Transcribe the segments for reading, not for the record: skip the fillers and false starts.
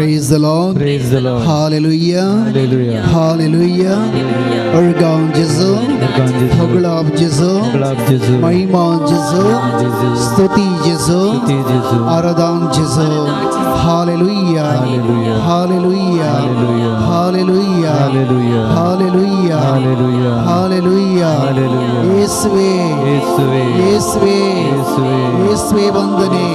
Praise the Lord. Praise the Lord. Hallelujah. Hallelujah. Hallelujah. अर्गां जेजू, अर्गां जेजू. होगळाप जेजू, होगळाप जेजू. महिमा जेजू, जेजू. स्तुती जेजू, स्तुती जेजू. आराधन जेजू. Hallelujah. Hallelujah. Hallelujah. Hallelujah. Hallelujah. Hallelujah. Hallelujah. Hallelujah. Hallelujah. Hallelujah. येसुवे, येसुवे, येसुवे, येसुवे, येसुवे वंदने,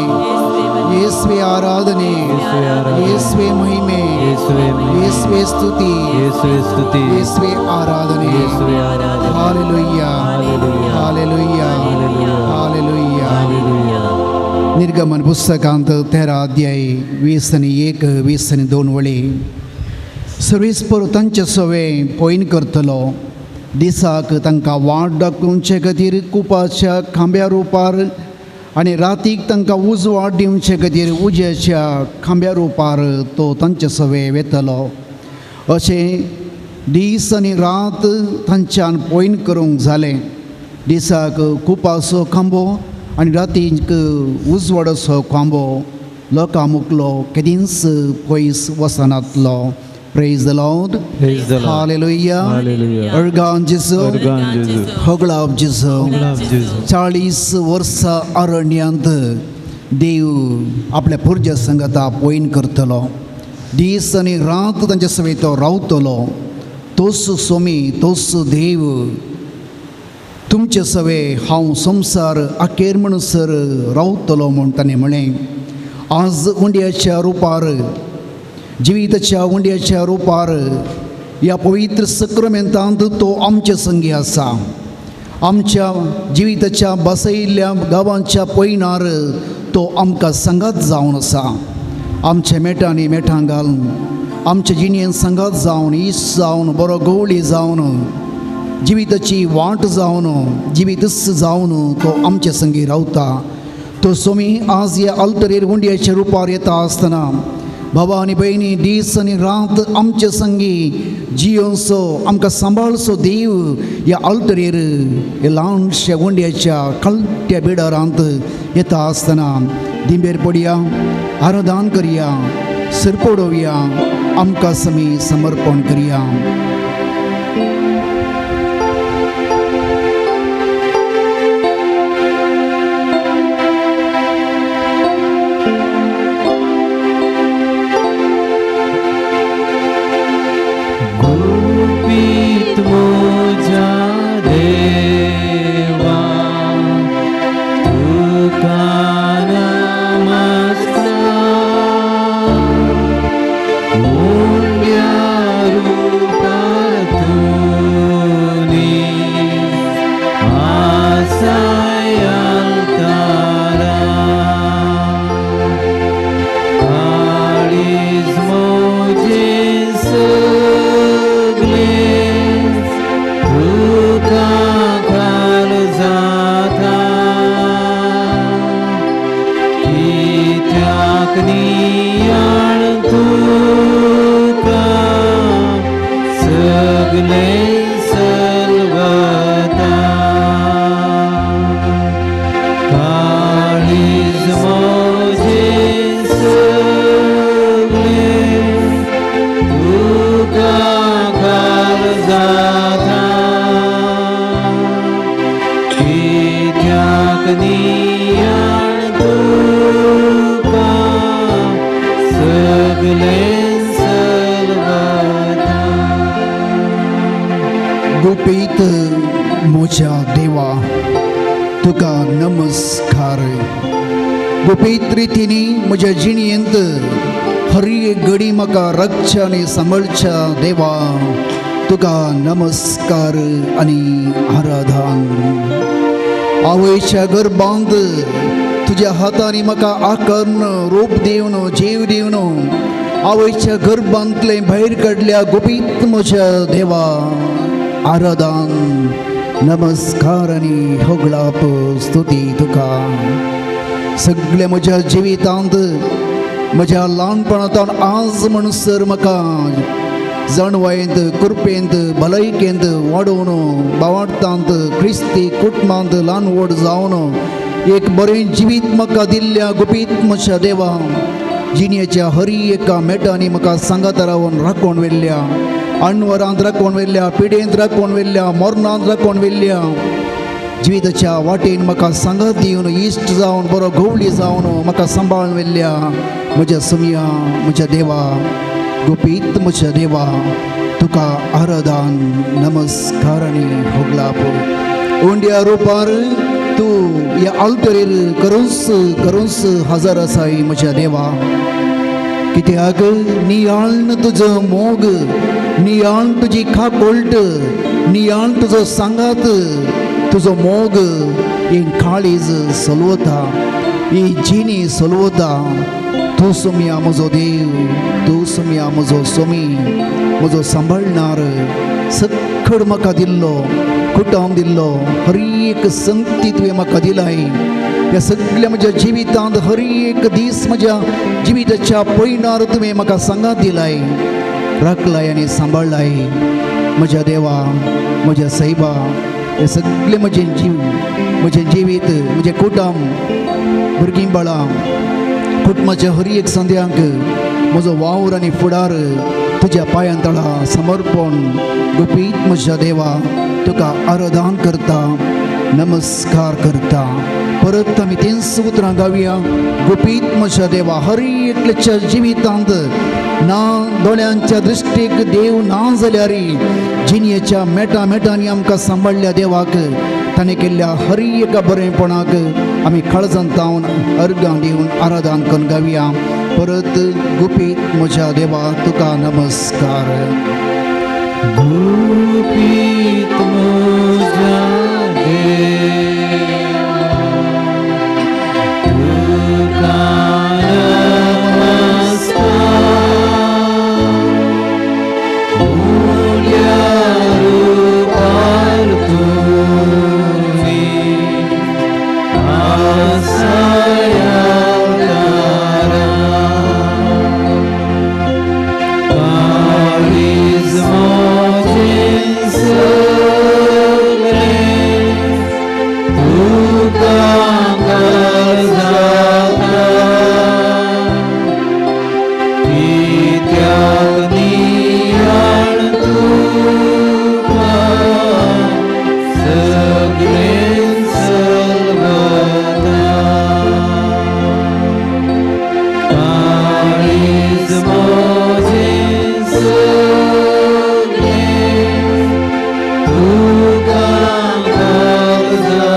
येसुवे आराधने, येसुवे आराधने, येसुवे महिमे, येसुवे महिमे, येसुवे स्तुती, येसुवे स्तुती, येसुवे आराधने. येसुवे आराधने. Hallelujah. Hallelujah. Hallelujah. Hallelujah. Hallelujah. Hallelujah. निर्गमन पुस्तकांत 13 अध्याय 20 आनी 1, 20 आनी 2 वळी. सर्वेस्पर तांचे सवे पॉयन करतलो. दिसाक तांकां वाट दाखोवचे खातीर कुपाच्या खांब्या रुपार आनी रातीक तांकां उजवाड दिवचे खातीर उज्याच्या खांब्या रुपार तो तांचे सवे वेतलो. अशें दीस आनी रात तांच्यान पॉयन करूंक जालें. दिसाक कुपाचो खांबो आनी रातीक उजवाडाचो खांबो लोकां मुकलो केदींच पयस वचनातलो. Praise the Lord. Praise the Lord. Hallelujah. Hallelujah. अर्गां जेजू, अर्गां जेजू. होगळाप जेजू. होगळाप जेजू. 40 वर्सां अरण्यांत देव आपल्या पुर्जा संगता पॉयन करतलो. दीस आनी रात तांच्या सवें तो रावतलो. तोच सोमी, तोच देव तुमचे सवे हांव संवसार अखेर म्हणसर रावतलो म्हूण ताणें म्हळें. आज उंड्याच्या रुपार, जिविताच्या उंड्याच्या रुपार ह्या पवित्र सक्रमेंतांत तो आमचे संगी आसा. आमच्या जिविताच्या बसयिल्ल्या गांवांच्या पयनार तो आमकां सांगात जावन आसा. आमच्या मेटांनी मेठां घालून, आमच्या जिणेन सांगात जावन, इश्ट जावन, बरो गवळी जावन, जिविताची वाट जावन, जिवीतच जावन तो आमचे संगी रावता. तो सोमी आज ह्या अल्तरेर उंड्याच्या रुपार येता आसतना बाबा आनी भयणी, दीस आनी रात आमचे संगी जियोनसो, आमकां सांबाळचो देव ह्या अल्तरेर ह्या ल्हानश्या उंड्याच्या कळट्या बिडारांत येता आसतना दिंबेर पडया, आराधन करया, सरपडोवया, आमकां समी समर्पण करया. गुपीत म्हज्या देवा, तुका नमस्कार. उंड्या रुपार तुनी आसाय अल्तारा. काळीज म्हजें सगळें तुका घाल जाता. कित्याक नियाळ तुका सगळें सलवता. काळीज म्हजें सगळें तुका घाल जाता. कित्याक नियाळ तुका सगळें सलवता. गुपीत म्हज्या देवा, तुका नमस्कार. गुपीत रितीनी म्हज्या जिणेंत हर एक घडी म्हाका रक्षा आनी सांबाळच्या देवा, तुका नमस्कार आनी आराधन. आवयच्या गर्भांत तुज्या हातांनी म्हाका आकर्ण रूप दिवन, जीव दिवन आवयच्या गर्भांतलें भायर काडल्या गुपीत म्हज्या देवा, आराधन, नमस्कार आनी होगळाप स्तुती तुका. सगळ्या म्हज्या जिवितांत म्हज्या ल्हानपणांत आज म्हणसर म्हाका जाणवायेंत, कृपेंत, भलायकेंत वाडोवन बावाडतांत क्रिस्ती कुटुंबांत ल्हान व्हड जावन एक बरें जिवीत म्हाका दिल्ल्या गुपीत म्हज्या देवा, जिणेच्या हरी एका मेटांनी म्हाका सांगात रावन राखोवन व्हेल्ल्या, अणवरांत राखोवन व्हेल्ल्या, पिडेंत राखोवन व्हेल्ल्या, मरणांत राखोवन व्हेल्ल्या, जिविताच्या वाटेन म्हाका सांगात दिवन इश्ट जावन बरो गवळी जावन म्हाका सांबाळून व्हेल्ल्या म्हज्या सोमया, म्हज्या देवा, गुपीत म्हज्या देवा, तुका आराधन नमस्कार आनी होगलाप. उंड्या रुपार तूं ह्या आल्तरेर करूंस करूंस हजर आसाय म्हज्या देवा. कित्याक नियाळन तुजो मोग, नियाळन तुजी खाकोल्ट, नियाळन तुजो सांगात, तुजो मोग ही काळीज सलवता, ही जिणी सलवता. तूं सोमया म्हजो देव, तूं सोमया म्हजो सोमी, म्हजो सांबाळणार, सक्कड म्हाका दिल्लो, कुटुंब दिल्लो, हर एक संगती तुवें म्हाका दिलाय. ह्या सगळ्या म्हज्या जिवितांत हर एक दीस म्हज्या जिविताच्या पयणार तुवें म्हाका सांगात दिलाय, राखलाय आनी सांबाळलाय. म्हज्या देवा, म्हज्या सायबा, हे सगळे म्हजें जीव, म्हजें जिवीत, म्हजें कुटुंब, भुरगीं बाळां, कुटुंबाच्या हर एक संद्यांक म्हजो वावर आनी फुडार तुज्या पांयां तळा समर्पण गुपीत म्हज्या देवा तुका आराधन करता, नमस्कार करता. परत आमी तींच उतरां गावया. गुपीत म्हज्या देवा, हर एकल्याच्या जिवितांत ना दोळ्यांच्या दृश्टीक देव ना जाल्यार जिणेच्या मेटा मेटांनी आमकां सांबाळ्ळ्या देवाक ताणें केल्ल्या हर एका बरेपणाक आमी काळजांत तावन अर्गां दिवन आराधन करून गावया. परत गुपीत म्हज्या देवा तुका नमस्कार. गुपीत म्हज्या देवा तुका नमस्कार, उड्या रुपार तुमी आसाय अवतारा, काळीज म्हजें सगळें तुका गरजाता, कित्याक नियाळ तुका सगळें सलवता, काळीज म्हजें सगळें तुका गरजाता,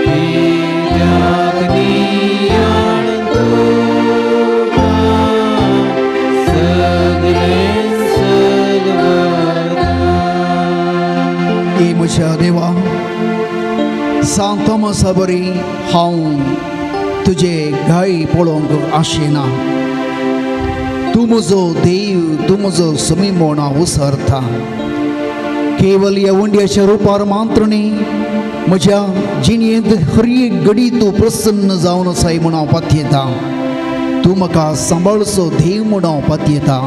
कित्याक नियाळ तुका सगळें सलवता. ए म्हज्या देवा, सांत थॉमसा बरी हांव तुजे गाय पळोवंक आशिना. तूं म्हजो देव, तूं म्हजो समी म्हूण हांव उसरता. केवल ह्या उंड्याच्या रुपार मात्र न्ही, म्हज्या जिणेंत हर एक घडी तूं प्रसन्न जावन आसाय म्हूण हांव पातयेता. तूं म्हाका सांबाळचो देव म्हूण हांव पातयेता.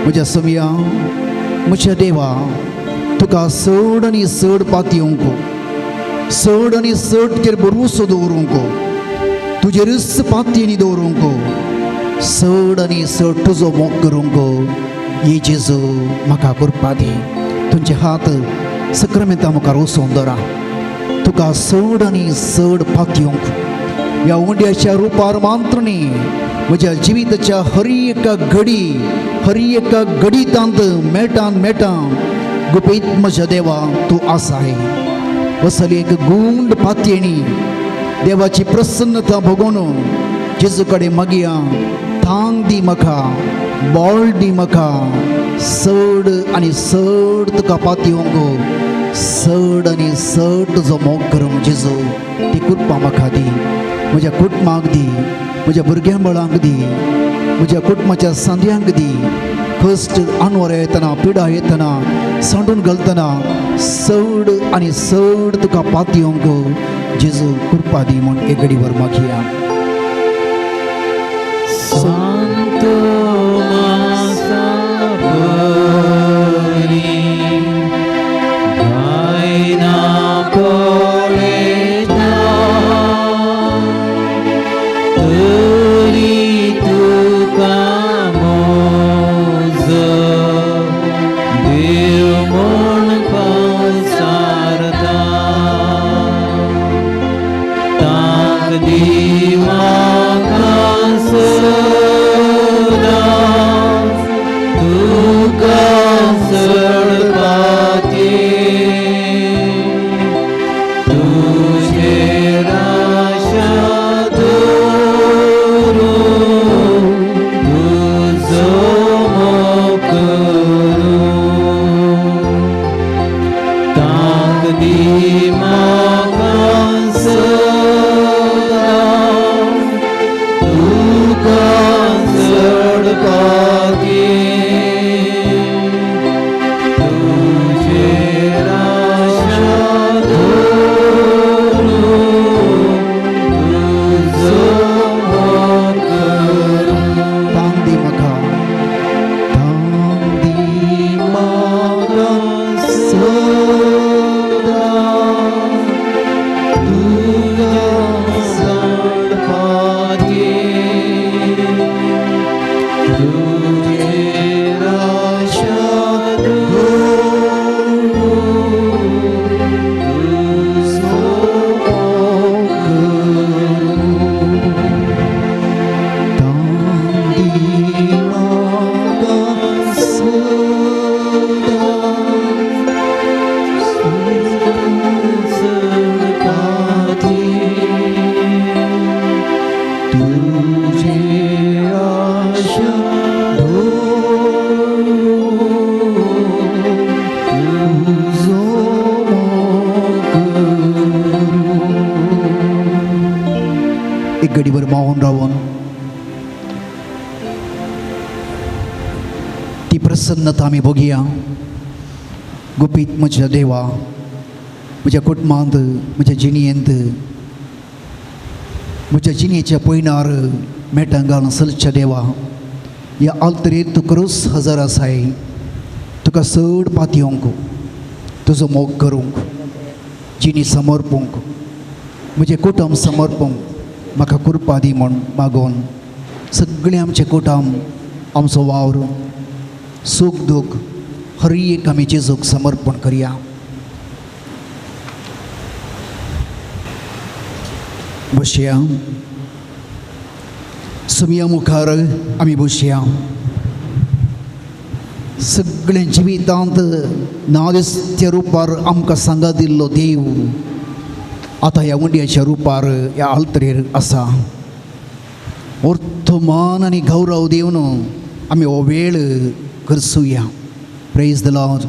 म्हज्या सोमया, म्हज्या देवा, तुका चड आनी चड पातयेवंक, चड आनी चड तुजेर भरवंसो दवरूंक, तुजेरच पातयेनी दवरूंक, चड आनी चड तुजो मोग करूंक हे जेजू म्हाका कृपा दी. तुमचे हात सक्रामेंता मुखार वचोन दवरा. तुका चड आनी चड पातयेवंक ह्या उंड्याच्या रुपार मात्र न्ही, म्हज्या जिविताच्या हर एका घडी, हर एका घडितांत मेटान मेटां गुपीत म्हज्या देवा तूं आसाय. असली एक गुंड पातयेणी देवाची प्रसन्नता भोगोवन जेजू कडेन मागया, थांग दी म्हाका, बळ दी म्हाका, चड आनी चड तुका पातयेवंक, चड आनी चड तुजो मोग करूंक जेजू ती कृपा म्हाका दी, म्हज्या कुटुंबाक दी, म्हज्या भुरग्यां बाळांक दी, म्हज्या कुटुंबाच्या सांद्यांक दी. कश्ट अनवर येतना, पिडा येतना, सांडून घालतना चड आनी चड तुका पातयेवंक जेजू कृपा दी म्हूण एक घडीवर मागया. सांत थॉमसा बरी गायना पळयता, सणपाती तुझेर आशा धरून तुजो मोग करूं. तांक दी म्हाका, तांक दी म्हाका सदां तुका सणपाती तुझेर आशा धरून तुजो मोग करूं. तांक दी म्हाका सदां सणपाती तुझेर आशा धरून तुजो मोग करूं. एक घडीभर मावन रावन ती प्रसन्नता आमी भोगया. गुपीत म्हज्या देवा, म्हज्या कुटुंबांत, म्हज्या जिणेंत, म्हज्या जिणेच्या पयणार मेटां घालून चलच्या देवा, ह्या आल्तरेर तूं खरोच हजर आसाय. तुका चड पातयेवंक, तुजो मोग करूंक, जिणी समर्पूंक, म्हजें कुटुंब समर्पूंक म्हाका कृपा दी म्हूण मागोवन सगळें आमचें कुटुंब, आमचो वावर, सूख दूख हर एक आमी जेजूक समर्पण करया. बसया सुमया मुखार आमी बसया. सगळें जिवितांत नादिस्त्या रुपार आमकां सांगा दिल्लो देव आतां ह्या उंड्याच्या रुपार ह्या आल्तरेर आसा. अर्थ मान आनी गौरव दिवन आमी हो वेळ करसुया. Praise the Lord.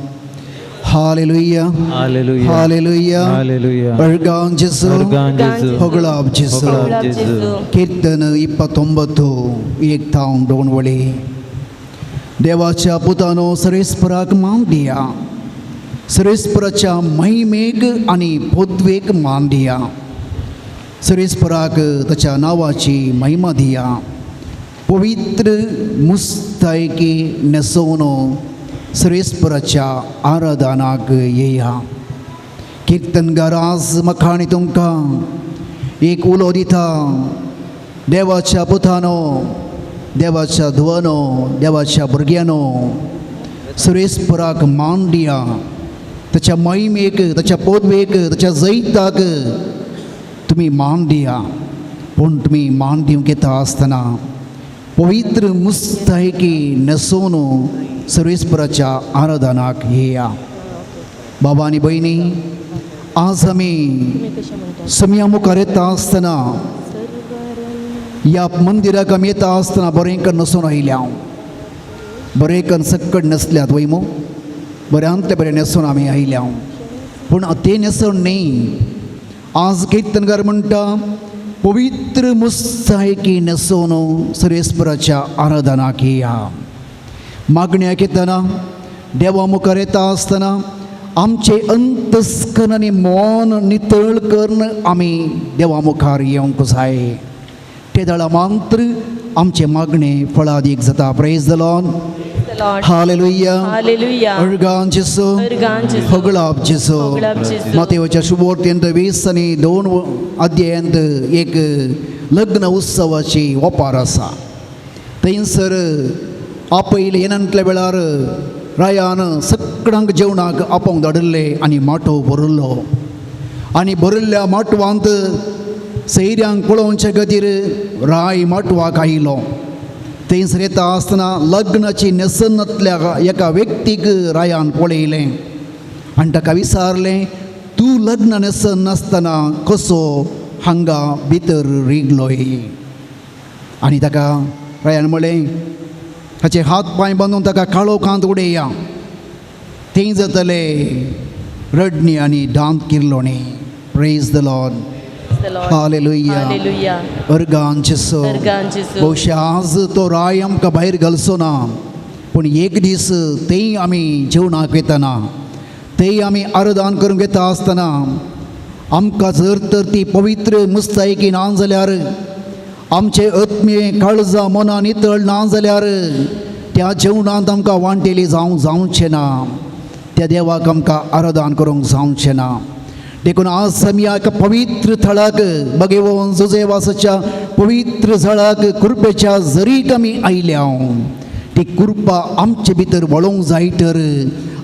Hallelujah. Hallelujah. Hallelujah. Hallelujah. अळगां जेजू. अळगां जेजू. ಹೊಗಳಾಬ್ ಜೇಸು. ಹೊಗಳಾಬ್ ಜೇಸು. कीर्तन 29 एक थावन 2 वळी. देवाच्या पुतानो सरेस्पराक मान दिया, सरेस्पराच्या महिमेक आनी पदवेक मान दिया, सरेस्पराक ताच्या नांवाची महिमा दिया. पवित्र मुस्तायकी न्हेसोवन सरेस्पराच्या आराधनाक येया. कीर्तनगार आज म्हाका आनी तुमकां एक उलो दिता. देवाच्या पुतानो, देवाच्या धुवानो, देवाच्या भुरग्यानो, सुरेस्पराक मान दिया, ताच्या महिमेक, ताच्या पदवेक, ताच्या जैताक तुमी मान दिया. पूण तुमी मान दिवंक येता आसतना पवित्र मुस्तायकी न्हेसोवन सर्वेस्पराच्या आराधनाक येया. बाबा आनी भयणी, आज आमी समया मुखार येता आसतना, ह्या मंदिराक आमी येता आसतना बरें करून न्हेसून आयल्या हांव, बरें करून सक्कड न्हेसल्यात वय मू, बऱ्यांतलें बरें न्हेसून आमी आयल्या हांव. पूण तें न्हेसण न्ही. आज कीर्तनकार म्हणटा, पवित्र मुस्तायकी न्हेसोवन सर्वेस्पराच्या आराधनाक येया. मागण्याक येतना, देवा मुखार येता आसतना आमचें अंतस्करण आनी मन नितळ करून आमी देवा मुखार येवंक जाय. ते दळा मात्र आमचें मागणें फळादीक जाता. Praise the Lord. Lord. Hallelujah. Hallelujah. अळगां जेजू. अळगां जेजू. होगळाप जेजू. होगळाप जेजू. मातेवाच्या शुभवार्तेंत 20 आनी 2 अध्यायांत एक लग्न उत्सवाची ओपार आसा. थंयसर आपयले येनांतल्या वेळार रायान सगळ्यांक जेवणाक आपोवंक धाडिल्ले आनी माटोव भरिल्लो. आनी भरिल्ल्या माटवांत सैऱ्यांक पळोवचे खातीर राय माटवाक आयलो. थंयसर येता आसतना लग्नाची न्हेसनातल्या एका व्यक्तीक रायान पळयलें आनी ताका विचारलें, तूं लग्न न्हेसन नासतना कसो हांगा भितर रिगलोय? आनी ताका रायान म्हणलें, ताचे हात पांय बांदून ताका काळोखांत उडया, थंय जातले रडणी आनी दांत किरलोणी. Praise the Lord. The Lord. Hallelujah. Hallelujah. अर्गां जेजू. अर्गां जेजू. बहुशा आज तो राय आमकां भायर घालचो ना, पूण एक दीस तेय आमी जेवणाक वेतना, तेय आमी आरदान करूंक येता आसतना आमकां जर तर ती पवित्र मुस्तायकी ना जाल्यार, आमचे आत्मीय काळजां मनां नितळ ना जाल्यार त्या जेवणांत आमकां वांटेली जावंक जावचें ना, त्या देवाक आमकां आराधन करूंक जावचें ना. देखून आज आमी एका पवित्र थळाक बगेवन जुजेवासाच्या पवित्र थळाक कृपेच्या जरीक आमी आयल्या. ती कृपा आमचे भितर वळोवंक जाय तर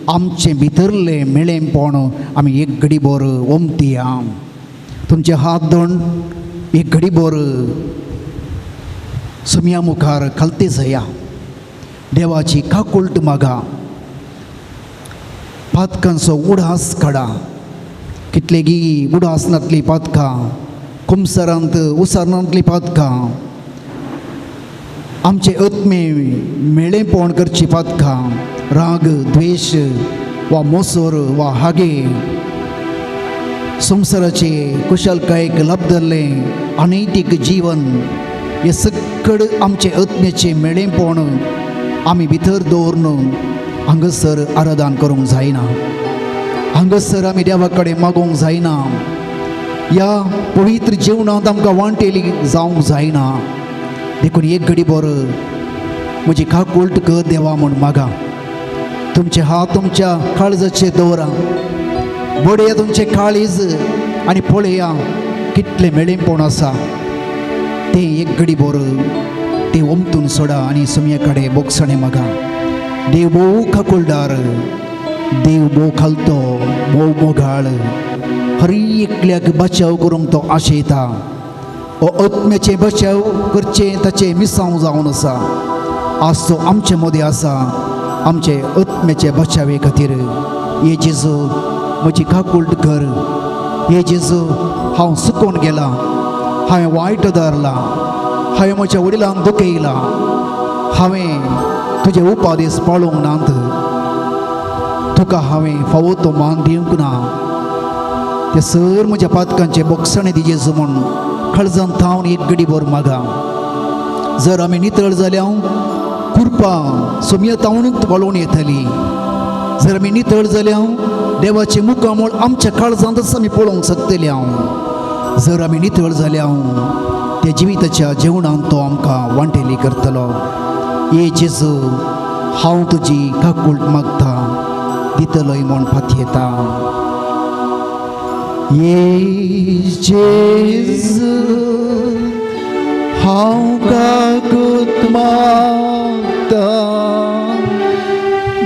आमचे भितरलें मेळेंपण आमी एक घडीभर ओमतया. तुमचे हात दोन एक घडीभर सुमया मुखार खालते जाया. देवाची काकुळट मागा, पातकांचो उडास काडा. कितलेगी उडास नातली पातकां, कुमसरांत उसारांतली पातकां, आमचे आत्मे मेळेपण करची पातकां, राग द्वेश वा मोसोर वा हागे, संवसाराचे कुशलकायेक लब्धल्लें अनैतीक जीवन, हे सकड आमचे आत्म्याचें मेळेपण आमी भितर दवरून हांगासर आराधन करूंक जायना, हांगासर आमी देवा कडेन मागोवंक जायना, ह्या पवित्र जेवणांत आमकां वांटेली जावंक जायना. देखून एक घडी बरो म्हजी काकुळट कर देवा म्हूण मागा. तुमचे हात तुमच्या काळजाचेर दवरा, बडया तुमचें काळीज आनी पळया कितलें मेळेपण आसा तें एक घडी बरो तें ओमतून सोडा आनी सुमये कडेन बोगसणें मागा. देव भोव काकुळदार, देव भोव खालतो, भोव मोगाळ, हर एकल्याक बचाव करूंक तो आशेता. हो आत्म्याचें बचाव करचें ताचें मिसांव जावन आसा. आज तो आमचे मदीं आसा आमचे आत्म्याचे बचावे खातीर. हे जेजू म्हजी काकुळट कर, हे जेजू हांव सुकोवन गेलां, हांवें वायट धरलां, हांवें म्हज्या वडिलांक दुखयलां, हांवें तुजे उपादेश पाळूंक नात, तुका हांवें फावो तो मान दिवंक ना, ते सर म्हज्या पातकांचे बोगसणें दी जेजू म्हूण काळजान थावन एक घडीभर मागा. जर आमी नितळ जाल्या कृपा सोमया तावनूच वळोवन येतली. जर आमी नितळ जाल्या देवाचें मुखामळ आमच्या काळजांतच आमी पळोवंक शकतले. हांव जर आमी नितळ जाल्या त्या जिविताच्या जेवणांत तो आमकां वांटेली करतलो. ये जेजू हांव तुजी काकुळट मागता, दितलोय म्हूण पातयेता. ये जेजू हांव काकूत मागता,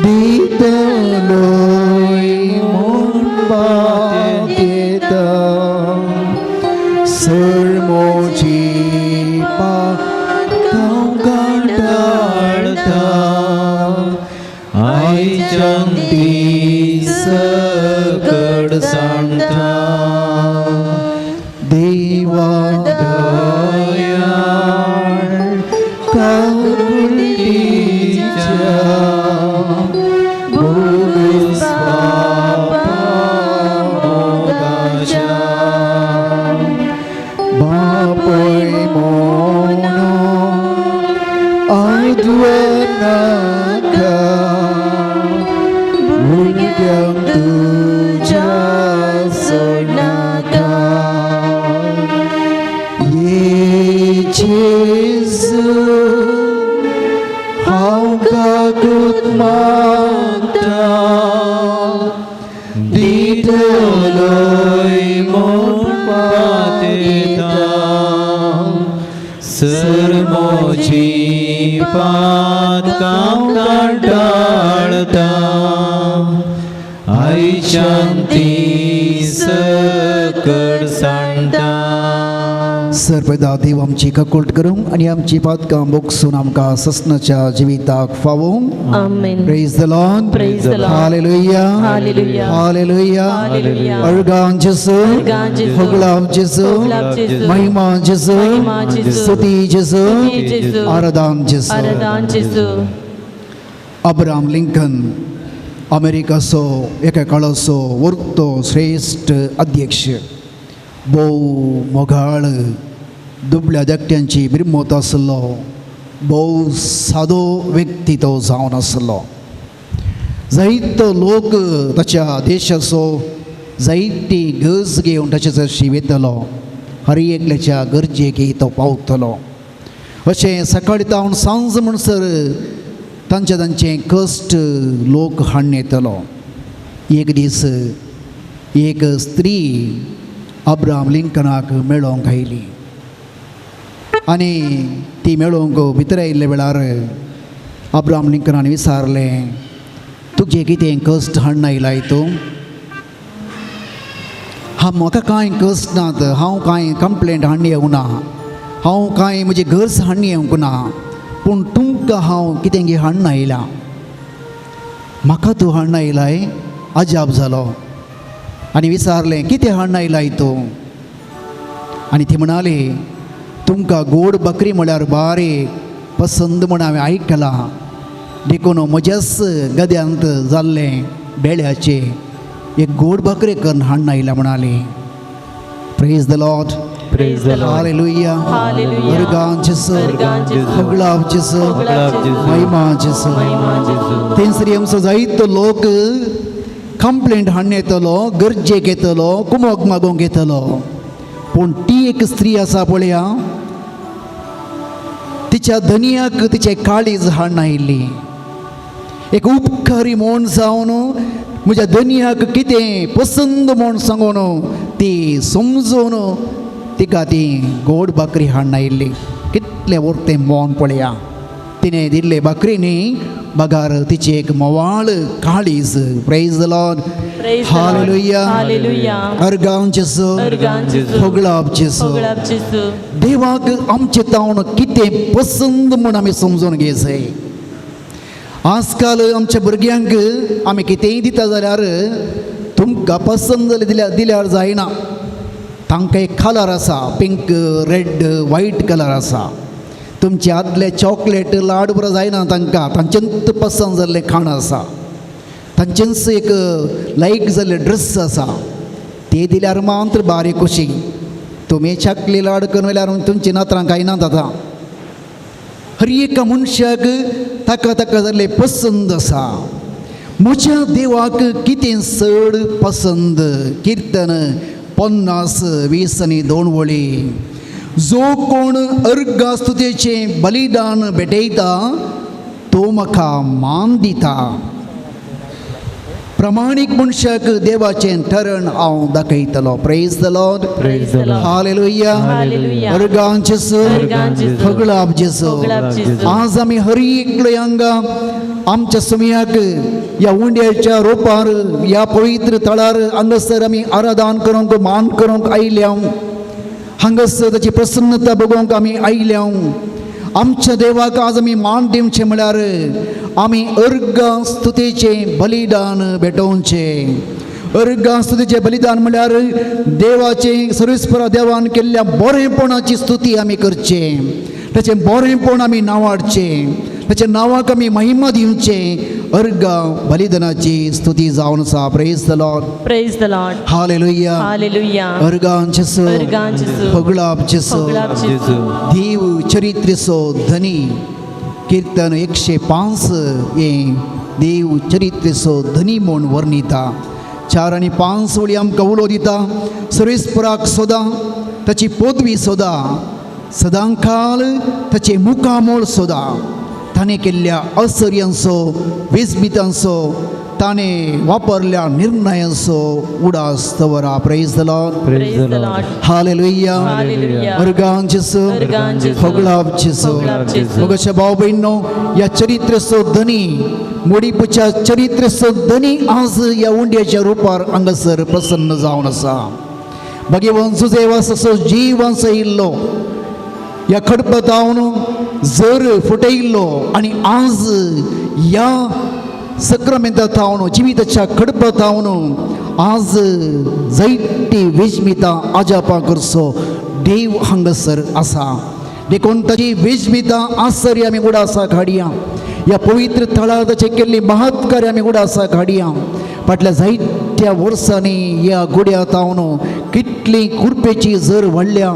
दितलोय म्हूण पातयेता, सर म्हजी पातकां कांटाळटा, आयच्यान ती सकड सांगता. देवा दयाळ काकुळटीच्या भोगस पापा मोगाच्या, बापय मोनो आडवनाका, भुरग्यांक तुज्या सोडनाका. ये जेजू हांव काकूत मागता, दितलोय म्हूण पातयेता, सर म्हजी पातकां कांटाळटा, आयच्यान ती सकड सांडटा. सर्वदा देव आमची काकुळट करूंक आनी आमची पातकां बोगसून आमकां ससनाच्या जिविताक फावोवंक. Amen. Praise the Lord. Praise the Lord. Hallelujah. Hallelujah. Hallelujah. Hallelujah. अर्गां जेजू. अर्गां जेजू. होगळाव जेजू. होगळाव जेजू. महिमा जेजू. महिमा जेजू. स्तुती जेजू. स्तुती जेजू. आराधन जेजू. आराधन जेजू. अब्राहम लिंकन अमेरिकाचो एका काळाचो वर्तो श्रेश्ठ अध्यक्ष. भोव मोगाळ, दुबळ्या धाकट्यांची बिरमत आसलो, भोव सादो व्यक्ती तो जावन आसलो. जायतो लोक ताच्या देशाचो जायती गरज घेवन ताचे सरशी वेतलो, हर एकल्याच्या गरजेक तो पावतलो. अशें सकाळी तावन सांज म्हणसर तांचे तांचे कश्ट लोक हाडून येतलो. एक दीस एक स्त्री अब्राहम लिंकनाक मेळोंक आयली आनी ती मेळोंक भितर आयिल्ल्या वेळार अब्राहम लिंकनान विचारलें, तुजें कितें कश्ट हाडून आयलाय तूं? हा, म्हाका कांय कश्ट नात, हांव कांय कंप्लेंट हाडून येवंक ना, हांव कांय म्हजी गरज हाडून येवंक ना, पूण तुमकां हांव कितें हाडून आयलां. म्हाका तूं हाडून आयलाय? अजाप जालो आनी विचारलें, कितें हाडून आयलाय तूं? आनी ती म्हणाली, तुमकां गोड बकरी म्हळ्यार बारी पसंद म्हण हांवें आयकलां, देखून म्हज्याच गद्यांत जाल्लें बेळ्याचें एक गोड बकरी करून हाडून आयला म्हणाली. Praise the Lord. Praise the Lord. Hallelujah. Hallelujah. अर्गां जेसू. अर्गां जेसू. होगळाव जेसू. होगळाव जेसू. महिमा जेसू. महिमा जेसू. थंयसर आमचो जायतो लोक कंप्लेंट हाडून येतलो, गरजेक येतलो, कुमोक मागोवंक येतलो, पूण ती एक स्त्री आसा पळया, तिच्या धनियाक तिचें काळीज हाडून आयिल्ली. एक उपकारी म्हूण जावन म्हज्या धनियाक कितें पसंद म्हूण सांगून ती समजून तिका ती गोड बाकरी हाडून आयिल्ली. कितलें वरतें मोन पळया, तिणें दिल्ले बाकरी न्ही बगार तिची एक मोवाळ काळीज. Praise the Lord. Praise the Lord. Hallelujah. Hallelujah. अर्गां जेसू. अर्गां जेसू. होगळाप जेसू. होगळाप जेसू. देवाक आमचे तावन कितें पसंद म्हूण आमी समजून घेवचें. आजकाल आमच्या भुरग्यांक आमी कितेंय दिता जाल्यार तुमकां पसंद दिल्यार दिल्यार जायना. तांकां एक कलर आसा, पिंक, रेड, व्हायट कलर आसा. तुमचे आदले चॉकलेट लाडू बरो जायना तांकां, तांचेंच पसंद जाल्लें खाण आसा, तांचेंच एक लायक जाल्ले ड्रेस आसा, ते दिल्यार मात्र बारीक खुशी. तुमी चकली लाडू करून वयल्यार तुमची नात्रां कांय आतां. हर एका मनशाक ताका ताका जाल्लें पसंद आसा. म्हज्या देवाक कितें चड पसंद? किर्तन 50 20 आनी 2 वळी. जो कोण अर्घा स्तुतेचें बलिदान भेटयता तो म्हाका मान दिता. प्रमाणीक मनशाक देवाचें ठरण हांव दाखयतलो. Praise the Lord. Praise the Lord. Hallelujah. Hallelujah. अर्गां जेसू. अर्गां जेसू. होगळाप जेसू. होगळाप जेसू. आज आमी हर एकलो हांगा आमच्या सुमयाक ह्या उंड्याच्या रोपार ह्या पवित्र थळार हांगासर आमी आराधन करूंक मान करूंक आयल्या. हांगासर ताची प्रसन्नता बगोवंक आमी आयल्या. आमच्या देवाक आज आमी मान दिवचें म्हळ्यार आमी अर्गां स्तुतीचें बलिदान भेटोवचें. अर्गां स्तुतीचें बलिदान म्हळ्यार देवाचें सर्वेस्परा देवान केल्ल्या बरेपणाची स्तुती आमी करचें, ताचें बरेपण आमी नांवाडचें, ताच्या नांवाक आमी महिमा दिवचें. अर्गां बलिदानाची स्तुती जावन आसा. Praise the Lord. Praise the Lord. Hallelujah. Hallelujah. अर्गां जेसू. अर्गां जेसू. होगळाप जेसू. होगळाप जेसू. देव चरित्रेचो धनी. किर्तन 105 हें देव चरित्रेचो धनी म्हूण वर्णिता. 4 आनी 5 वळी आमकां उलो दिता. सर्वेस्पराक सोदा, ताची पदवी सोदा, सदांकाल ताचें मुखामोळ सोदा. ताणें केल्ल्या आश्चर्यांचो, विस्मितांचो, ताणें वापरल्या निर्णयांचो उडास दवरा. Praise the Lord. Praise the Lord. Hallelujah. Hallelujah. अर्गां जेसू. अर्गां जेसू. होगळाप जेसू. होगळाप जेसू. मग भाव भयणो, ह्या चरित्रेचो धनी, मोडीपूच्या चरित्रेचो धनी आज ह्या उंड्याच्या रुपार हांगासर प्रसन्न जावन आसा. भगवान जुजेवास असो जीव इल्लो ह्या खडपतावन जर फुटयिल्लो आनी आज ह्या सक्रामेंता थावन जिविताच्या खडपतावन आज जायती वेजमितां आजापां करचो देव हांगासर आसा. देखून ताची वेजमितां आसरी आमी उडासा घाडया. ह्या पवित्र थळार ताचे केल्ली महत्कार्य आमी उडासा घाडया. फाटल्या जायत्या वर्सांनी ह्या गुड्या तावन कितली कृपेची जर व्हडल्या,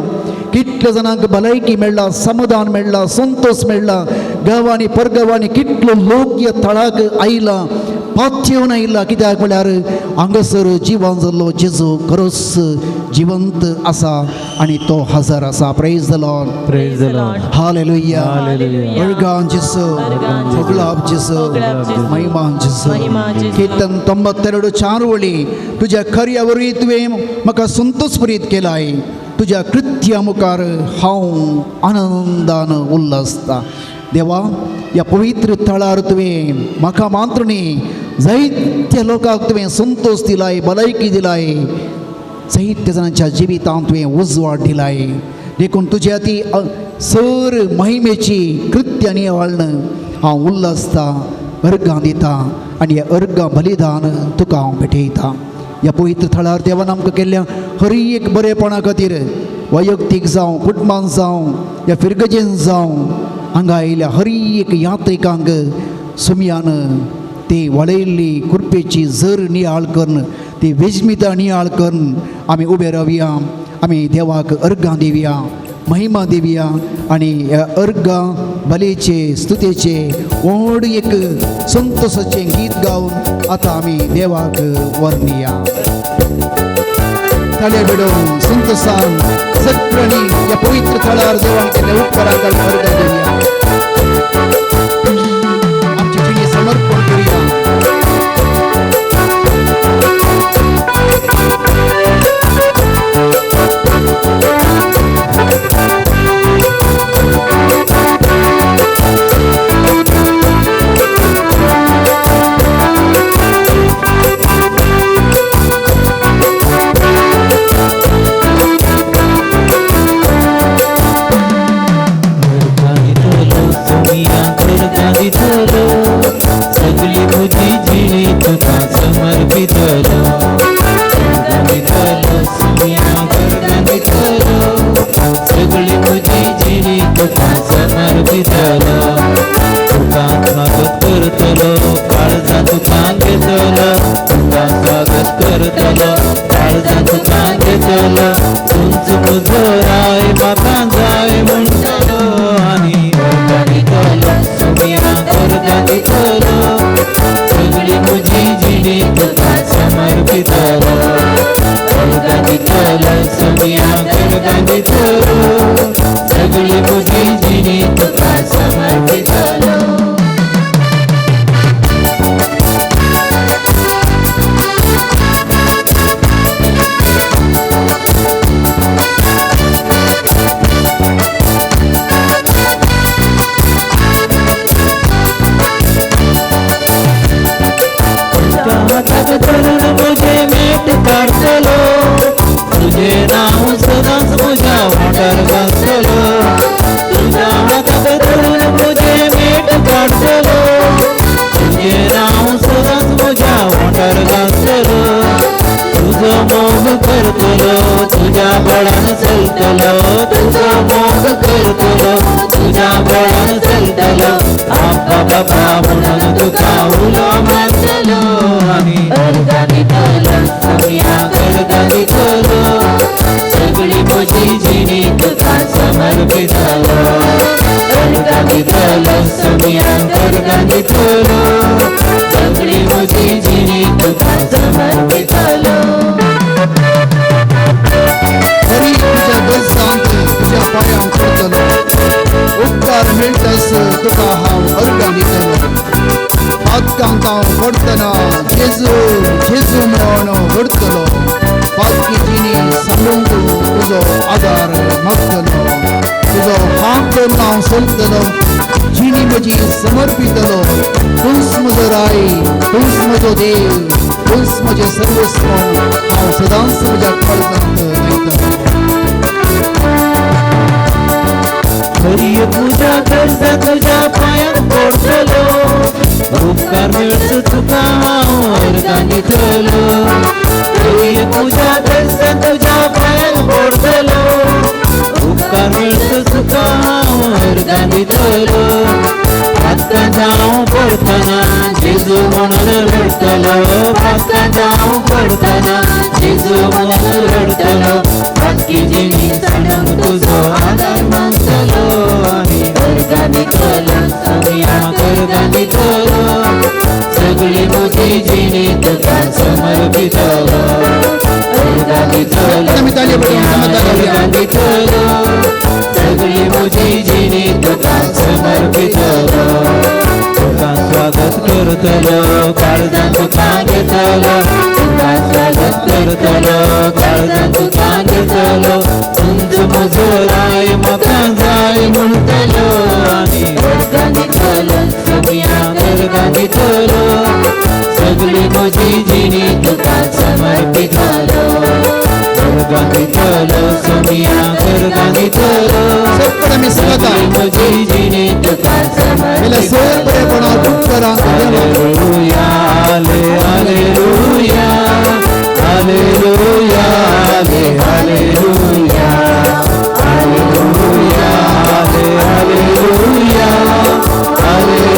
कितल्या जाणांक भलायकी मेळ्ळा, समाधान मेळ्ळा, संतोष मेळ्ळा. गांवांनी परगांवांनी कितलो लोक ह्या थळाक आयला, पातयेवन आयला. कित्याक म्हळ्यार हांगासर जिवन जाल्लो जेजू खरोच जिवंत आसा आनी तो हजर आसा. Praise the Lord. Praise the Lord. Hallelujah. Hallelujah. अर्गां जेजू, अर्गां जेजू, ಹೊಗಳಾಪ್ जेजू, ಹೊಗಳಾಪ್ जेजू, महिमा जेजू. महिमा जेजू. कीर्तन 92 4 तुज्या खऱ्या वरवीं तुवें म्हाका संतोष पुरीत केलाय. तुज्या कृत्या मुखार हांव आनंदान उल्हासता. देवा, ह्या पवित्र थळार तुवें म्हाका मात्र न्ही जायत्या लोकांक तुवें संतोष दिलाय, भलायकी दिलाय, जायत्या जाणांच्या जिवितांत तुवें उजवाड दिलाय. देखून तुज्या ती सर महिमेची कृत्य निवळण हांव उल्हासता, अर्गां दिता आनी ह्या अर्गां बलिदान तुका हांव भेटयता. ह्या पवित्र थळार देवान आमकां केल्ल्या हर एक बरेपणा खातीर वैयक्तीक जावं, कुटुंबान जावं, ह्या फिरगजेन जावं, हांगा आयिल्ल्या हर एक यात्रिकांक सुमयान ती वळयल्ली कृपेची जर नियाळ करून, ती वेजमिता नियाळ करून आमी उबे रावया. आमी देवाक अर्गां दिवया, महिमा दिवया आनी ह्या अर्गां बलेचे स्तुतेचे व्हड एक संतोषाचें गीत गावन आतां आमी देवाक वर्णिया. ताळे बिडोवन संतोषान सगळ्यांनी ह्या पवित्र थळार देवान केल्ल्या उपकारांक आमी अर्गां दिवया. आमची जिणी समर्पण करुया. सगळी म्हजी जिणी तुका समर्पितलो. सगळी म्हजी जिणी तुका समर्पितलो. तुका स्वागत करतलो, काळजा तुका घेतलो. तुका स्वागत करतलो, काळजा तुका घेतलो. तुमचो म्हजो राय म्हाका जाय म्हणटलो आनी अर्गां दितलो, सुमया अर्गां दितलो. सगळी म्हजी जिणी तुका समर्पितलो. अर्गां दितलो, सुमया अर्गां दितलो. सगळी म्हजी जिणी तुका समर्पितलो. धरून म्हजें मेट काडटलो, तुजें नांव सदांच म्हज्या वाठार घालतलो. तुज्या हाताक धरून म्हजें मेट काडटलो, तुजें नांव सदांच म्हज्या वाठार घालतलो. तुजो मोग करतलो, तुज्या बळान चलतलो. तुजो मोग करतलो, तुज्या बळान चलतलो. आब्बा बाबा म्हणून तुका उलो मारतलो आनी अर्गां दितलो, सुमया अर्गां दितलो. सगळी म्हजी जिणी तुका समर्पितलो. अर्गां दितलो, सुमया अर्गां दितलो. सगळी म्हजी जिणी तुका समर्पितलो. तरी तुज्या गरजांत तुज्या पांयांक पडटलो, उपकार मेळटास तुका हांव अर्गां दितलो. पातकांक हांव पडटना जेजू जेजू म्हणून रडटलो. पातकी जिणी सांगूंक तुजो आदार मागतलो. तुजो हात धरून हांव चलतलो, जिणी म्हजी समर्पितलो. तूंच म्हजो राय, तूंच म्हजो देव, तूंच म्हजें सर्वस्व. हांव सदांच म्हज्या काळजांत थंयतलो. हरी तुज्या गरजा तुज्या पांयांक पडटलो, उपकार मेळचो तुका हांव अर्गां दितलो. हरी तुज्या गरजा तुज्या पांयांक पडटलो, उपकार मेळचो तुका हांव अर्गां दितलो. पातकां जावं पडटना जेजू म्हणून रडटलो. पातकां जावं पडटना जेजू म्हणून रडटलो. सोमिया करगां दितलो सगळी म्हजी जिणी तुका समर्पितलो अर्गां दितलो अर्गां दितलो सगळी म्हजी जिणी तुका समर्पितलो तुका स्वागत करतलो काळजान तुका घेतलो तुका स्वागत करतलो काळजान तुका घेतलो तुमचो म्हजो राय म्हाका जाय म्हणटलो आनी अर्गां दितलो सोमिया अर्गां दितलो सगळी म्हजी जिणी तुका समर्पितलो अर्गां दितलो सोमिया अर्गां दितलो सगळी म्हजी जिणी तुका समर्पितलो. Alleluia, alleluia, alleluia, alleluia, alleluia, alleluia, alleluia, alleluia.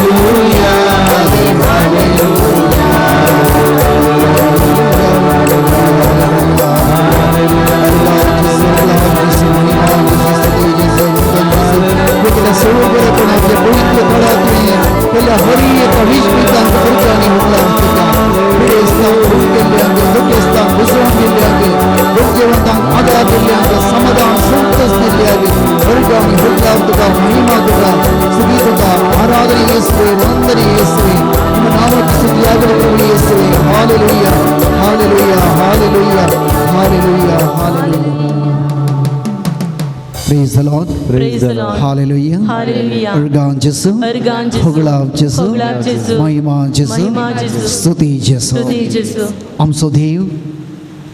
Praise the Lord. Praise the Lord. Hallelujah. Hallelujah. अर्गां जेसू. अर्गां जेसू. होगळाव जेसू. होगळाव जेसू. महिमा जेसू. महिमा जेसू. स्तुती जेसू. स्तुती जेसू. आमचो देव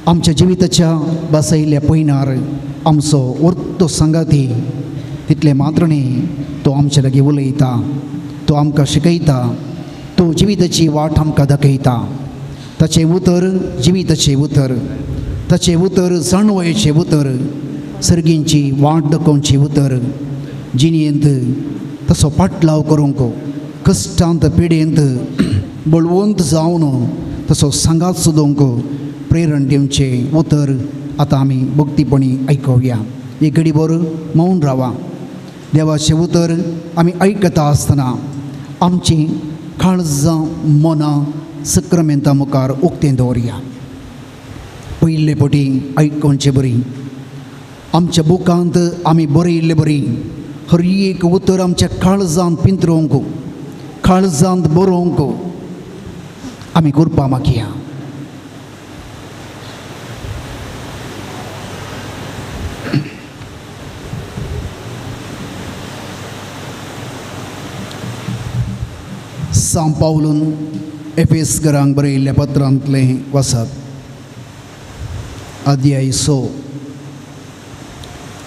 आमच्या जिविताच्या बसयल्ल्या पयनार आमचो उर्तो संगाती तितले मात्र न्ही तो आमच्या लागीं उलयता, तो आमकां शिकयता, तो जिविताची वाट आमकां दाखयता. ताचें उतर जिविताचें उतर, ताचें उतर जाणवयेचें उतर, सर्गींची वाट दाखोवची उतर, जिणेंत तसो पाटलाव करूंक कश्टांत पिडेंत बळवंत जावन तसो सांगात सोदूंक प्रेरण दिवचें उतर आतां आमी भक्तीपणी आयकुया. एक घडी भर मौन रावा. देवाचें उतर आमी आयकता आसतना आमचीं काळजां मनां सक्रमेंता मुखार उक्तें दवरया. पयले पटी आयकुचे बरी आमच्या बुकांत आमी बरयिल्ले बरी हर एक उतर आमच्या काळजांत पिंतरोवंक काळजांत बरोवंक आमी कृपा मागया. सांव पावलून एफेसकरांक बरयिल्ल्या पत्रांतलें वाचप अध्याय 6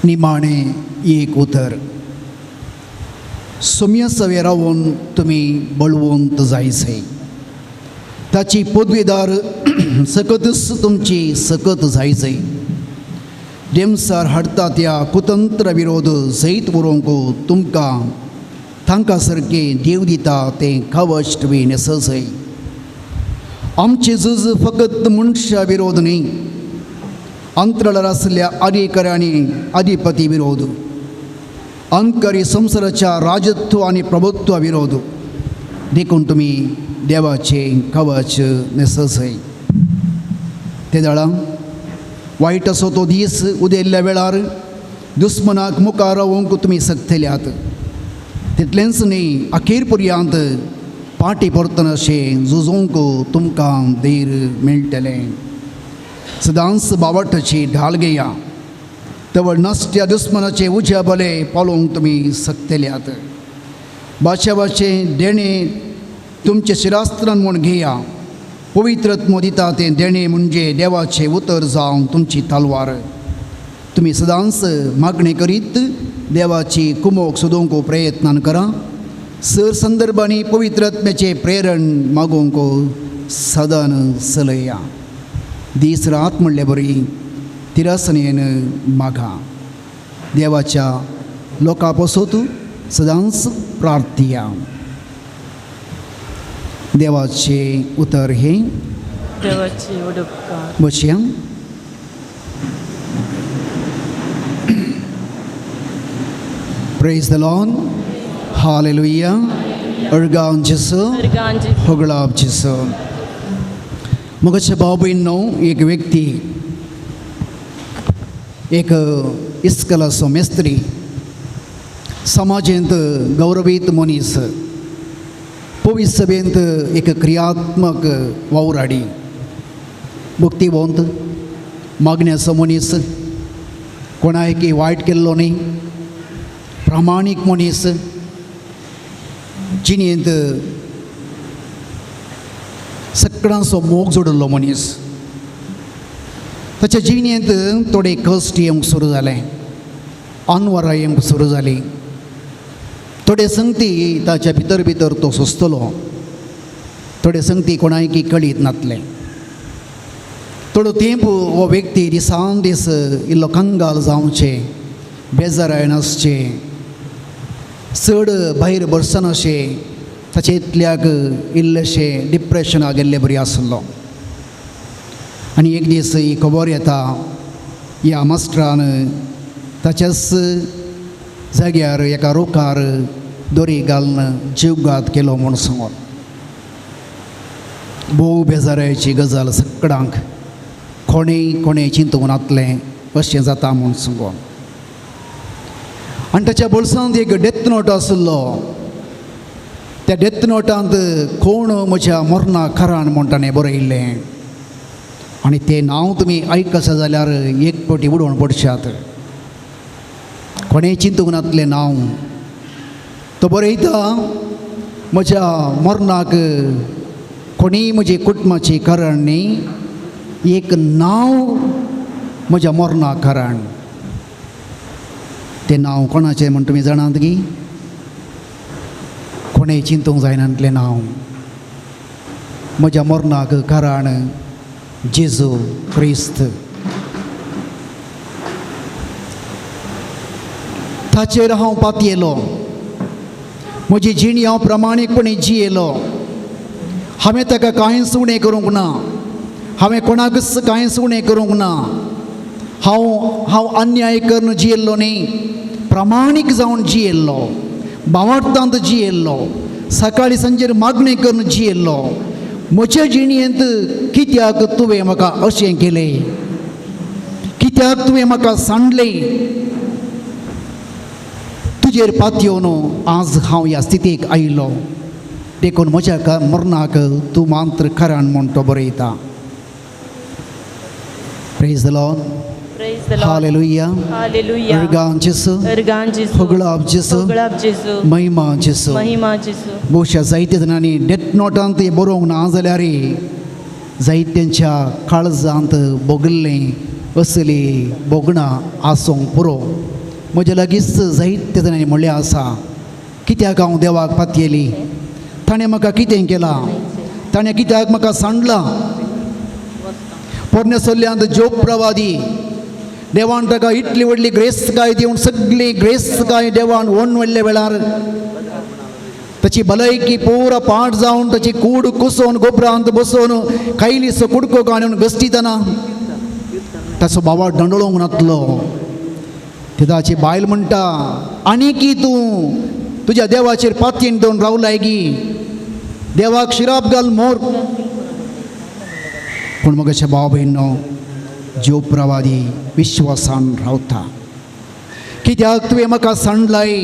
निमाणें एक उतर. सोम्या सवे रावन तुमी बळवंत जायचे, ताची पदवीदार सकतच तुमची सकत जायचे. देमसार हाडटा त्या कुतंत्र विरोध जैत उरोवंक तुमकां तांकां सारकें देव दिता तें कवच तुमी न्हेसजय. आमचें झूज फकत मनशा विरोध न्ही, अंतराळार आसल्या अधिकाऱ्यांनी अधिपती विरोध, अंतकरी संवसाराच्या राजत्व आनी प्रभुत्व विरोध. देखून तुमी देवाचें कवच न्हेसजय. ते दळां वायट असो तो दीस उदेल्ल्या वेळार दुस्मनाक मुखार रावोवंक तुमी शकतल्यात. तितलेंच न्ही, अखेर पर्यंत पाटी परतन अशें झुजोवंक तुमकां धैर्य मेळटलें. सदांच बावटाची ढाल घेया, तवळ नसत्या दुस्मनाचे उज्या बले पालोवंक तुमी शकतल्यात. बाशाबाचें देणें तुमचें शिरास्त्रान म्हूण घेया. पवित्रत्म दिता तें देणें म्हणजे देवाचें उतर जावन तुमची तलवार. तुमी सदांच मागणी करीत देवाची कुमोक सोदूंक प्रयत्न करा. सर संदर्भांनी पवित्रत्म्याचें प्रेरण मागूंक सदान चलया. दीस रात म्हणले बरी तिरासनेन मागा. देवाच्या लोकां पसत सदांच प्रार्थया. देवाचें उतर हें देवाची उपकार. बसया. Praise the Lord. Hallelujah. अर्गां जेजू, अर्गां जेजू. होगळाप जेजू. मगाच्या भाव भयणींनो, एक व्यक्ती, एक इस्कलाचो मेस्त्री, समाजेंत गौरवीत मनीस, पवित्र सभेंत एक क्रियात्मक वावराडी, भक्तिवंत, मागण्याचो मनीस, कोणायकी वायट केल्लो न्ही, प्रामाणीक मनीस, जिणेंत सगळ्यांचो मोग जोडिल्लो मनीस. ताच्या जिणेंत थोडे कश्ट येवंक सुरू जाले, अनवरां येवंक सुरू जालीं. थोडे संगती ताच्या भितर भितर तो सोंसतलो, थोडे संगती कोणायकी कळीत नातलें. थोडो तेंप हो व्यक्ती दिसान दीस इल्लो कंगाल जावचें, बेजाराय नासचें, चड भायर बरसनाशें, ताचे इतल्याक इल्लेशें डिप्रेशनाक गेल्ले बरी आसलो. आनी एक दीस ही खबर येता, ह्या मास्टरान ताच्याच जाग्यार एका रोकार दोरी घालून जीवघात केलो म्हूण सांगून. भोव बेजारायची गजाल सगळ्यांक, कोणें कोणें चिंतूंक नातलें अशें जाता म्हूण सांगून. आनी ताच्या बोल्सांत एक डेथ नोट आशिल्लो. त्या डेथ नोटांत कोण म्हज्या मरणाक कारण म्हूण ताणें बरयल्लें. आनी तें नांव तुमी आयकसा जाल्यार एक फावटी उडोवन पडशात. कोणें चिंतूंक नातलें नांव. तो बरयता, म्हज्या मरणाक कोणीय म्हजी कुटुंबाची कारण न्ही, एक नांव म्हज्या मरणाक कारण. तें नांव कोणाचें म्हूण तुमी जाणात गी? कोणें चिंतूंक जायनातलें नांव. म्हज्या मरणाक कारण जेजू क्रिस्त. ताचेर हांव पातयेलो, म्हजी जिणी हांव प्रामाणीकपणे जियेलो. हांवें ताका कांयच उणें करूंक ना, हांवें कोणाकच कांयच उणें करूंक ना. हांव अन्याय करून जियेल्लो न्ही, प्रामाणीक जावन जियेल्लो, भावार्थांत जियेल्लो, सकाळी सांजेर मागणें करून जियेल्लो. म्हजे जिणेंत कित्याक तुवें म्हाका अशें केलें, कित्याक तुवें म्हाका सांडलें? तुजेर पातयेवन आज हांव ह्या स्थितीक आयलो, देखून म्हज्या मरणाक तूं मात्र कारण म्हूण तो बरयता. Praise the Lord. Praise the Lord. Hallelujah. Hallelujah. अर्गां जेजू, अर्गां जेजू. होगळाप जेजू, होगळाप जेजू. महिमा जेजू. महिमा जेजू. बहुशा जायते जाणांनी डेथ नोटांत बरोवंक ना जाल्यार जायत्यांच्या काळजांत भोगल्लें असली भोगणां आसूंक पुरो. म्हज्या लागींच जायते जाणांनी म्हणलें आसा, कित्याक हांव देवाक पातयेली, ताणें म्हाका कितें केलां, ताणें कित्याक म्हाका सांडलां? पोरण्या सल्ल्यांत जोब प्रवादी, देवान ताका इतली व्हडली ग्रेस्तकाय दिवन सगळी ग्रेस्तकाय देवान ओन व्हडल्या वेळार ताची भलायकी पुरा पाट जावन ताची कूड कुसोवन गोबरांत बसोवन कायलीचो कुडको काडून गस्टितना ताचो बाबा दंडळोंक नातलो. ताची बायल म्हणटा, आनी की तूं तुज्या देवाचेर पातयेन दवरून रावलाय गी, देवाक शिराप घाल मोर. पूण मगेच्या भाव भयणो, जोब प्रवादी विश्वासान रावता. कित्याक तुवें म्हाका सांडलाय,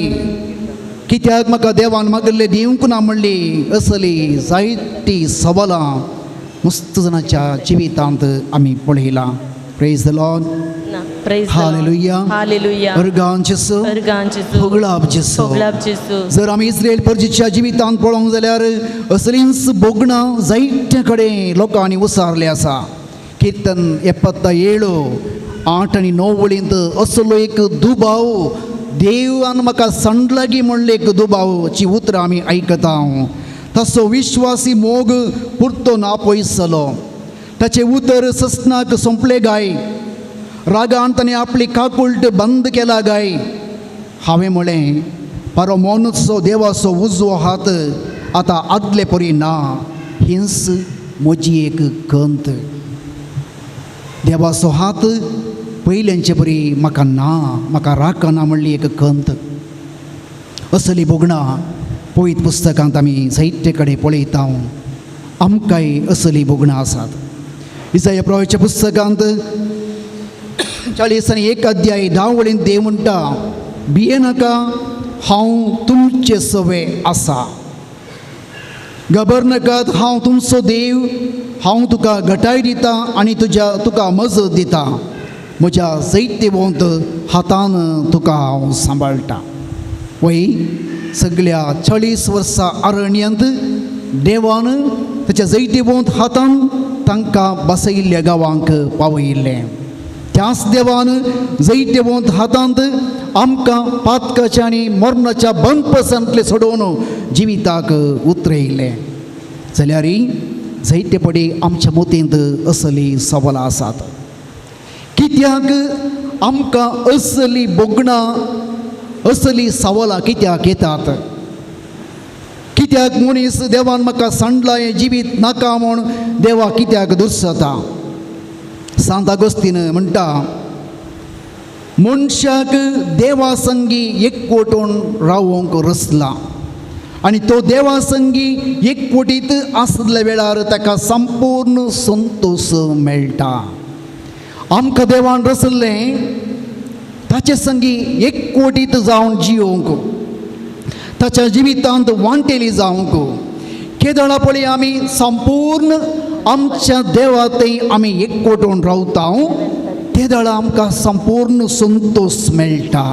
कित्याक म्हाका देवान मागिल्लें दिवंक ना म्हणली असली जायती सवालां मस्त जाणाच्या जिवितांत आमी पळयलां. Praise the Lord. Praise the Lord. Hallelujah. Hallelujah. अर्गां जेजू, अर्गां जेजू. होगळाप जेजू. होगळाप जेजू. जर आमी इस्रायल परजीच्या जिवितांत पळोवंक जाल्यार असलींच भोगणां जायते कडेन लोकांनी उसारले आसा. किर्तन 77 8 आनी 9 वळींत असलो एक दुबाव, देवान म्हाका सांडलागी म्हणले एक दुबावची उतरां आमी आयकता. तसो विश्वासी मोग पुरतो ना पयसलो, ताचें उतर ससनाक सोंपले गाय, रागान ताणें आपली काकुल्ट बंद केला गाय. हांवें म्हळें, पारो मोनचो देवाचो उजवो हात आतां आदले परी ना, हीच म्हजी एक कंत. देवाचो हात पयल्यांचे परी म्हाका ना, म्हाका राखना म्हणली एक कंत. असली भोगणां पवित्र पुस्तकांत आमी साहित्य कडेन पळयता, आमकांय असली भोगणां आसात. इसाया प्रवाच्या पुस्तकांत 41 अध्याय 10 वळीन देव म्हणटा, भियेनाका, हांव तुमचे सवे आसा. घाबरनाकात, हांव तुमचो देव. हांव तुका घटाय दिता आनी तुज्या तुका मजत दिता. म्हज्या जैत्यवंत हातान तुका हांव सांबाळटा. वय, सगल्या 40 वर्सां अरण्यांत देवान ताच्या जैत्यवंत हातान तांकां बसयिल्ल्या गांवांक पावयिल्लें. त्याच देवान जैत्यवंत हातांत आमकां पातकाच्या आनी मरणाच्या बंदपसांतले सोडोवन जिविताक उतरयलें. जाल्यार जायते पडी आमच्या मोतींत असली सवालां आसात. कित्याक आमकां असली भोगणां, असली सवालां कित्याक येतात? कित्याक मनीस देवान म्हाका सांडला, हें जिवीत नाका म्हूण देवा कित्याक दुसता? सांत आगोस्तीन म्हणटा, मनशाक देवा संगी एकवटून रावोंक रचला आनी तो देवा संगी एकवटीत आसल्या वेळार ताका संपूर्ण संतोश मेळटा. आमकां देवान रचल्लें ताचे संगी एकवटीत जावन जियोवंक, ताच्या जिवितांत वांटेली जावंक. केदळा पळय आमी संपूर्ण आमच्या देवा थंय आमी एकवटून रावता, ते वेळा आमकां संपूर्ण संतोश मेळटा.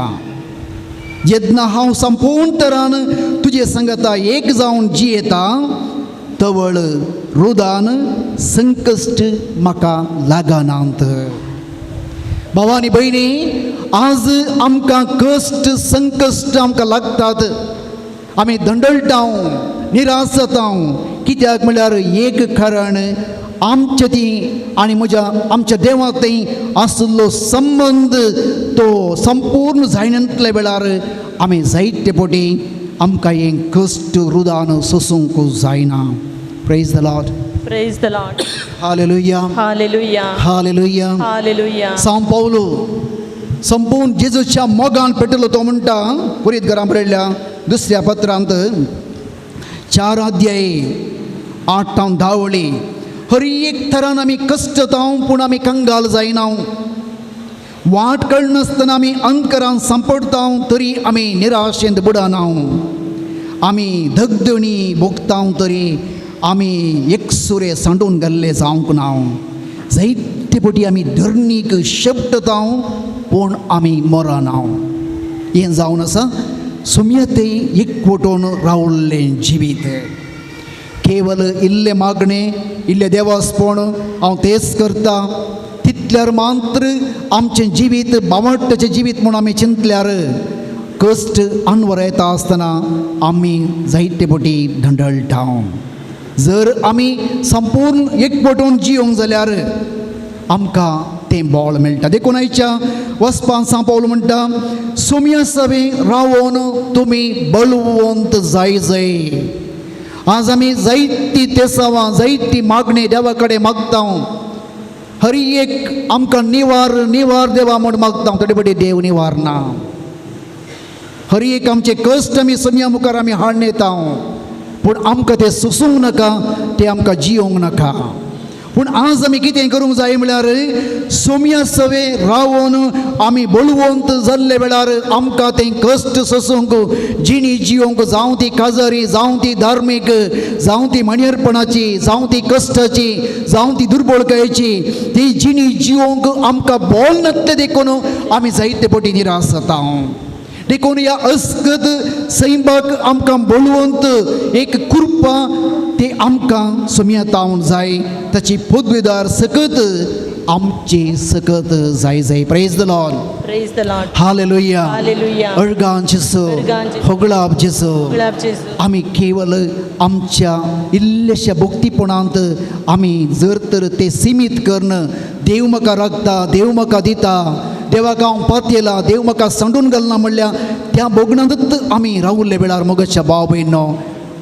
जेन्ना हांव संपूर्ण तरान तुजे संगता एक जावन जियेता, तवळ रुदान संकश्ट म्हाका लागनात. भावा आनी भयणी, आज आमकां कश्ट संकश्ट आमकां लागतात, आमी दंडळटा, निराश जाता. कित्याक म्हणल्यार एक कारण, आमचे ती आनी म्हज्या आमच्या देवा थंय आशिल्लो संबंद तो संपूर्ण जायनातल्या वेळार आमी जायते पटी आमकां हें कश्ट रुदान सोसूंक जायना. Praise the Lord. Praise the Lord. Hallelujah. Hallelujah. Hallelujah. Hallelujah. सांव पावलो संपूर्ण जेजूच्या मोगान पेटलो. तो म्हणटा, पुरीत घरां बरयल्ल्या दुसऱ्या पत्रांत 4 अध्याय 8 तावन 10 वळी, हर एक थरान आमी कश्टताव पूण आमी कंगाल जायना. वाट कळनासतना आमी अंकरान सांपडताव तरी आमी निराशेंत बुडना. आमी धगधणी भोगताव तरी आमी एकसुरे सांडून गेल्ले जावंक ना. जायते पटी आमी धरणीक शेपटताव पूण आमी मरना. हें जावन आसा सुमयते एकवटून रावल्लें जिवीत. केवल इल्लें मागणें, इल्लें देवासपण, हांव तेंच करता तितल्यार मात्र आमचें जिवीत बावट्टाचें जिवीत म्हूण आमी चिंतल्यार कश्ट अनवर येता आसतना आमी जायते पटी धंडळटा. जर आमी संपूर्ण एकवटून जियोंक जाल्यार आमकां तें बळ मेळटा. देखून आयच्या वचपान सांव पावल म्हणटा, सोम्या सवे रावोन तुमी बळवंत जाय जाय. आज आमी जायती तेसावां, जायती मागणी देवा कडेन मागता. हर एक आमकां निवार निवार देवा म्हूण मागता, थोडे पटी देव निवारना. हर एक आमचे कश्ट आमी सोम्या मुखार आमी हाडून येता, पूण आमकां तें सोसूंक नाका, तें आमकां जियोंक नाका. पूण आज आमी कितें करूंक जाय म्हळ्यार सोम्या सवे रावोन आमी बळवंत जाल्ले वेळार आमकां तें कश्ट सोसूंक, जिणी जियोंक, जावं ती काजारी, जावं ती धार्मीक, जावं ती मणेरपणाची, जावं ती कश्टाची, जावं ती दुर्बळकायेची, ती जिणी जियोंक आमकां बोल नासलें देखून आमी जायते पटी निराश जाता. देखून ह्या अस्कत सैमाक आमकां बळवंत एक कृपा ती आमकां सोम्या तावन जाय. ताची पदवीदार सकत आमची सकत जाय जाय. Praise the Lord. Praise the Lord. Hallelujah. Hallelujah. अळगां जेजू, अळगां जेजू. होगळाप जेजू. गुलाब जेजू. आमी केवल आमच्या इल्लेश्या भक्तीपणांत आमी जर तर ते सिमीत करून देव म्हाका राखता, देव म्हाका दिता, देवाक हांव पातयेला, देव म्हाका सांडून घालना म्हणल्यार त्या भोगणांतच आमी रावल्ले वेळार मोगाच्या भाव भयणो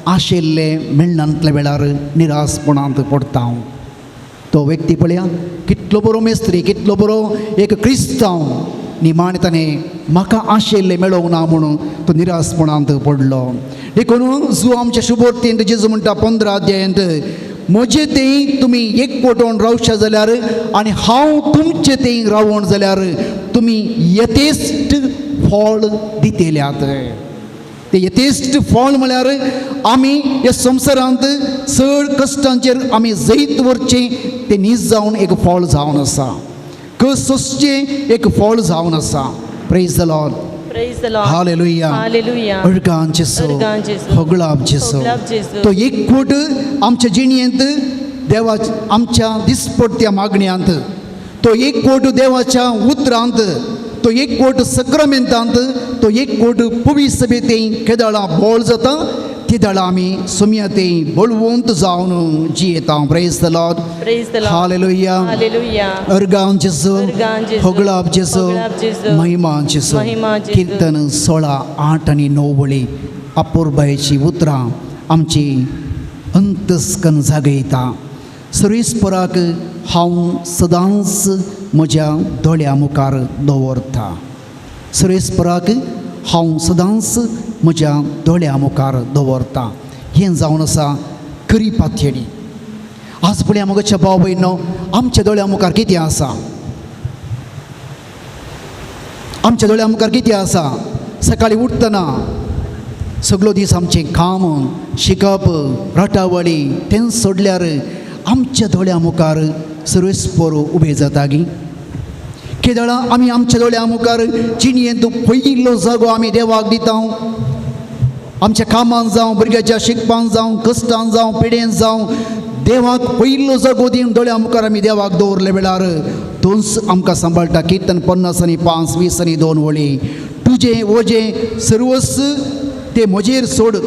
आशिल्ले मेळनातल्या वेळार निराशपणांत पडटा हांव. तो व्यक्ती पळया कितलो बरो मेस्त्री, कितलो बरो एक क्रिस्तांव. निमाणें ताणें म्हाका आशिल्लें मेळोवंक ना म्हणून तो निरासपणांत पडलो. देखून जुवांच्या शुभोर्तींत जेजू म्हणटा 15 अध्यायांत, म्हजे थंय तुमी एकवटोवन रावशा जाल्यार आनी हांव तुमचे थंय रावोन जाल्यार तुमी यथेश्ट फळ दितल्यात. ते यथेश्ट फळ म्हळ्यार आमी ह्या संवसारांत चड कश्टांचेर आमी जैत व्हरचें तें नीज जावन एक फळ जावन आसा, कस सोंसचें एक फळ जावन आसा. Praise the Lord. Praise the Lord. Hallelujah. Hallelujah. अर्गां जेजू, अर्गां जेजू, होगळाप जेजू. होगळाप जेजू. तो एकवट आमच्या जिणेंत देवा आमच्या दिसपडत्या मागण्यांत, तो एकवट देवाच्या उतरांत, तो एकवट सक्रामेंतांत, तो एकवट पवी सभेंत केदळां बोळ जाता तेदळां आमी सोम्या ते बळवंत जावन जियेता. Praise the Lord. Praise the Lord. Hallelujah. Hallelujah. अर्गां जेजू, अर्गां जेजू, होगळाप जेजू, होगळाप जेजू, महिमा जेजू. महिमा जेजू. कीर्तन 16 8 आनी 9 वळी अपुरबायेची उतरां आमची अंतस्कन जागयता. सर्वेस्पराक हांव सदांच म्हज्या दोळ्या मुखार दवरता. सर्वेस्पराक हांव सदांच म्हज्या दोळ्या मुखार दवरता. हें जावन आसा खरी पातयेणी. आज पळया म्हज्या भाव भयणो, आमच्या दोळ्या मुखार कितें आसा? आमच्या दोळ्या मुखार कितें आसा? सकाळीं उठतना सगळो दीस आमचें काम, शिकप, राटावळी तें सोडल्यार आमच्या दोळ्या मुखार सर्वेस्पर उबें जाता गी? केदळां आमी आमच्या दोळ्या मुखार जिणेंत पयलो जागो आमी देवाक दिता. आमच्या कामांत जावं, भुरग्याच्या शिकपान जावं, कश्टान जावं, पिडेन जावं, देवाक पयलो जागो दिवन दोळ्या मुखार आमी देवाक दवरले वेळार तोच आमकां सांबाळटा. कीर्तन 50 आनी 5 20 आनी 2 वळी, तुजें वजें सर्वस्व तें म्हजेर सोड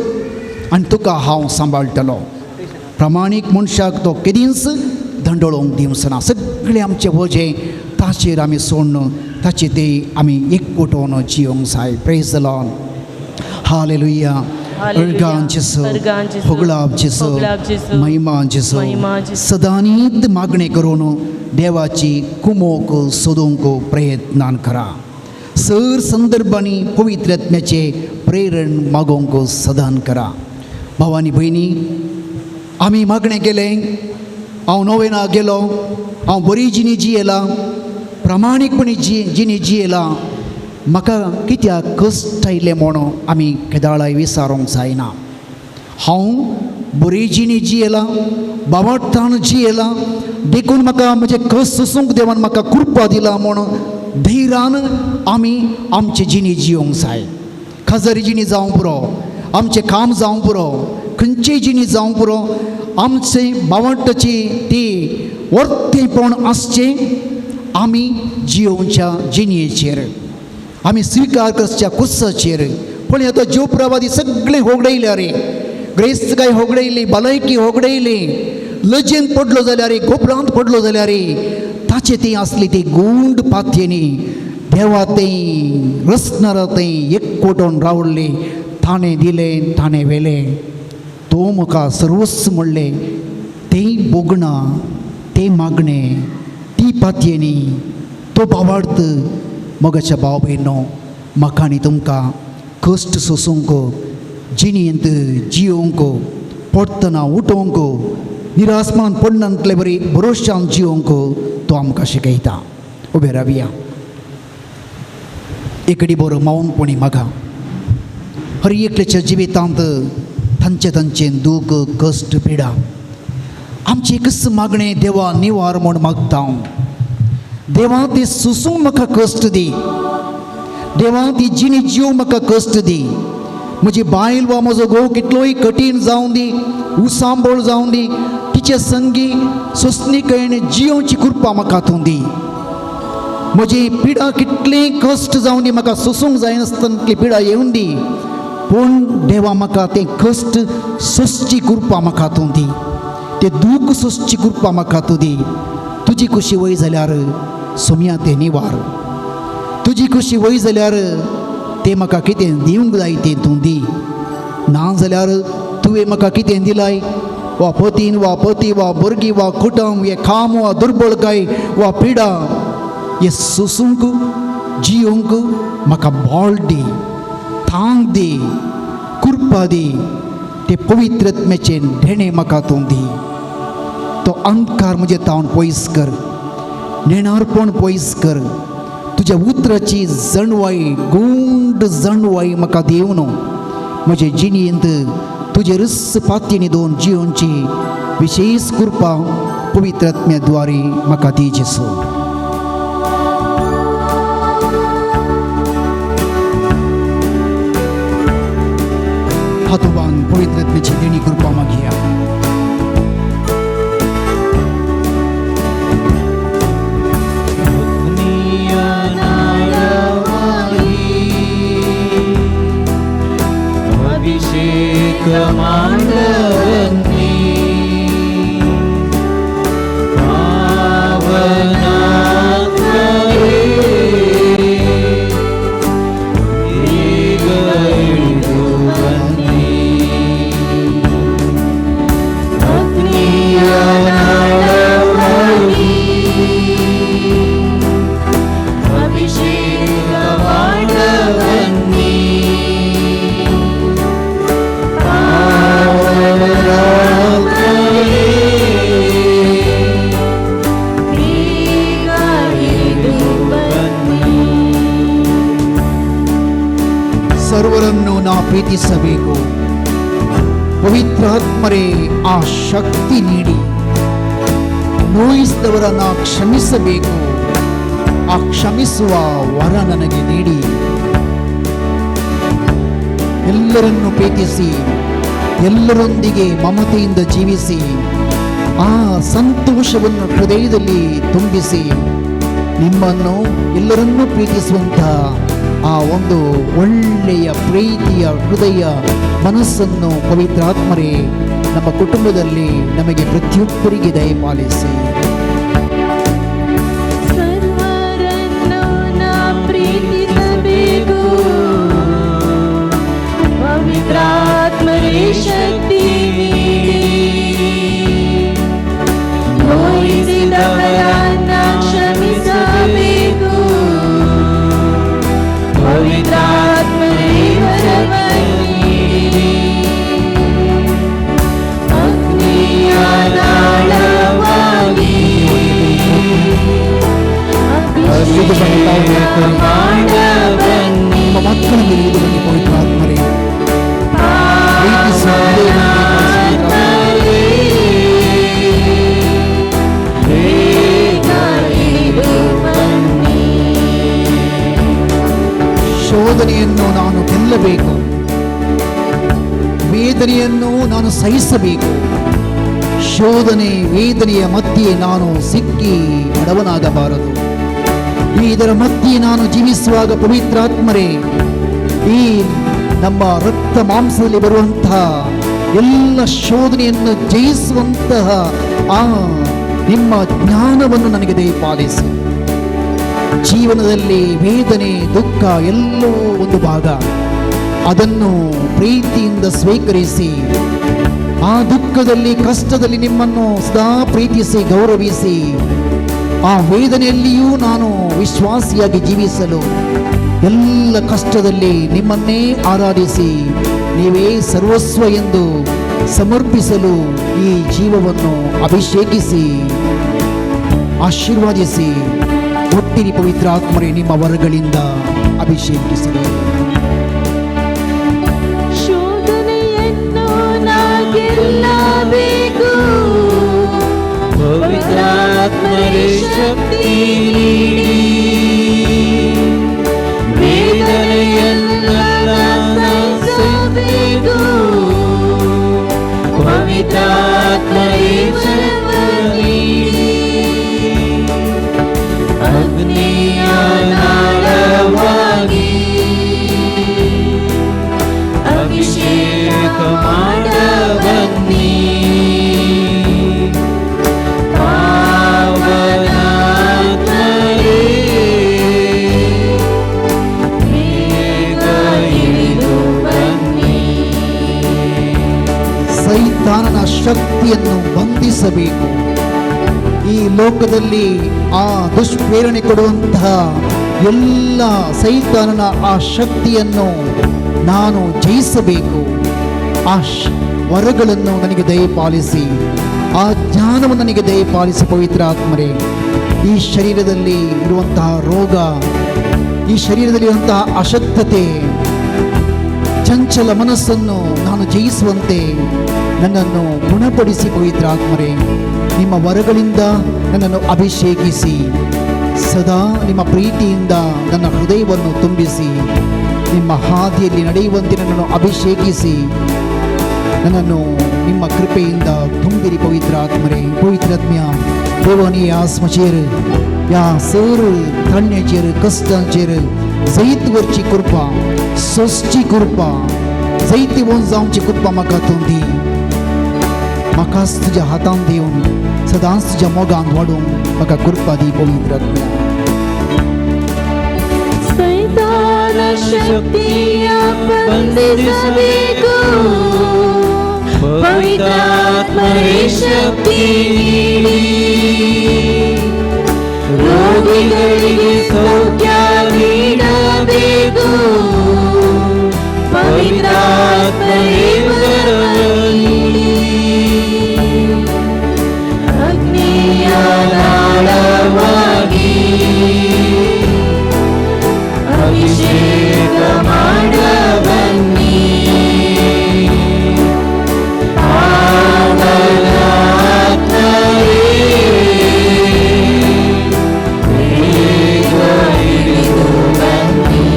आनी तुका हांव सांबाळटलो. प्रामाणीक मनशाक तो केदींच दंडळोवंक दिवचो ना. सगळें आमचें वजें ताचेर आमी सोडून ताचे ते आमी एकवटोवन जियोंक जाय. Praise the Lord. Hallelujah. अर्गां जेजू, अर्गां जेजू, होगळाप जेजू, होगळाप जेजू, महिमा जेजू. महिमा जेजू. सदांनीत मागणें करून देवाची कुमोक सोदूंक प्रयत्नान करा. सर संदर्भांनी पवित्र आत्म्याचें प्रेरण मागोवंक सदान करा. भावानी भयणी, आमी मागणें केलें, हांव नोवेनाक गेलो, हांव बरी जिणी जियेलां, प्रामाणीकपणी जिणी जियेलां, म्हाका कित्याक कश्ट आयले म्हणून आमी केदाळाय विचारूंक जायना. हांव बरी जिणी जियेलां, बाबार्थान जियेलां, देखून म्हाका म्हजें कश्ट सोसूंक देवान म्हाका कृपा दिला म्हणून धैर्यान आमी आमची जिणी जियोंक जाय. खाजरी जिणी जावंक पुरो, आमचें काम जावंक पुरो, खंयचीय जिणी जावंक पुरो, आमचें बावटाची ती वर्तेपण आसचें आमी जियोवच्या जिणयेचेर, आमी स्विकार करच्या कुसाचेर. पूण आतां जीवप्रवादी सगळें होगडयल्या रे, ग्रेस्तकाय होगडयली, भलायकी होगडयली, लजेन पडलो जाल्यार, गोबरांत पडलो जाल्यार ताचे ती आसली ती गुंड पातयेनी देवा थंय रसनारा थंय एकवटोन रावल्ली. ताणें दिलें, ताणें व्हेलें, तो म्हाका सर्वस्व म्हणलें. तें भोगणां, तें मागणें, ती पातयेनी, तो भावार्थ मोगाच्या भाव भयणो म्हाका आनी तुमकां कश्ट सोसूंक, जिणेंत जियोवंक, पडटना उठोवंक, निरासमान पडनातले बरी भरोश्यान जियोवंक तो आमकां शिकयता. उबे रावया एकडी बरो मौनपणी मागा. हर एकल्याच्या जिवितांत तांचे तांचें दूख, कश्ट, पिडा. आमचें एकच मागणें, देवा निवार म्हूण मागता हांव. देवा ती सोसूंक म्हाका कश्ट दी, देवा ती जिणी जीव म्हाका कश्ट दी. म्हजी बायल वा म्हजो घोव कितलोय कठीण जावं दी, उसांबोळ जावं दी, तिचे संगी सोंसणीकयेन जियोवची कृपा म्हाका तूं दी. म्हजी पिडा कितली कश्ट जावं दी, म्हाका सोसूंक जायनासतना ती पिडा येवन दी, पूण देवा म्हाका तें कश्ट सोंसची कृपा म्हाका तूं दी, तें दूख सोंसची कृपा म्हाका तूं दी. तुजी खुशी वय जाल्यार सोमया तें निवार, तुजी खुशी वय जाल्यार तें म्हाका कितें दिवंक जाय तें तूं दी, ना जाल्यार तुवें म्हाका कितें दिलाय वा पतीन वा पती वा भुरगीं वा कुटुंब, हे काम वा दुर्बळकाय वा पिडा, हे सोसूंक जियोंक म्हाका बळ दी, थांग दी, कृपा दी, ते पवित्र आत्म्याचें देणें म्हाका तूं दी। तो अंधकार म्हजे तावन पयस कर, नेणारपण पयस कर, तुज्या उतराची जणवाय, गुंड जणवाय म्हाका दिवन म्हजे जिणेंत तुजे रस पातयेनी दोन जियोंची विशेष कृपा पवित्र आत्म्या द्वारे म्हाका दी जेसू। हातोबान पवित्र आत्म्याची देणी कृपा मागया। अभिषेक मांडवनी पावनात्मरे ಬೇಗ ಇಳಿದು ಬನ್ನಿ ಅಗ್ನಿಯ ನಾಳವಾಗಿ ಅಭಿಷೇಕ ಮಾಡಬನ್ನಿ ಪಾವನಾತ್ಮರೇ ಬೇಗ ಇಳಿದು ಬನ್ನಿ. ಸರ್ವರನ್ನು ನಾ ಪ್ರೀತಿಸಬೇಕು. ಪವಿತ್ರಾತ್ಮರೇ ಆ ಶಕ್ತಿ ನೀಡಿ. ನೋಯಿಸಿದವರನ್ನ ಕ್ಷಮಿಸಬೇಕು, ಆ ಕ್ಷಮಿಸುವ ವರ ನನಗೆ ನೀಡಿ. ಎಲ್ಲರನ್ನು ಪ್ರೀತಿಸಿ, ಎಲ್ಲರೊಂದಿಗೆ ಮಮತೆಯಿಂದ ಜೀವಿಸಿ, ಆ ಸಂತೋಷವನ್ನು ಹೃದಯದಲ್ಲಿ ತುಂಬಿಸಿ, ನಿಮ್ಮನ್ನು ಎಲ್ಲರನ್ನೂ ಪ್ರೀತಿಸುವಂಥ ಆ ಒಂದು ಒಳ್ಳೆಯ ಪ್ರೀತಿಯ ಹೃದಯ ಮನಸ್ಸನ್ನು ಪವಿತ್ರಾತ್ಮರೇ ನಮ್ಮ ಕುಟುಂಬದಲ್ಲಿ ನಮಗೆ ಪ್ರತಿಯೊಬ್ಬರಿಗೆ ದಯಪಾಲಿಸಿ. ಸರ್ವರನ್ನು ನಾ ಪ್ರೀತಿಸಬೇಕು, ಪವಿತ್ರಾತ್ಮರೇ ಶಕ್ತಿ ನೀಡಿ. ನೋಯಿಸಿದವರನ್ನ ಕ್ಷಮಿಸಬೇಕು, ಪವಿತ್ರಾತ್ಮರೇ ವರವ ನೀಡಿ. ಅಗ್ನಿಯ ನಾಳವಾಗಿ ಅಭಿಷೇಕ ಮಾಡಬನ್ನಿ. ನಿಮ್ಮ ಮಕ್ಕಳ ಮೇಲೆ ಇಳಿದು ಬನ್ನಿ ಪವಿತ್ರಾತ್ಮರೇ. ಪ್ರೀತಿಸುವ ಹೃದಯವನ್ನು ದಯಪಾಲಿಸಿ. ಬೇಗ ಇಳಿದು ಬನ್ನಿ. ಶೋಧನೆಯನ್ನು ನಾನು ಗೆಲ್ಲಬೇಕು, ವೇದನೆಯನ್ನು ನಾನು ಸಹಿಸಬೇಕು. ಶೋಧನೆ ವೇದನೆಯ ಮಧ್ಯೆ ನಾನು ಸಿಕ್ಕಿ ಬಡವನಾಗಬಾರದು. ಇದರ ಮಧ್ಯೆ ನಾನು ಜೀವಿಸುವಾಗ ಪವಿತ್ರಾತ್ಮರೇ, ಈ ನಮ್ಮ ರಕ್ತ ಮಾಂಸದಲ್ಲಿ ಬರುವಂತಹ ಎಲ್ಲ ಶೋಧನೆಯನ್ನು ಜಯಿಸುವಂತಹ ಆ ನಿಮ್ಮ ಜ್ಞಾನವನ್ನು ನನಗೆ ದಯಪಾಲಿಸಿ. ಜೀವನದಲ್ಲಿ ವೇದನೆ ದುಃಖ ಎಲ್ಲವೂ ಒಂದು ಭಾಗ, ಅದನ್ನು ಪ್ರೀತಿಯಿಂದ ಸ್ವೀಕರಿಸಿ ಆ ದುಃಖದಲ್ಲಿ ಕಷ್ಟದಲ್ಲಿ ನಿಮ್ಮನ್ನು ಸದಾ ಪ್ರೀತಿಸಿ ಗೌರವಿಸಿ ಆ ವೇದನೆಯಲ್ಲಿಯೂ ನಾನು ವಿಶ್ವಾಸಿಯಾಗಿ ಜೀವಿಸಲು ಎಲ್ಲ ಕಷ್ಟದಲ್ಲಿ ನಿಮ್ಮನ್ನೇ ಆರಾಧಿಸಿ ನೀವೇ ಸರ್ವಸ್ವ ಎಂದು ಸಮರ್ಪಿಸಲು ಈ ಜೀವವನ್ನು ಅಭಿಷೇಕಿಸಿ ಆಶೀರ್ವಾದಿಸಿ ಒಟ್ಟಿರಿ ಪವಿತ್ರ ಆತ್ಮರೇ ನಿಮ್ಮ ವರಗಳಿಂದ ಅಭಿಷೇಕಿಸಿರಿ. ಶೋಧನೆಯನ್ನು ನಾ ಗೆಲ್ಲಬೇಕು, ಪವಿತ್ರಾತ್ಮರೇ ಶಕ್ತಿ ನೀಡಿ. ವೇದನೆಯನ್ನ ಸಹಿಸಬೇಕು, ಪವಿತ್ರಾತ್ಮರೇ ಶಕ್ತಿ ನೀಡಿ. ಅಗ್ನಿಯ ನಾಳವಾಗಿ ಅಭಿಷೇಕ ಮಾಡಬನ್ನಿ. ಪಾವನಾತ್ಮರೇ ಬೇಗ ಇಳಿದು ಬನ್ನಿ. ಸೈತಾನನ ಶಕ್ತಿಯನ್ನು ಬಂಧಿಸಬೇಕು, ಈ ಲೋಕದಲ್ಲಿ ಆ ದುಷ್ಪ್ರೇರಣೆ ಕೊಡುವಂತಹ ಎಲ್ಲ ಸೈತಾನನ ಆ ಶಕ್ತಿಯನ್ನು ನಾನು ಜಯಿಸಬೇಕು. ಆ ವರಗಳನ್ನು ನನಗೆ ದಯಪಾಲಿಸಿ, ಆ ಜ್ಞಾನವನ್ನು ನನಗೆ ದಯಪಾಲಿಸಿ ಪವಿತ್ರ ಆತ್ಮರೇ. ಈ ಶರೀರದಲ್ಲಿ ಇರುವಂತಹ ರೋಗ, ಈ ಶರೀರದಲ್ಲಿರುವಂತಹ ಅಶಕ್ತತೆ, ಚಂಚಲ ಮನಸ್ಸನ್ನು ನಾನು ಜಯಿಸುವಂತೆ ನನ್ನನ್ನು ಗುಣಪಡಿಸಿ ಪವಿತ್ರ ಆತ್ಮರೇ. ನಿಮ್ಮ ವರಗಳಿಂದ ನನ್ನನ್ನು ಅಭಿಷೇಕಿಸಿ, ಸದಾ ನಿಮ್ಮ ಪ್ರೀತಿಯಿಂದ ನನ್ನ ಹೃದಯವನ್ನು ತುಂಬಿಸಿ, ನಿಮ್ಮ ಹಾದಿಯಲ್ಲಿ ನಡೆಯುವಂತೆ ನನ್ನನ್ನು ಅಭಿಷೇಕಿಸಿ, ನನ್ನನ್ನು ನಿಮ್ಮ ಕೃಪೆಯಿಂದ ತುಂಬಿರಿ ಪವಿತ್ರ ಆತ್ಮರೇ. ಪವಿತ್ರಾತ್ಮ್ಯ देवानी ह्या आसमाचेर, ह्या सर थंडण्याचेर, कश्टांचेर जैत वरची कृपा, सोसची कृपा, जैतिवंत जावची कृपा म्हाका तूं दी. म्हाकाच तुज्या हातान दिवन सदांच तुज्या मोगान वाडूंक म्हाका कृपा दी पवित्र आत्म्या. ಸೈತಾನ ಶಕ್ತಿಯ ಬಂಧಿಸಬೇಕು, ಪವಿತ್ರಾತ್ಮರೇ ಶಕ್ತಿ ನೀಡಿ. ರೋಗಿಗಳಿಗೆ ಸೌಖ್ಯ ನೀಡಬೇಕು, ಪವಿತ್ರಾತ್ಮರೇ ವರವ ನೀಡಿ. ಅಗ್ನಿಯ ನಾಳವಾಗಿ ಅಭಿಷೇಕ ಮಾಡಬನ್ನಿ, ಪಾವನಾತ್ಮರೇ ಬೇಗ ಇಳಿದು ಬನ್ನಿ.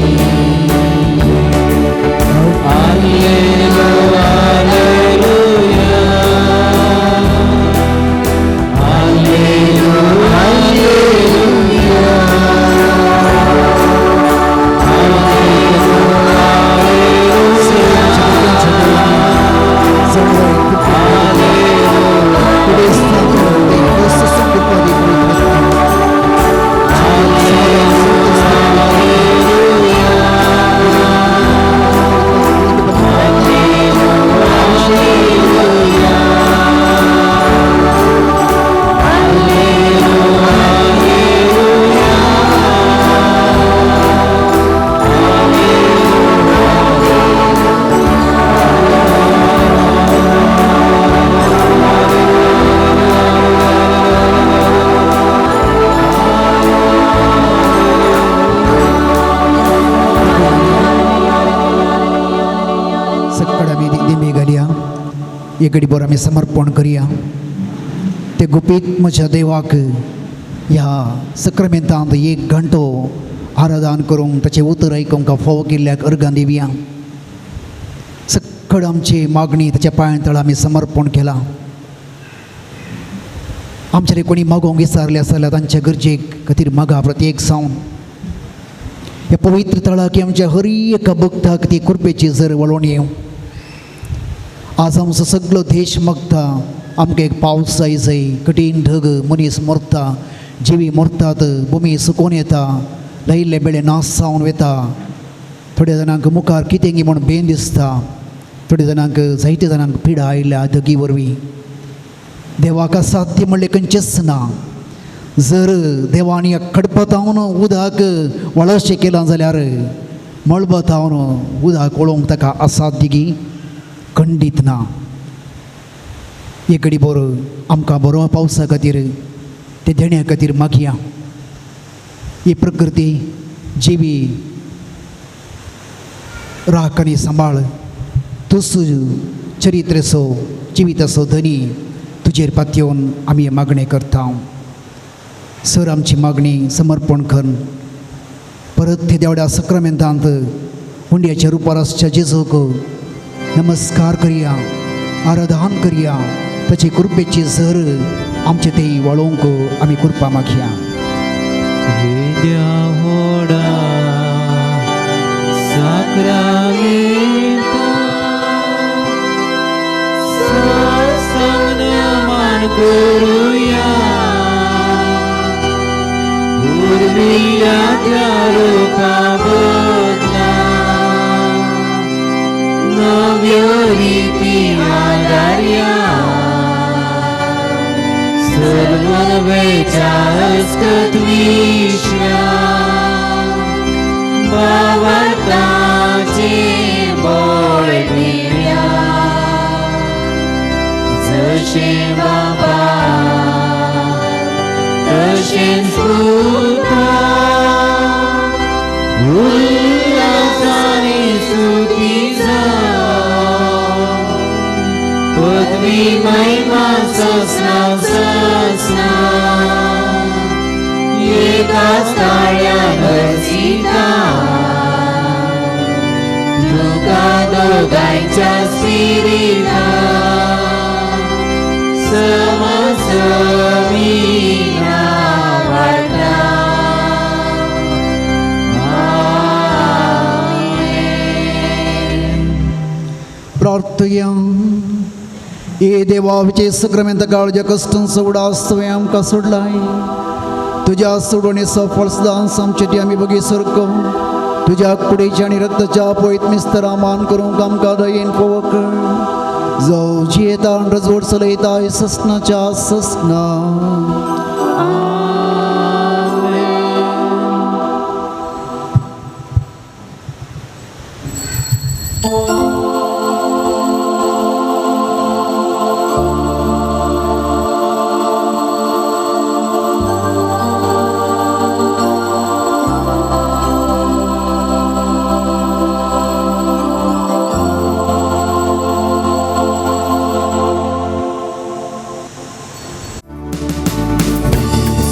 सक्कड आमी दिमी घालया, एक घडी भर आमी समर्पण करया ते गुपीत म्हज्या देवाक. ह्या सक्रमेंतांत एक घंटो आराधन करूंक, ताचें उतर आयकूंक फावो केल्ल्याक अर्गां दिवया. सक्कड आमची मागणी ताच्या पांयां तळ आमी समर्पण केलां. आमच्या कोणी मागोवंक विचारलें आसा जाल्यार तांच्या गरजेक खातीर मागा प्रत्येक जावन. ह्या पवित्र तळाक आमच्या हर एका भक्ताक ती कृपेची जर वळोवन येवं. आज आमचो सगळो देश मागता आमकां एक पावस जाय जाय. कठीण ढग, मनीस मरता, जिवी मरतात, भुमी सुकोवन येता, लायिल्ले बेळे नाश जावन वता. थोड्या जाणांक मुखार कितें म्हूण बेन दिसता, थोड्या जाणांक जायते जाणांक पिडा आयल्या धगी वरवीं. देवाक असाध्य म्हणलें खंयचेंच ना. जर देवान खडपतावन उदक वळशें केलां जाल्यार मळबतावन उदक वळोवंक ताका असाध्य गी खंडीत ना. एक घडी बरो आमकां बरो पावसा खातीर ते देण्या खातीर मागया. ही प्रकृती जिवी राख आनी सांबाळ. तूं चरित्रेचो जिविताचो धनी, तुजेर पातयेवन आमी मागणें करता. सर आमची मागणी समर्पण कर. परत ते देवड्या सक्रामेंतांत हुंड्याच्या रुपार आसच्या जेजूक नमस्कार करया, आराधन करया. ताची कृपेची झर आमचे ते वळोवंक आमी कृपा मागया. येद्या साक्रामेंता साष्टांग नमन करूया, पूर्विल्ल्या त्या रूपा बदला नव्यो रिती आदारया. घालून वेच्या अस्कत विश्या भावार्थाचे बळ दिल्या जशें बाबा तशेंच पुता उल्हासाने स्तुती जावं पदवी महिमा ससना ससना एकाच ताळ्या भरसिता तुका दोगांयच्या स्पिरिता समसमीना वाडटा. आमेन. प्रार्थया. ए देवा विचे सक्रमेंत काळज्या कश्टांचो उडास तुवें आमकां सोडलाय तुज्या सोडवणे सफळ सदांच आमचे ती आमी बगी सरको तुज्या कुडीच्या आनी रक्ताच्या पयत मिस्तरा मान करूंक आमकां दयेन फोव कर जो जियेता रजवड चलयता ससनाच्या ससना.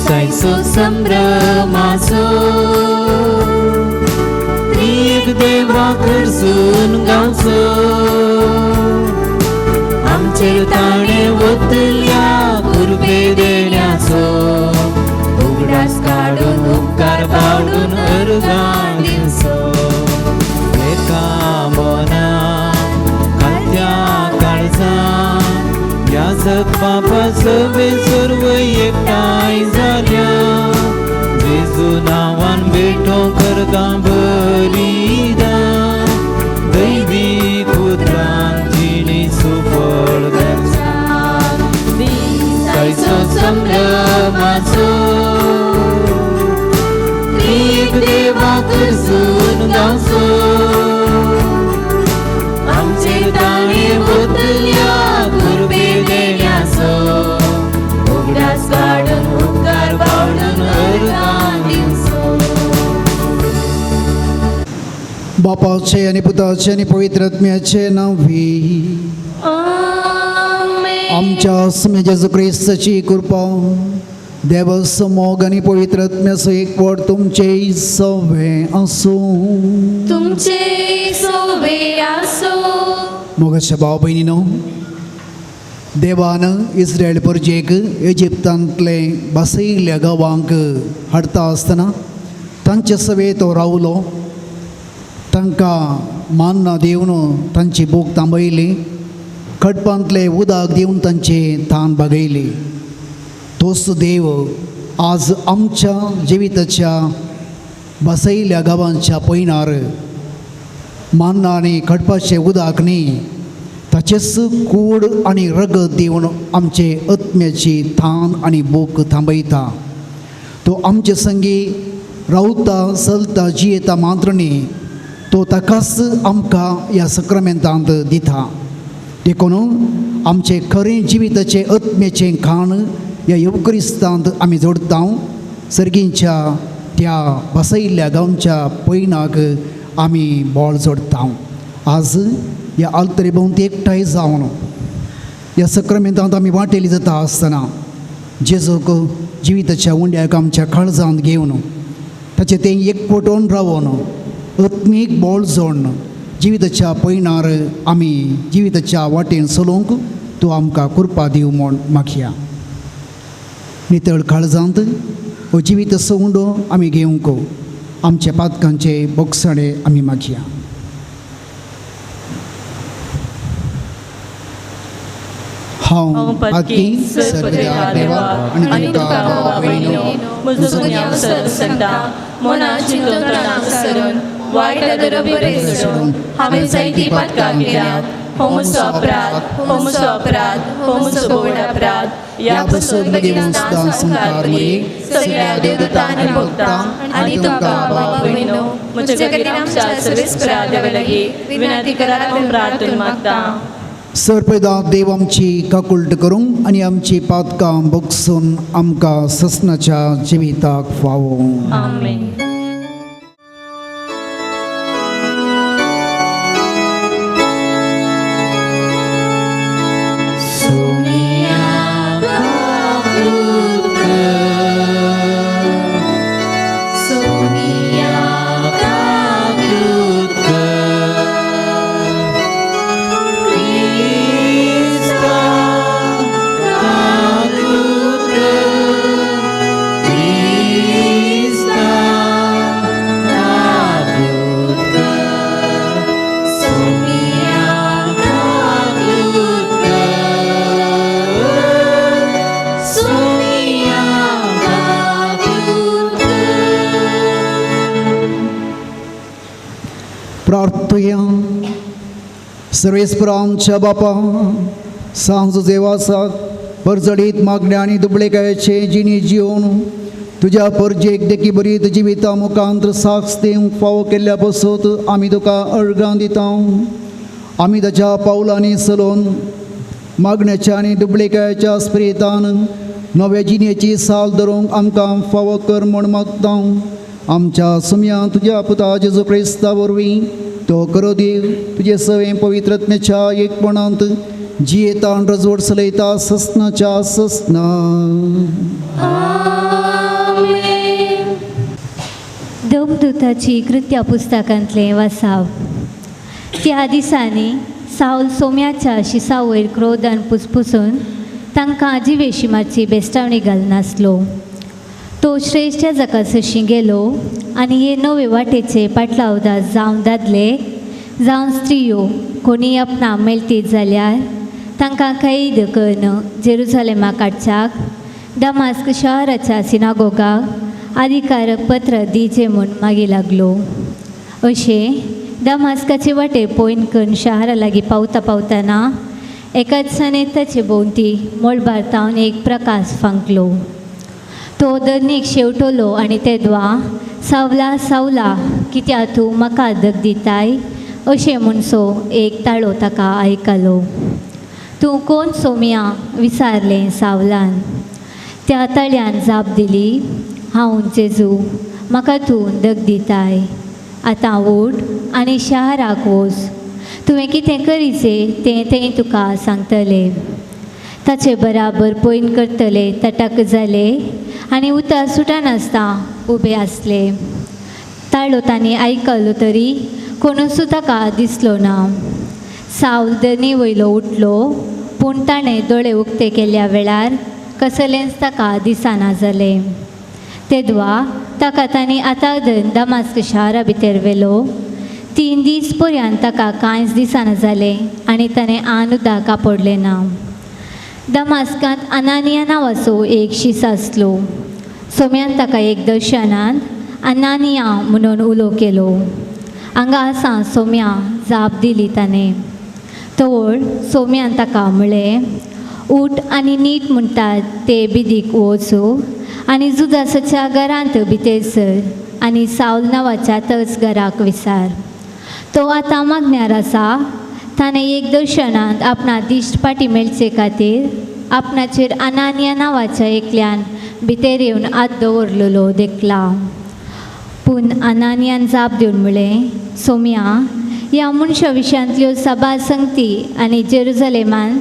सायसो संभ्रमाचो त्रिएक देवा कडसून गावचो आमचेर ताणें वतल्या कुर्बे देण्याचो उगडास काडून उपकार पाडून अर्गां दिवचो एका मना खात्या काळजा याजक बापा सवे सर्व एकठांय जाल्या जेजू नांवान भेटो करगां बरीदा दैवी उतरान जिणी सुफळ करता सायसो संभ्रमाचो त्रिएक देवा कडसून गावचो आमचेर ताणें वतल्या कुर्बे देण्याचो उगडास काडून उपकार पाडून अर्गां दिवचो. बापाचे आनी पुताचे आनी पवित्र आत्म्याचे नांवी आमेन. आमच्या स्वामी जेजू क्रिस्ताची कृपा देवाचो मोग आनी पवित्र आत्म्याचो एकवट तुमचे सवे आसूं. तुमचे सोवे आसो. मोगाच्या भाव भयणीनो देवान इस्रायल परजेक इजिप्तांतले बसयिल्ल्या गांवांक हाडटा आसतना तांचे सवे तो रावलो तांकां मान्ना दिवन तांची भूक थांबयली खडपांतले उदक दिवन तांचे तान भागयली. तोच देव आज आमच्या जिविताच्या बसयिल्ल्या गांवांच्या पयणार मान्ना आनी खडपाचें उदक न्ही ताचेच कूड आनी रगत दिवन आमचे आत्म्याची थान आनी भूक थांबयता. तो आमचे संगी रावता चलता जियेता मात्र न्ही तो ताकाच आमकां ह्या सक्रामेंतांत दिता. देखून आमचें खरें जिविताचें आत्म्याचें खाण ह्या येवक्रिस्तांत आमी जोडटा. सर्गींच्या त्या बसयिल्ल्या गांवच्या पयणाक आमी बोळ जोडटा. आज ह्या आल्तरी भोंवती एकठांय जावन ह्या सक्रामेंतांत आमी वांटेली जाता आसतना जेजूक जिविताच्या उंड्याक आमच्या काळजांत घेवन ताचें तें एकवटून रावन आत्मीक बोळ जोडून जिविताच्या पयणार आमी जिविताच्या वाटेन चलोवंक तूं आमकां कृपा दिव म्हूण मागया. नितळ काळजांत हो जिविताचो उंडो आमी घेवंक आमच्या पातकांचे बोगसाणे आमी मागया. हांव पातकी सर्वदया देवा आनी तुका भावा भयणीनो म्हजो गुन्यांव सांगता मना चिंतून सरून वायट अदर बरें सोडून हांवें जायतीं पातकां केल्यात. हो मुजो अपराध, हो मुजो अपराध, हो मुजो भोवड अपराध. ह्या पसून बेगीन संवसार मरे सगळ्या देवदूतांनी भोगता आनी तुमकां भाव भयणो म्हजे खातीर आमच्या सर्वेस्परा देवा लागीं विनंती करात म्हूण प्रार्थना मागता. सरपैदा देव आमची काकुळट करूंक आनी आमची पातकां भोगसून आमकां ससनाच्या जिविताक फावो. आमेन. प्रार्थया. सर्वेस्परा आमच्या बापा, सांज देवासाक परजडीत मागण्या आनी दुबळेकायेचे जिणी जिवन तुज्या परजेक देखी बरीत जिविता मुखांत साक्ष दिवंक फावो केल्ल्या पसत आमी तुका अर्गां दिता. आमी ताच्या पावलांनी चलोवन मागण्याच्या आनी दुबळेकायेच्या स्प्रेतान नव्या जिणेची साल धरूंक आमकां फावो कर म्हूण मागता. आमच्या सुम्या तुज्या पुता जेजू क्रिस्ता वरवीं तो करो देव तुजे सवें पवित्रत्मेच्या एकपणांत जियेता रजवड चलयता ससनाच्या ससना. दमदूताची कृत्या पुस्तकांतलें वासाव. त्या दिसांनी सावल सोम्याच्या शिसावयर क्रोधान पुसपुसून तांकां जिवेशिमाची बेस्टावणी घालनासलो. तो श्रेश्ठ जकासशी गेलो आनी हे नवे वाटेचे पाटलावदार जावं दादले जावं स्त्रियो कोणी आपणा मेळटीत जाल्यार तांकां कैद करून जेरुजलेमा काडच्याक दमास्क शहराच्या सिनागोगाक अधिकारक पत्र दिवचें म्हूण मागीर लागलो. अशें दमास्काचे वाटे पॉयंट करून शहरा लागीं पावता पावतना एकाच दिसांनी ताचे भोंवती मळबार तावन एक प्रकाश फांकलो. तो दनीक शेवटलो आनी तेदवा सावला सावला कित्याक तूं म्हाका दग दिताय अशें म्हणसो एक ताळो ताका आयकलो. तूं कोण सोम्या विचारलें सावलान. त्या ताळ्यान जाप दिली, हांव जेजू, म्हाका तूं दग दिताय. आतां उठ आनी शहराक वच, तुवें कितें करीचें तें तें तुका सांगतलें. ताचे बराबर पयन करतले तटाक जाले आनी उतर सुटनासतना उबे आसले. ताळो तांणी आयकलो तरी कोणूच ताका दिसलो ना. सावल दनी वयलो उठलो, पूण ताणें दोळे उक्ते केल्ल्या वेळार कसलेंच ताका दिसना जालें. तेदवा ताका तांणी आतां धरून दमास्क शारा भितर व्हेलो. 3 दीस पर्यंत ताका कांयच दिसना जालें आनी ताणें आन उदक कापडलें ना. दमास्कांत अनानिया नांवाचो एक शीस आसलो. सोम्यान ताका एक दर्शनांत अनानिया म्हणून उलो केलो. हांगा आसा सोम्या, जाप दिली ताणें. तवळ सोम्यान ताका म्हळें, उठ आनी नीट म्हणटात ते बिदीक वच आनी जुदासाच्या घरांत भितर सर आनी सावल नांवाच्या तच घराक विसार. तो आतां मागण्यार आसा. ताणें एक दर्शनांत आपणा दिश्ट पाटी मेळचे खातीर आपणाचेर अनानिया नांवाच्या एकल्यान भितर येवन हात दवरलेलो देखला. पूण अनानियान जाप दिवन म्हळें, सोम्या, ह्या मनशा विशयांतल्यो साबार संगती आनी जेरुजलेमान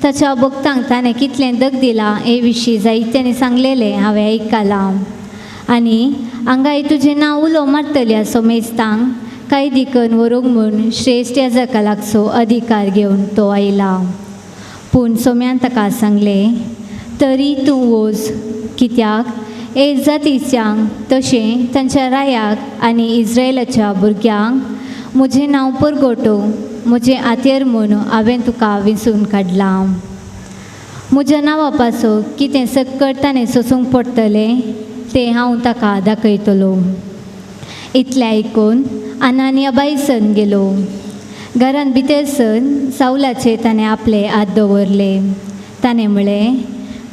ताच्या भक्तांक ताणें कितलें दग दिलां हे विशीं जायत्यांनी सांगलेलें हांवें आयकलां. आनी हांगाय तुजें नांव उलो मारतल्या सोमेस्तांक कायदी करून व्हरूंक म्हूण श्रेश्ठ याजका लागचो अधिकार घेवन तो आयला. पूण सोम्यान ताका सांगलें, तरी तूं वच, कित्याक हे जातीच्यांक तशें तांच्या रायाक आनी इस्रायलाच्या भुरग्यांक म्हजें नांव परगटो म्हजें आतेर म्हूण हांवें तुका विंचून काडलां. म्हज्या नांवा पासून कितें सक्कट ताणें सोसूंक पडटलें तें हांव ताका दाखयतलो. इतलें आयकून अनानिया बायसन गेलो. घरांत भितर सरून सावलाचेर ताणें आपले हात दवरले. ताणें म्हळें,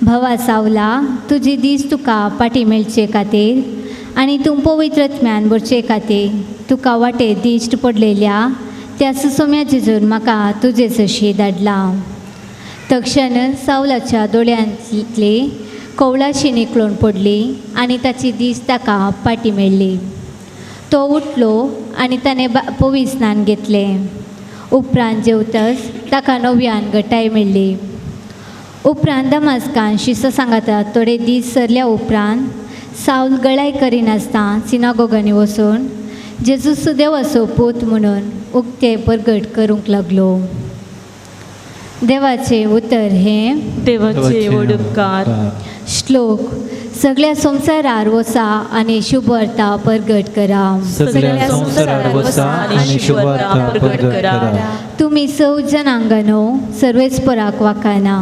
भावा सावला, तुजी दीस तुका पाटी मेळचे खातीर आनी तूं पवित्र आत्म्यान भरचे खातीर तुका वाटेर दिश्ट पडलेल्या त्या सुसोम्या जेजून म्हाका तुजे सशी धाडला. तक्षण सावलाच्या दोळ्यांतली कवळाशी निकळून पडली आनी ताची दीस ताका पाटी मेळ्ळी. तो उठलो आनी ताणें पवित्र स्नान घेतलें. उपरांत जेवतच ताका नव्यान गटाय मेळ्ळी. उपरांत दमास्कान शिस्त सांगाता थोडे दीस सरल्या उपरांत सावल गळाय करिनासतना सिनागोगांनी वचून जेजू देवाचो पूत म्हणून उक्ते परगट करूंक लागलो. देवाचें उतर हें देवाचे व्हड उपकार. श्लोक. सगळ्या संवसारार वसा आनी शुभवार्ता परगट करा. सगळ्या संवसारार वसा आनी शुभवार्ता प्रगट करा. तुमी सौ जनांगनो सर्वेस्पराक वाकाना,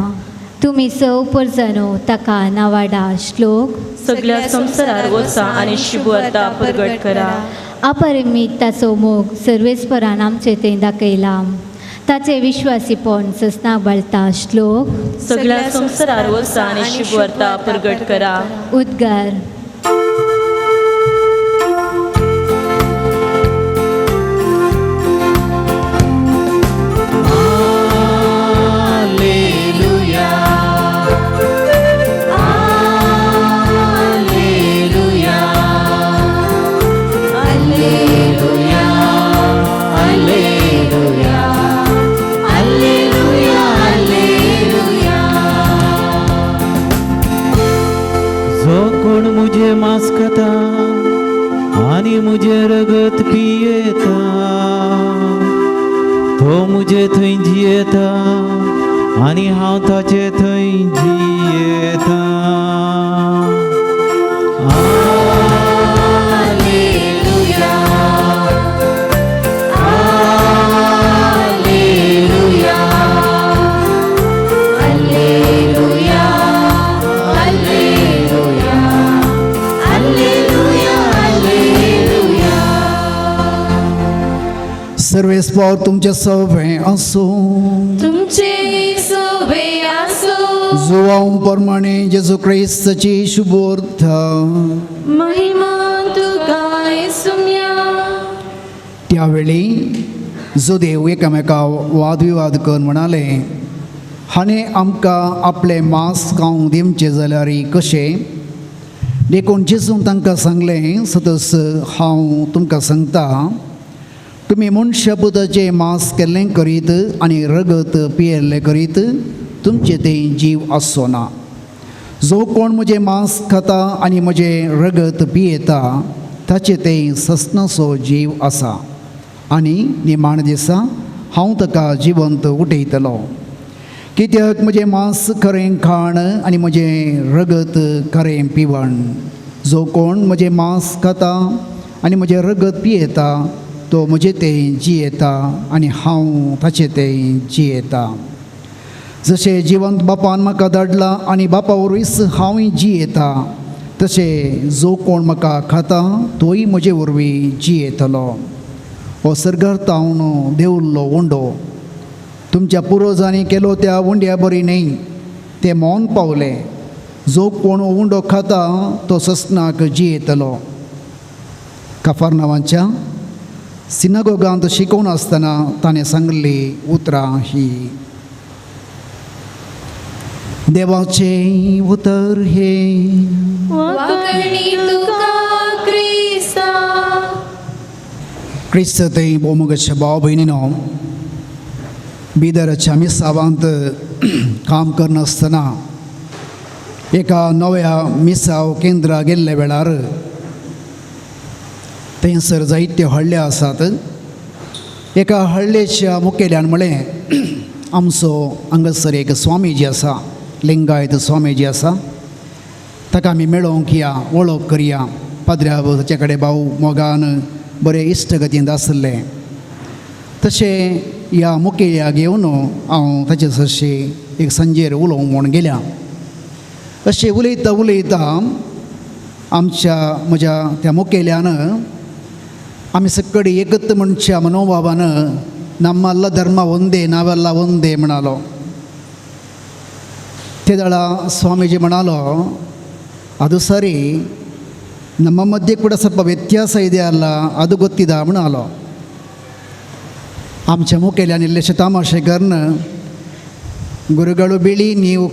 तुमी सौ परजनो ताका नावाडा. श्लोक. सगळ्या संवसारार वसा आनी शुभवार्ता परगट करा. अपरिमीत ताचो मोग सर्वेस्परान आमचे थंय दाखयला, ताचे विश्वासीपण ससना बाळता. श्लोक. सगळ्या संवसारार वसा आनी शुभवार्ता परगट करा. उद्गार. Alleluia, Alleluia, Alleluia, Alleluia, Alleluia, Alleluia. जो कोण मुझे मांस खाता आनी मुझे रगत पियेता तो मुझे थंय जियेता आनी हांव ताचे थंय जियेता. Alleluia, Alleluia, Alleluia, Alleluia, Alleluia, Alleluia. सर्वेस्पर तुमचे सवे आसूं. तुमचे सोबे आसो. जुवांव प्रमाणे जेजू क्रिस्ताची शुभोर्थ. महिमा तुका सुम्या. त्यावेळी जुदेव एकामेका वादविवाद करून म्हणाले, हाणें आमकां आपलें मांस खावंक दिवचें जाल्यार कशें? देखून जेजून तांकां सांगलें, सतस हांव तुमकां सांगता, तुमी मनशा पुताचें मांस केल्लें करीत आनी रगत पियेल्लें करीत तुमचें तें जीव आसचो ना. जो कोण म्हजें मांस खाता आनी म्हजें रगत पियेता ताचें तें ससनाचो जीव आसा आनी निमाण दिसा हांव ताका जिवंत उठयतलो. कित्याक म्हजें मांस खरें खाण आनी म्हजें रगत खरें पिवण. जो कोण म्हजें मांस खाता आनी म्हजें रगत पियेता तो म्हजें तें जियेता आनी हांव ताचें तें जियेता. जशें जिवंत बापान म्हाका धाडला आनी बापा वरवींच हांवूय जियेता, तशें जो कोण म्हाका खाता तोय म्हजे वरवीं जियेतलो. हो सर्गार तावन देंवल्लो उंडो तुमच्या पुर्वजांनी केलो त्या उंड्या बरी न्हय, ते मौन पावले. जो कोण उंडो खाता तो ससनाक जियेतलो. काफार नांवाच्या सिनागोगांत शिकोवन आसतना ताणें सांगल्ली उतरां ही. देवाचें उतर हें. वाकणी तुका क्रिस्ता. क्रिस्त थंय भोवमोगाच्या भाव भयणीनो, बिदराच्या मिसावांत काम करनासतना एका नव्या मिसाव केंद्रा गेल्ल्या वेळार थंयसर जायत्यो हळ्ळ्यो आसात. एका हळ्ळेच्या मुखेल्यान म्हळें, आमचो हांगासर एक स्वामीजी आसा, लिंगायत स्वामीजी आसा, ताका आमी मेळोवंक या, वळख करया. पाद्र्या ताचे कडेन भाव मोगान बरे इश्टगतींत आसले. तशें ह्या मुखेल्या घेवन हांव ताचे सरशी एक सांजेर उलोवंक म्हूण गेल्या. अशें उलयता उलयता आमच्या म्हज्या त्या मुखेल्यान आमी सकडी एकत म्हणच्या मनोभावान ನಮ್ಮೆಲ್ಲ ಧರ್ಮ ಒಂದೇ, ನಾವೆಲ್ಲ ಒಂದೇ म्हणालो. तेदळा ಸ್ವಾಮೀಜಿ म्हणालो, ಅದು ಸರಿ, ನಮ್ಮ ಮಧ್ಯೆ ಕೂಡ ಸ್ವಲ್ಪ ವ್ಯತ್ಯಾಸ ಇದೆ ಅಲ್ಲ, ಅದು ಗೊತ್ತಿದ म्हणालो. आमच्या मुखेल्यान इल्लेशे तामाशे करून गुरुಗಳು ಬಿಳಿ, ನೀವು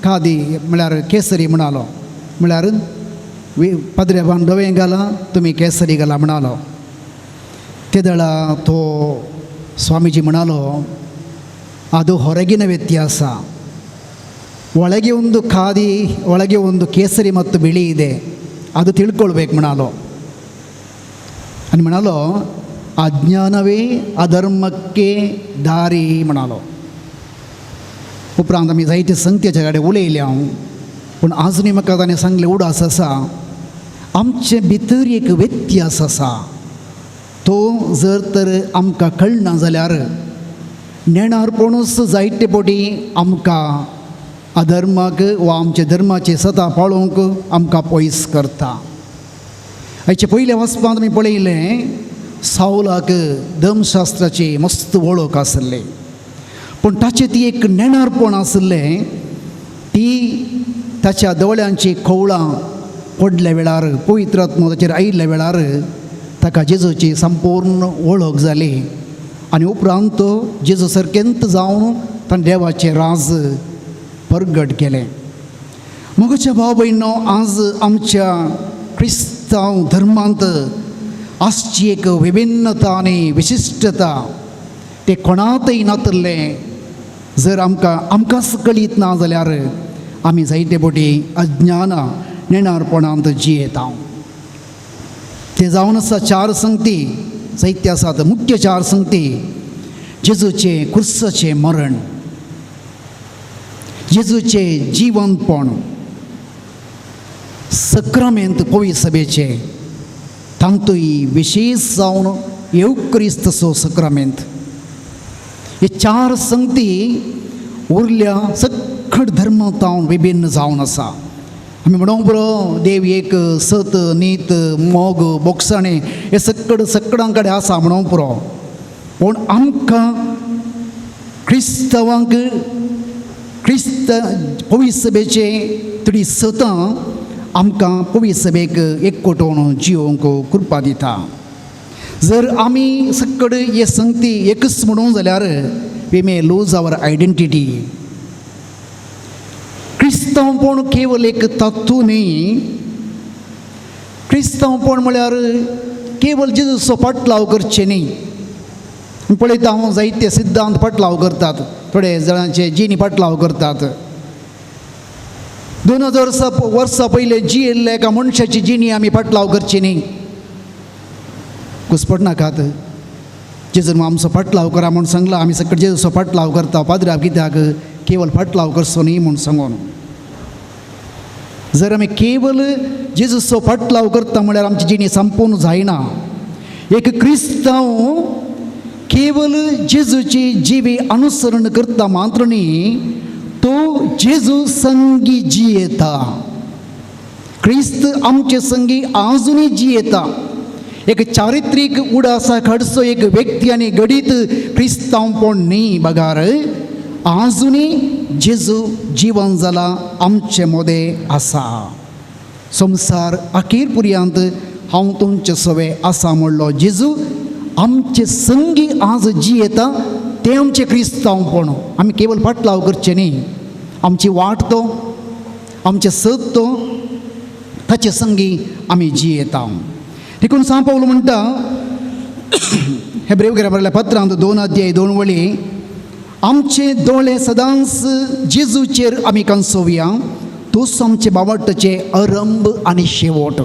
ಖಾದಿ म्हळ्यार केसरी म्हणालो. म्हळ्यार पदरेबान धवें घालां, तुमी केसरी घाला म्हणालो. तेदळा तो ಸ್ವಾಮೀಜಿ म्हणालो, ಅದು ಹೊರಗಿನ ವ್ಯತ್ಯಾಸ, ಒಳಗೆ ಒಂದು ಖಾದಿ, ಒಳಗೆ ಒಂದು ಕೇಸರಿ ಮತ್ತು ಬಿಳಿ ಇದೆ, ಅದು ತಿಳ್ಕೊಳ್ಬೇಕು म्हणालो. आणि म्हणालो, अज्ञानವೇ अधर्मಕ್ಕೆ दारी म्हणालो. उपरांत आमी जायते संगतीच्या कडेन उलयले हांव, पूण आजुनूय म्हाका ताणें सांगलें उडास आसा, आमचे भितर एक व्यत्यास आसा, तो जर तर आमकां कळना जाल्यार नेणारपणूच जायते फावटी आमकां अधर्माक वा आमच्या धर्माचे सता पाळोवंक आमकां पयस करता. हाचे पयल्या वाचपांत आमी पळयलें, सावलाक धर्मशास्त्राची मस्त वळख आसली, पूण ताचें ती एक नेणारपण आसलें, ती ताच्या दोळ्यांची खोवळां पडल्या वेळार, पवित्र आत्मो ताचेर आयिल्ल्या वेळार ताका जेजूची संपूर्ण वळख जाली आनी उपरांत तो जेजू सारकेंत जावन ताणें देवाचें राज परगट केलें. मोगाच्या भाव भयणो, आज आमच्या क्रिस्तांव धर्मांत आसची एक विभिन्नता आनी विशिश्टता ते कोणातय नातलें जर आमकां आमकांच कळीत ना जाल्यार आमी जायते फावटी अज्ञाना नेणारपणांत जियेता. ते जावन आसा चार संगती जायते आसात, मुख्य चार संगती: जेजूचें कुर्साचें मरण, जेजूचें जिवनपण, सक्रामेंत पवित्र सभेचें, तांतूय विशेश जावन येवक्रिस्तचो सक्रामेंत. हे चार संगती उरल्या सकट धर्मांत विभिन्न जावन आसा. आमी म्हणोंक पुरो, देव एक, सत, नीत, मोग, बोगसाणें हे सकड सकडां कडेन आसा म्हणोंक पुरो, पूण आमकां क्रिस्तांवांक क्रिस्त पवित्र सभेचे थोडी सतां आमकां पवित्र सभेक एकवटोवन जियोवंक कृपा दिता. जर आमी सकड हे संगती एकच म्हणूंक जाल्यार we may lose our identity. क्रिस्तांवपण केवल एक तत्व न्ही. क्रिस्तांवपण म्हळ्यार केवल जेजूचो फाटलाव करचें न्ही. पळयता हांव, जायते सिद्धांत फाटलाव करतात, थोडे जाणांचे जिणी फाटलाव करतात. 2000 वर्सां पयलें जियेल्ल्या एका मनशाची जिणी आमी फाटलाव करची न्ही. घुसपट नाकात. जेजून आमचो फाटलाव करा म्हूण सांगला, आमी सगळे जेजूचो फाटलाव करता. पाद्राक कित्याक केवल फाटलाव करचो न्ही म्हूण सांगून. जर आमी केवल जेजूचो फाटलाव करता म्हळ्यार आमची जिणी संपूर्ण जायना. एक क्रिस्तांव केवल जेजूची जिवी अनुसरण करता मात्र न्ही, तो जेजू संगी जियेता. क्रिस्त आमचे संगी आजुनूय जियेता. एक चारित्रीक उडासा घडचो एक व्यक्ती आनी घडीत क्रिस्तांवपण न्ही, बगार आजुनूय जेजू जिवन जाला आमचे मोदें आसा. संवसार अखेर पर्यंत हांव तुमचे सवे आसा म्हणलो जेजू आमचे संगी आज जियेता. तें आमचें क्रिस्तांवपण. आमी केवल फाटलाव करचें न्ही. आमची वाट तो, आमचें सत तो, ताचे संगी आमी जियेता. देखून सांव पावल म्हणटा हेब्रेव बरयल्या पत्रांत 2 अध्याय 2 वळी, आमचे दोळे सदांच जेजूचेर आमी कंसोवया, तोच आमचे बावटाचे अरंब आनी शेवट.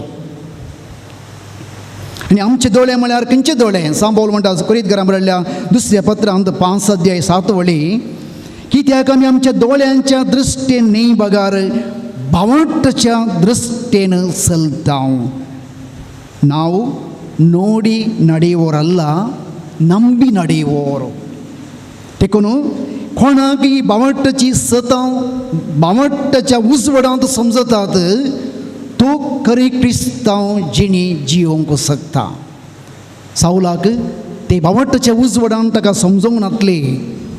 आनी आमचे दोळे म्हळ्यार खंयचे दोळे? सांव पावल म्हणटा कुरीत घरा बरयल्ल्या दुसऱ्या पत्रांत 5 अध्याय 7 वळी, कित्याक आमी आमच्या दोळ्यांच्या दृश्टीन न्ही बगार बावटाच्या दृश्टीन चलता. ನಾವು ನೋಡಿ ನಡೆಯುವವರಲ್ಲ, ನಂಬಿ ನಡೆಯುವವರು. देखून कोणाक ही बावटाची सतां बावटाच्या उजवडांत समजतात, तो खरी क्रिस्तांव जिणी जियोवंक शकता. सावलाक ते बावटाच्या उजवडान ताका समजोवंक नातले,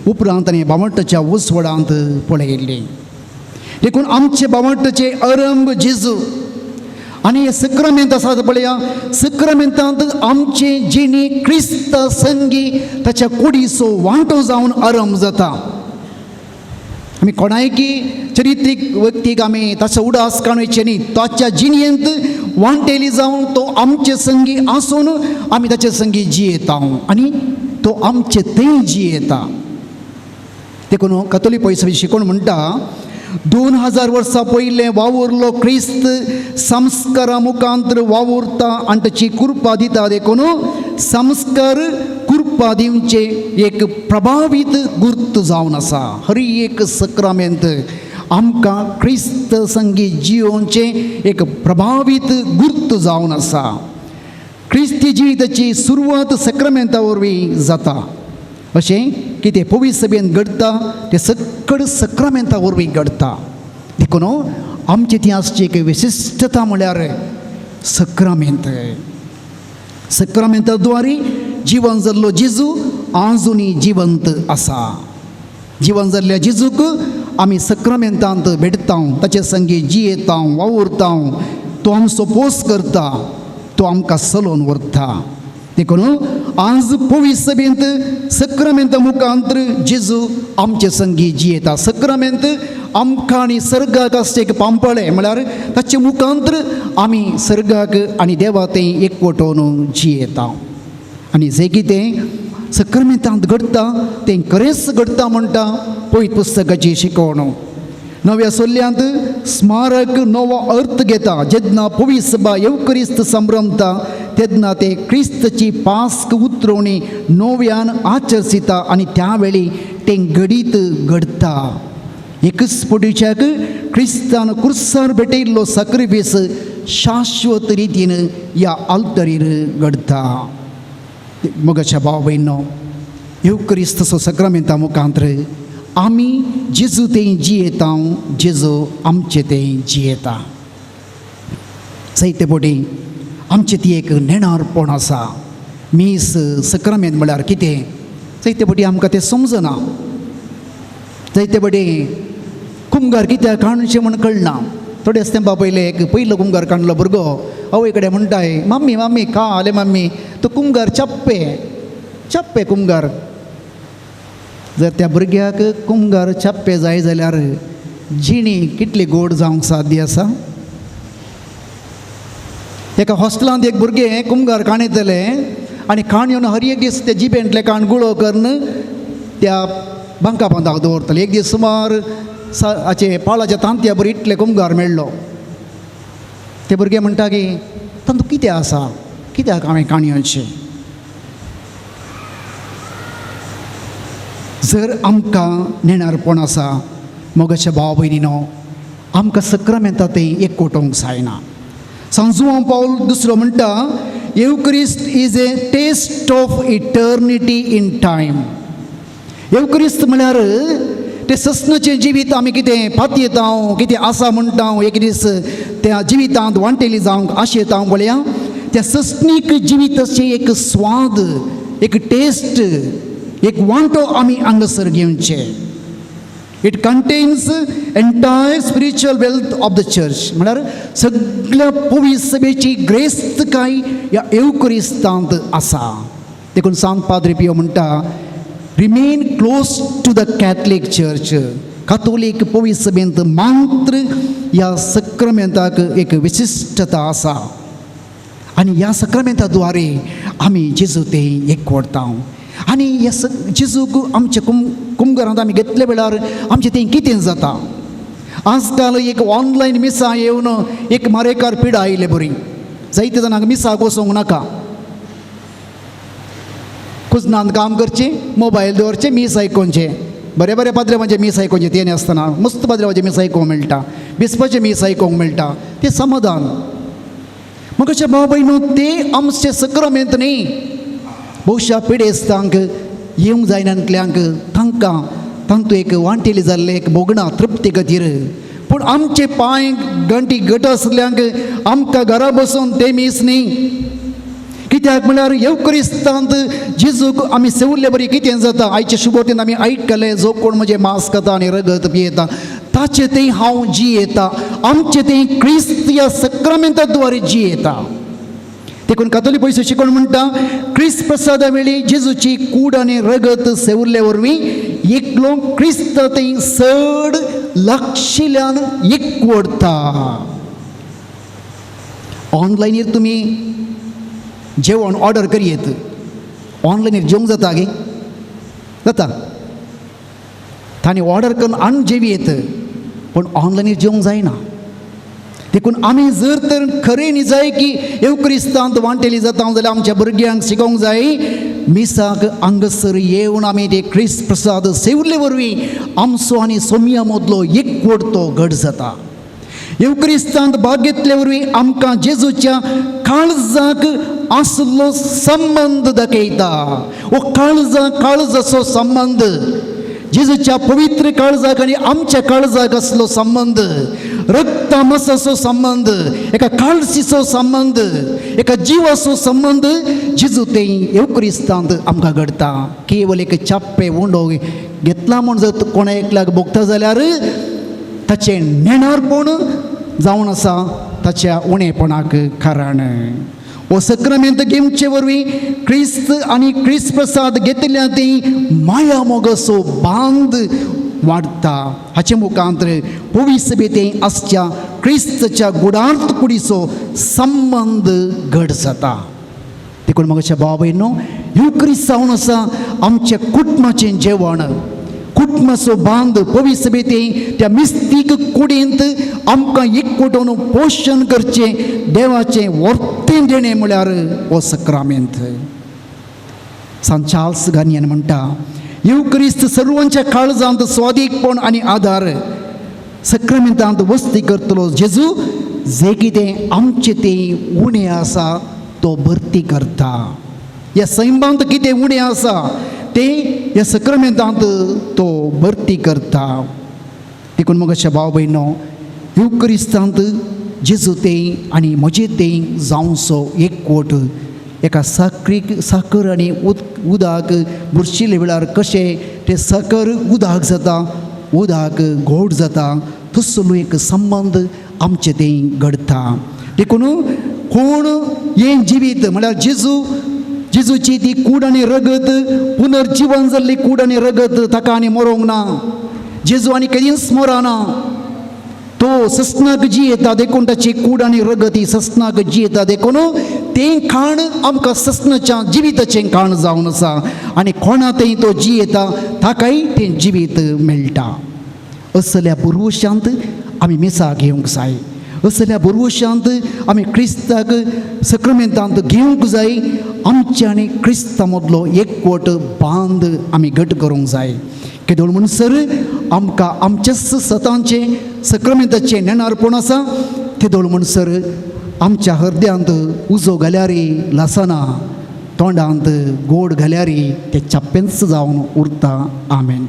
उपरांत ताणें बावटाच्या उजवडांत पळयल्लें. देखून आमचे बावटाचे अरंब जेजू. आनी हे सक्रामेंत आसा पळया, सक्रामेंतांत आमचे जिणी क्रिस्त संगी ताच्या कुडीचो वांटो जावन आरंभ जाता. आमी कोणायकी चरित्रीक व्यक्तीक आमी ताचो उडास काडचे न्ही, ताच्या जिणेंत वांटेली जावन तो आमचे संगी आसून आमी ताचे संगी जियेता आनी तो आमचे थंय जियेता. देखून कथोलीक पयसो शिकोवन म्हणटा, 2000 वर्सां पयलें वावुरलो क्रिस्त संस्कारा मुखांतर वावुरता आनी ताची कृपा दिता. देखून संस्कार कृपा दिवचे एक प्रभावीत गुर्त जावन आसा. हर एक सक्रामेंत आमकां क्रिस्त संगी जियोवचें एक प्रभावीत गुर्त जावन आसा. क्रिस्ती जिविताची सुरवात सक्रामेंता वरवीं जाता. अशें कितें पवित्र सभेन घडटा तें सगळें सक्रामेंता वरवीं घडटा. देखून आमचे थंय आसची एक विशिश्टता म्हळ्यार सक्रामेंत. सक्रामेंता द्वारे जिवन जाल्लो जेजू आजुनूय जिवंत आसा. जिवन जाल्ल्या जेजूक आमी सक्रामेंतांत भेटता, ताचे संगी जियेता, वावुरता, तो आमचो पोस करता, तो आमकां चलोवन व्हरता. देखून आज पवित्र सभेंत सक्रामेंता मुखांतर जेजू आमचे संगी जियेता. सक्रामेंत आमकां आनी सर्गाक आसचें एक पांपळें, म्हळ्यार ताचे मुखांतर आमी सर्गाक आनी देवा थंय एकवटोवन जियेता. आनी जें कितें सक्रामेंतांत घडटा तें खरेंच घडटा म्हणटा पवित्र पुस्तकाची शिकवण. नव्या सोल्यांत स्मारक नवो अर्थ घेता. जेन्ना पवित्र सभा येवक्रिस्त संभ्रमता तेन्ना ते क्रिस्तची पास्क उतरवणी नव्यान आचरसिता आनी त्या वेळी तें घडीत घडटा. एकच पटीच्याक क्रिस्तान कुर्सार भेटयल्लो साक्रिफीस शाश्वत रितीन ह्या आल्तरीर घडटा. मोगाच्या भाव भयणो, येवक्रिस्तचो सक्रामेंता मुखांतर आमी जेजू तें जियेता, जेजू आमचे तें जियेता. जायते पटी आमचे ती एक नेणारपण आसा. मीस सक्रामेंत म्हळ्यार कितें जायते पटी आमकां तें समजना. जायते पटी कुमगार कित्याक काणचें म्हूण कळना. थोडेच तेंपा पयलें एक पयलो कुमगार काडलो भुरगो आवय कडेन म्हणटाय, मम्मी मम्मी का आले मम्मी तो कुमगार चप्पे चप्पे कुमगार. जर त्या भुरग्याक कुमगार चप्पे जाय जाल्यार जिणी कितली गोड जावंक साध्य आसा. एका हॉस्टेलांत एक भुरगें कुमगार काणयतलें आनी काण येवन हर एक दीस ते जिबेंतलें काण गुळो करून त्या बांका बांदाक दवरतले. एक दीस सुमार हाचे पाळाच्या तांतया बरी इतले कुमगार मेळ्ळो. ते भुरगे म्हणटा की तांतू कितें आसा, कित्याक हांवें काण येवचें. जर आमकां नेणारपण आसा मोगाच्या भाव भयणीनो, आमकां सक्रामेंता तें एकवटोवंक जायना. सांजुआं पावल दुसरो म्हणटा, Eucharist is a taste of eternity in time. येवक्रिस्त म्हळ्यार तें सस्नाचें जिवीत आमी कितें पातयेता, कितें आसा म्हणटा, एक दीस त्या जिवितांत वांटेली जावंक आशेता पळया, त्या सस्नीक जिविताचें एक स्वाद, एक टेस्ट, एक वांटो आमी हांगासर घेवचें. It contains entire spiritual wealth of the church. म्हळ्यार सगळ्या पवित्र सभेची ग्रेस्तकाय ह्या येवक्रिस्तांत आसा. देखून सांत पाद्री पियो म्हणटा, remain close to the Catholic church. कातोलीक पवित्र सभेंत मात्र ह्या सक्रामेंताक एक विशिश्टता आसा आनी ह्या सक्रामेंता द्वारे आमी जेजू ते एकवटता. आनी ह्या जेजूक आमच्या कुमगरांत आमी घेतले वेळार आमचें तें कितें जाता. आजकाल एक ऑनलायन मिसां येवन एक मारेकार पिडा आयले बरी. जायते जाणांक मिसाक वचोंक नाका, कुजनांत काम करचें, मोबायल दवरचें, मीस आयकोवचें. बरें बरें पाद्रेवांचें मीस आयकोवचें तें आसतना मस्त पाद्रेवांचें मीस आयकोंक मेळटा, बिस्पाचें मीस आयकोंक मेळटा, तें समाधान. मग अशें भाव भयणो तें आमचें सक्रामेंत न्ही. बहुशा पिडेस्तांक येवंक जायनातल्यांक तांकां तांतू एक वांटेली जाल्लें एक भोगणां तृप्ती खातीर. पूण आमचे पांय गंटी घट आसल्यांक आमकां घरा बसून तें मीस न्ही. कित्याक म्हळ्यार येवक्रिस्तांत जेजूक आमी सेवल्ले बरी कितें जाता. आयचे शुभोतीन आमी आयकलें, जो कोण म्हजें मांस खाता आनी रगत पियेता ताचे तें हांव जियेता. आमचें तें क्रिस्त ह्या सक्रामेंता द्वारे जियेता. देखून कातोलीक पयसो शिकोवन म्हणटा, क्रिस्त प्रसादा वेळी जेजूची कूड आनी रगत सेवल्ले वरवीं एकलो क्रिस्त थंय चड लागशिल्ल्यान एकवडता. ऑनलायनीर तुमी जेवण ऑर्डर करयेत, ऑनलायनीर जेवंक जाता गे? जाता. तांणी ऑर्डर करून हाडून जेवयेत, पूण ऑनलायनीर जेवंक जायना. देखून आमी जर तर खरें न्ही जाय की येवक्रिस्तांत वांटेली जाता जाल्यार आमच्या भुरग्यांक शिकोवंक जाय मिसाक हांगासर येवन आमी ते क्रिस्त प्रसाद सेवले वरवीं आमचो आनी सोमया मदलो एकवट तो घट जाता. येवक्रिस्तांत भाग घेतले वरवीं आमकां जेजूच्या काळजाक आसलो संबंद दाखयता. हो काळजा काळजाचो संबंद, जेजूच्या पवित्र काळजाक आनी आमच्या काळजाक आसलो संबंद, रक्ता मासाचो संबंद, एका काळजीचो संबंद, एका जिवाचो संबंद जेजू ते येवक्रिस्तांत आमकां घडता. केवल एक चाप्पे उंडो घेतला म्हूण जर कोणा एकल्याक भोगता जाल्यार ताचें नेणारपण जावन आसा ताच्या उणेपणाक कारण. हो सक्रामेंत घेवचे वरवीं क्रिस्त आनी क्रिस्त प्रसाद घेतिल्ल्या ती माया मोगाचो बांद वाडटा. हाचे मुखांत पवित्र आसच्या क्रिस्तच्या गुडार्थ कुडीचो संबंद घट जाता. देखून म्हाका भाव भयणो, युक्रिस्त जावन आसा आमच्या कुटुंबाचें जेवण, कुटुंबाचो बांद. पवित्र सभेते त्या मिस्तीक कुडींत आमकां एकवटून पोशण करचें देवाचें वर्तें देणें म्हळ्यार हो सक्रामेंत. सांत चार्ल्स गार्नियन म्हणटा, येवक्रिस्त सर्वांच्या काळजांत स्वादीकपण आनी आदार. सक्रामेंतांत वस्ती करतलो जेजू जे कितें आमचें तें उणें आसा तो भरती करता. ह्या सैमांत कितें उणें आसा तें ह्या सक्रामेंतांत तो भरती करता. देखून मग अशें भाव भयणो, येवक्रिस्तांत जेजू तें आनी म्हजें तें जावचो एकवट. एका साकरीक साकर आनी उदक बुरशिल्ले वेळार कशें तें साकर उदक जाता, उदक गोड जाता, तसलो एक संबंद आमचें तें घडता. देखून कोण हें जिवीत म्हळ्यार जेजू, जेजूची ती कूड आनी रगत, पुनर्जिवन जाल्ली कूड आनी रगत ताका आनी मरोंक ना. जेजू आनी केदींच मरना, तो सस्नाक जियेता. देखून ताची कूड आनी रगत ही सस्नाक जियेता. देखून तें खाण आमकां सस्नाच्या जिविताचें खाण जावन आसा आनी कोणा थंय तो जियेता ताकाय तें जिवीत मेळटा. असल्या पुर्वशांत आमी मिसाक घेवंक जाय. असल्या पुर्वशांत आमी क्रिस्ताक सक्रमेंतांत घेवंक जाय. आमच्या आनी क्रिस्ता मदलो एकवट बांद आमी घट करूंक जाय. केदोळ म्हणसर आमकां आमच्याच सतांचें सक्रमेंताचें नेणारपण आसा तेदोळ म्हणसर आमच्या हृदयांत उजो घाल्यारी लासना, तोंडांत गोड घाल्यारी ते चाप्पेंच जावन उरता. आमेन.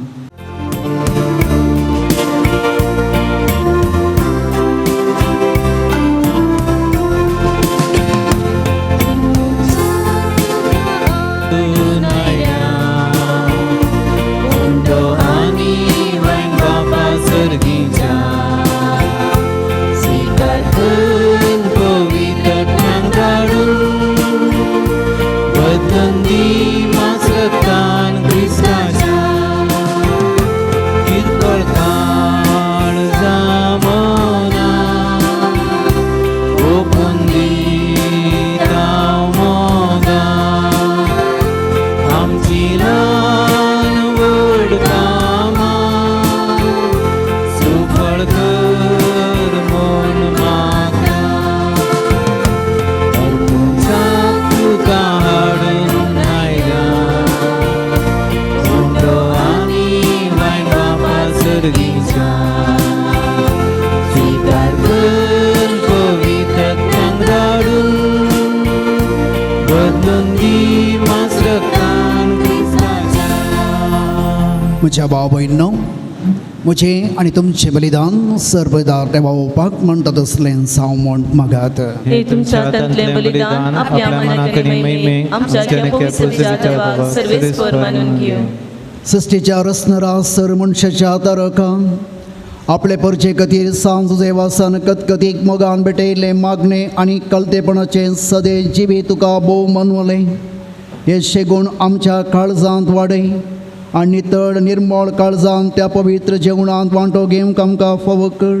म्हज्या भाव भयणो, म्हजें आनी तुमचें बलिदान सर्वदार देवा ओपाक म्हणटा तसलें जावं म्हूण मागात. हे तुमच्या हातांतलें बलिदान आपल्या मनाकडे महिमे आमच्या पवित्र देवाक सर्वेस्पर मानून घेवं. सृश्टीच्या रसनरा सर मनशाच्या तारका आपले परचे खातीर सांज देवासान कतकतीक मोगान भेटयल्लें मागणें आनी कलतेपणाचें सदे जिवी तुका भोव मनवलें. हे शेगूण आमच्या काळजांत वाडय आनी नितळ निर्मळ काळजांत त्या पवित्र जेवणांत वांटो घेवंक आमकां फावो कर.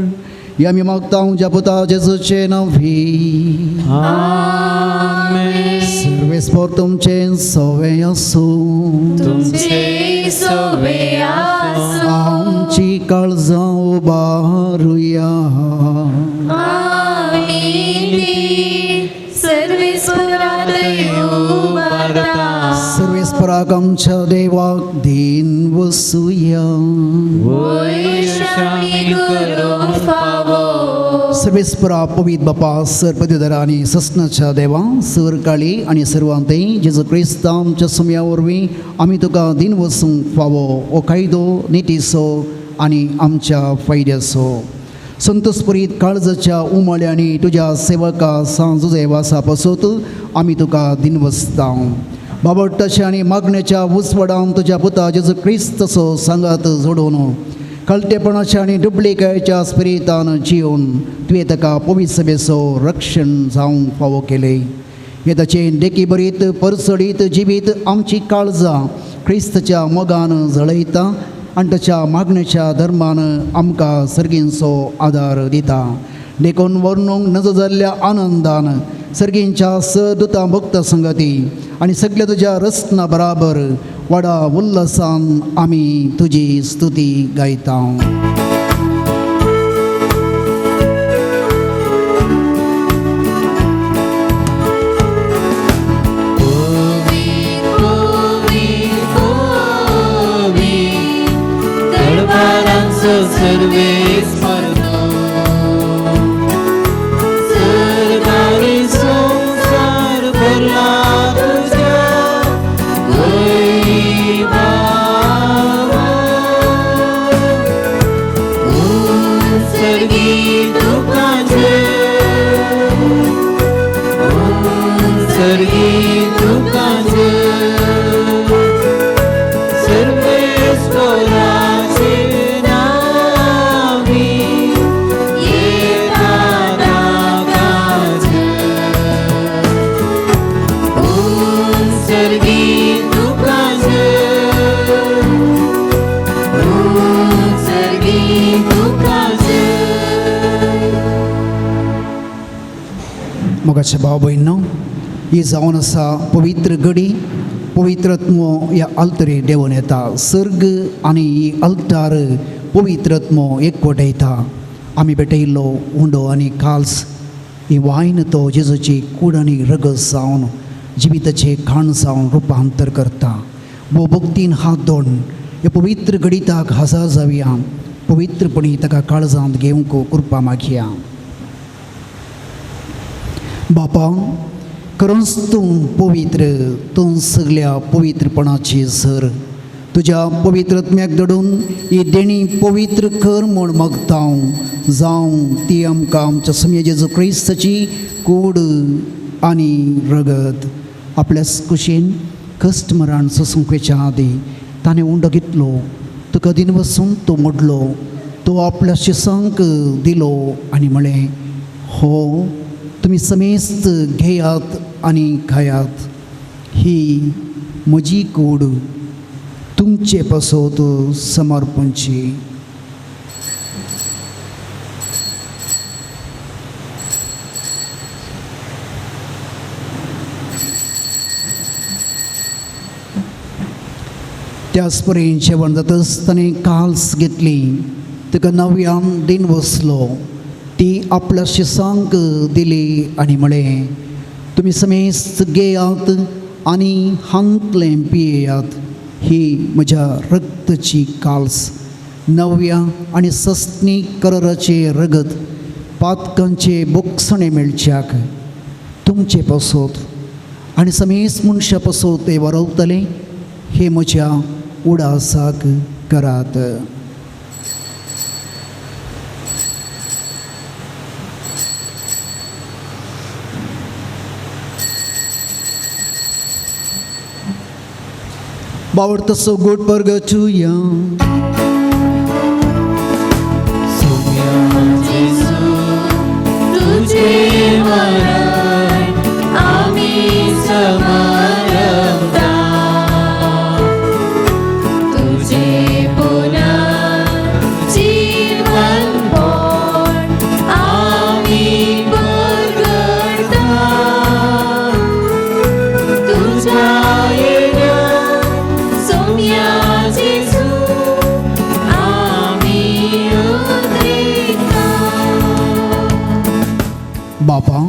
हे आमी मागता ज्या पुता जेजूचें नांवी. आमेन. सर्वेस्पर तुमचें सवें आसूं. तुमचे सोवे आसूं. आमची काळजां उबारुया. आमी ती सर्वेस्परात उबारता. सर्वेस्पराक आमच्या देवाक दीन वसुया. वयर आमी करूंक फावो. सर्वेस्परा पवित बापा सर पदवीधर आनी ससनाच्या देवा सर काळी आनी सर्वांतय जेजू क्रिस्त आमच्या सुम्या वरवीं आमी तुका दीन वसूंक फावो हो कायदो नितीचो आनी आमच्या फायद्याचो. संतोषपुरीत काळजाच्या उमाळ्यांनी तुज्या सेवका सांजुजे वासा पासत आमी तुका दिन वसता. बाबडटाच्या आनी मागण्याच्या उजवाडान तुज्या पुता जेजू क्रिस्तचो सांगात जोडून कळटेपणाच्या आनी डुप्लिकायच्या स्पिरितान जिवन तुवें ताका पवित्र सभेचो रक्षण जावंक फावो केलें. हे ताचें देखी बरीत परसडीत जिवीत आमची काळजां क्रिस्तच्या मोगान जळयता आनी ताच्या मागण्याच्या धर्मान आमकां सर्गींचो आदार दिता. देखून वर्णूंक नजो जाल्ल्या आनंदान सर्गींच्या सदुतां भक्त संगती आनी सगल्या तुज्या रचना बराबर वाडा उल्हासान आमी तुजी स्तुती गायता. दरबारांचो सर्वेस्पर तूं. सर्गारी संवसार भरला तुज्या वैभवान. उत्सर्गी तुका जय, उत्सर्गी तुका जय. सर्वेस्पराचे नावी येता ताका जय. उत्सर्गी तुका जय, उत्सर्गी तुका जय. मोगाच्या भाव भयणो ही जावन आसा पवित्र गडी पवित्रत्मो ह्या आल्तरे देंवन येता. सर्ग आनी ही अल्तार पवित्रत्मो एकवटयता. आमी भेटयल्लो उंडो आनी काल्स ही वायन तो जेजूची कूड आनी रगत जावन जिविताचें खाण जावन रुपांतर करता. भोव भक्तीन हात दोन ह्या पवित्र गणिताक हजर जावया. पवित्रपणी ताका काळजांत घेवंक कृपा मागया. बापा खरोच तूं पवित्र, तूं सगल्या पवित्रपणाची सर. तुज्या पवित्रत्म्याक दडून ही देणी पवित्र कर म्हूण मागता हांव. जावं ती आमकां आमच्या समेज जेजू क्रिस्ताची कूड आनी रगत. आपल्या कुशीन कश्ट मरण सोसूंक वयच्या आदीं ताणें उंडो घेतलो, तुका दिन वसून तो मोडलो, तो आपल्या शिसांक दिलो आनी म्हळें, हो तुमी समेस्त घेयात आनी खायात, ही म्हजी कूड तुमचे पासत समर्पणची. त्याच परेन जेवण जातच ताणें काल्स घेतली, ताका नव्यान दिन बसलो, ती आपल्या शिसांक दिली आनी म्हळें, तुमी समेस्त घेयात आनी हांतलें पियेयात, ही म्हज्या रक्ताची काल्स, नव्या आनी सस्नी कराराचें रगत पातकांचे बोगसणें मेळच्याक तुमचे पासत आनी समेस्त मनशां पासत तें वरवतलें. हे म्हज्या उडासाक करात. बावडतसो गोड परगचुया. तुझे मरण आमी समारंभता, तुझे पुनर्जीवनपण आमी परगटता. तुझ्या येण्या सोम्या जेजू आमी उद्रेकता. बापा,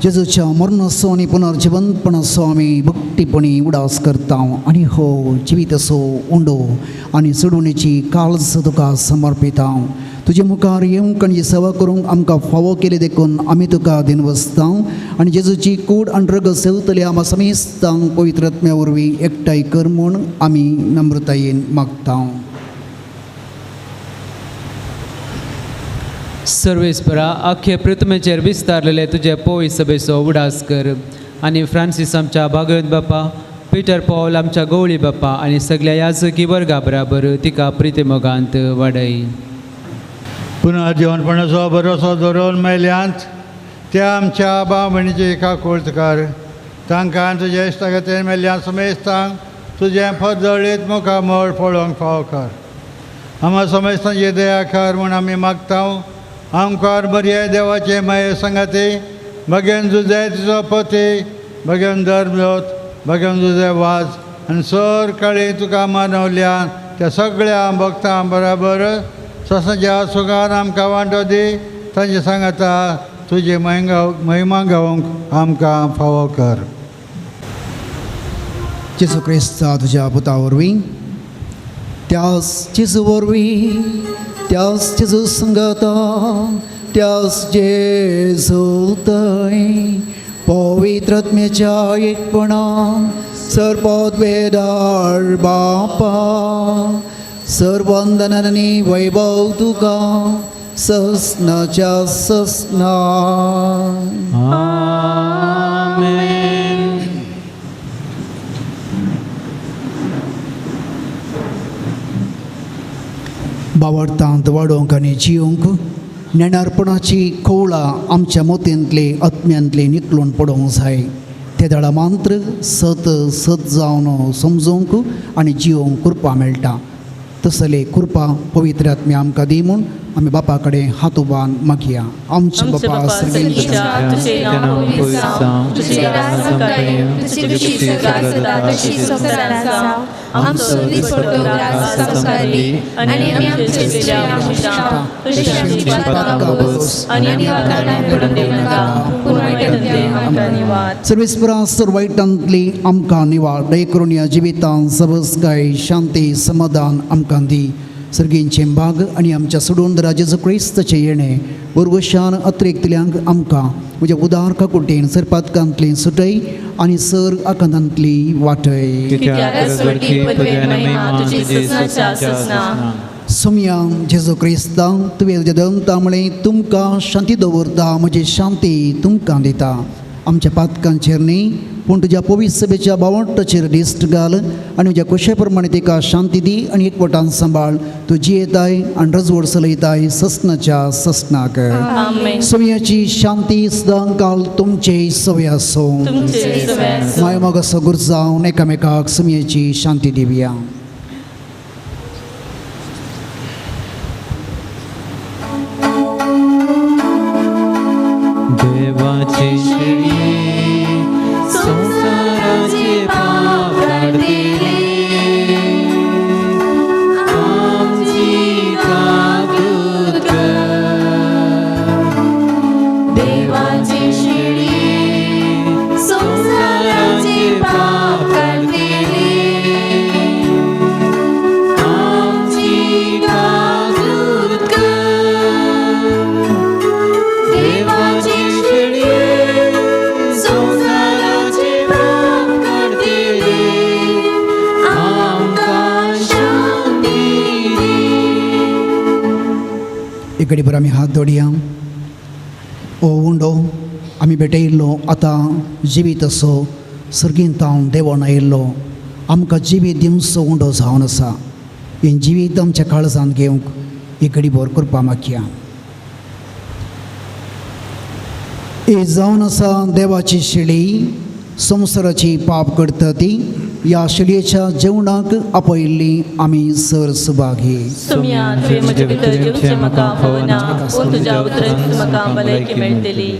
जेजूच्या मरणाचो आनी पुनर्जिवंतपणाचो आमी भक्तीपणी उडास करता आनी हो जिवीत असो उंडो आनी चडवणेची काळज तुका समर्पिता. तुजे मुखार येवंक आनी सेवा करूंक आमकां फावो केली देखून आमी तुका दिनवसता आनी जेजूची कूड आनी रगत सेवतले आमा समेस्तांक पवित्र आत्म्या वरवीं एकठांय कर म्हूण आमी नम्रतायेन मागता. सर्वेस्परा, आख्खे पृथ्वीचेर विस्तारलेले तुजे पोय सभेचो उडास कर आनी फ्रांसीस आमच्या भागवत बापा, पिटर पॉल आमच्या गवळी बापा आनी सगळ्या याजकी वर्गा बराबर तिका प्रितीमोगांत वाडय. पुनः जिवनपणाचो भरोसो दवरून मेल्यांत त्या आमच्या भाव भयणीची काकुळट कर. तांकां तुजे इश्टागतीन मेल्ल्या समेस्तांक तुजें फजळीत मुखामळ पळोवंक फावो कर. आमा समेस्तांची दया कर म्हूण आमी मागता. आमकां बरे देवाचे माये संगाती भगेन जुजे तुजो पती भगेन धर्मजोत भगेन जुजे वाज आनी सर काळी तुका मानवल्या त्या सगळ्या भक्तां बराबर ससाच्या सुखान आमकां वांटो दी. तांचे सांगाता तुजी महिमा गावंक आमकां फावो कर. जेजू क्रिस्ता तुज्या पुता वरवीं, त्याच जेजू वरवीं, त्याच जेजू संगता, त्याच जेजू थंय पवित्र आत्म्याच्या एकपणान सर्वोद्वेदार बापा, सर्वंदनानी वैभव तुका ससनाच्या ससना. आमेन. बावडतांत वाडोवंक आनी जियोंक नेणारपणाची खोवळां आमच्या मोतयेंतले आत्म्यांतले निकलून पडोवंक जाय. ते दळा मांत्र सत सत जावन समजूंक आनी जियोंक कृपा मेळटा. तसले कृपा पवित्र आत्म्या आमकां दी म्हूण आमी बापा कडेन हात उबान मागया. आमचे बापा सर्गीच्या, तुझे नाव पवित्र जावं, तुझे राज आमकां येवं, तुजी खुशी स्वर्गात जाता तशी संवसारांत जावं. आमचो दिसपट्टो ग्रास आमकां दी आनी आमी आमचे चुकल्या आमकां तशी आमची पातकां कबूस आनी आमकां कारणान पडून दिवं नाका, पूण वायटांतले आमकां निवार. सर्वेस्परा, सर वायटांतली आमकां निवार. दया करून ह्या जिवितांत सबसकाय शांती समाधान आमकां दी. सर्गींचे भाग आनी आमच्या सोडून जेजू क्रिस्ताचें येणें उर्वशान अत्रेकतल्यांक आमकां म्हज्या उदार काकुटेन सरपातकांतली सुटय आनी सर आकांतांतली वाटय. कित्याक राजवटी, पदवी आनी महिमा तुजी ससनाच्या ससना. सोमया जेजू क्रिस्ता, तुवें तुज्या दंता म्हळें, तुमकां शांती दवरता, म्हजी शांती तुमकां दिता. आमच्या पातकांचेर न्ही पूण तुज्या पवित्र सभेच्या बावटाचेर दिश्ट घाल आनी तुज्या कुशे प्रमाणे तिका शांती दी आनी एकवटान सांबाळ. तूं जियेताय आनी रजवड चलयताय ससनाच्या ससनाक. आमेन. सोमयाची शांती सदांकाल तुमचे सवय आसूं. तुमचे सवय आसूं. माय मोगाचो गुर जावन एकामेकाक सोमयेची शांती दिवया. देवाची शेळी संवसाराचे पाप काडटिली, आमची काकूत कर. देवाची शेळी संवसाराचे पाप काडटिली, आमची काकूत कर. देवाची शेळी संवसाराचे पाप काडटिली, आमकां शांती दी. इकडे बरं आमी हात दोडया. ओ उंडो आमी भेटयल्लो आतां जिवीत असो सर्गींत हांव देंवोन आयिल्लो. आमकां जिवीत दिवचो उंडो जावन आसा. हें जिवीत आमच्या काळजांत घेवंक एक घडी भर करपा मागया. ही जावन आसा देवाची शेळी, संवसाराची पाप करता ती. ह्या शेळयेच्या जेवणाक आपयल्ली आमी सर सुभागी. सुम्या तुवें म्हजे भितर येवचें म्हाका फावना, पूण तुज्या उतरान म्हाका भलायकी मेळटली.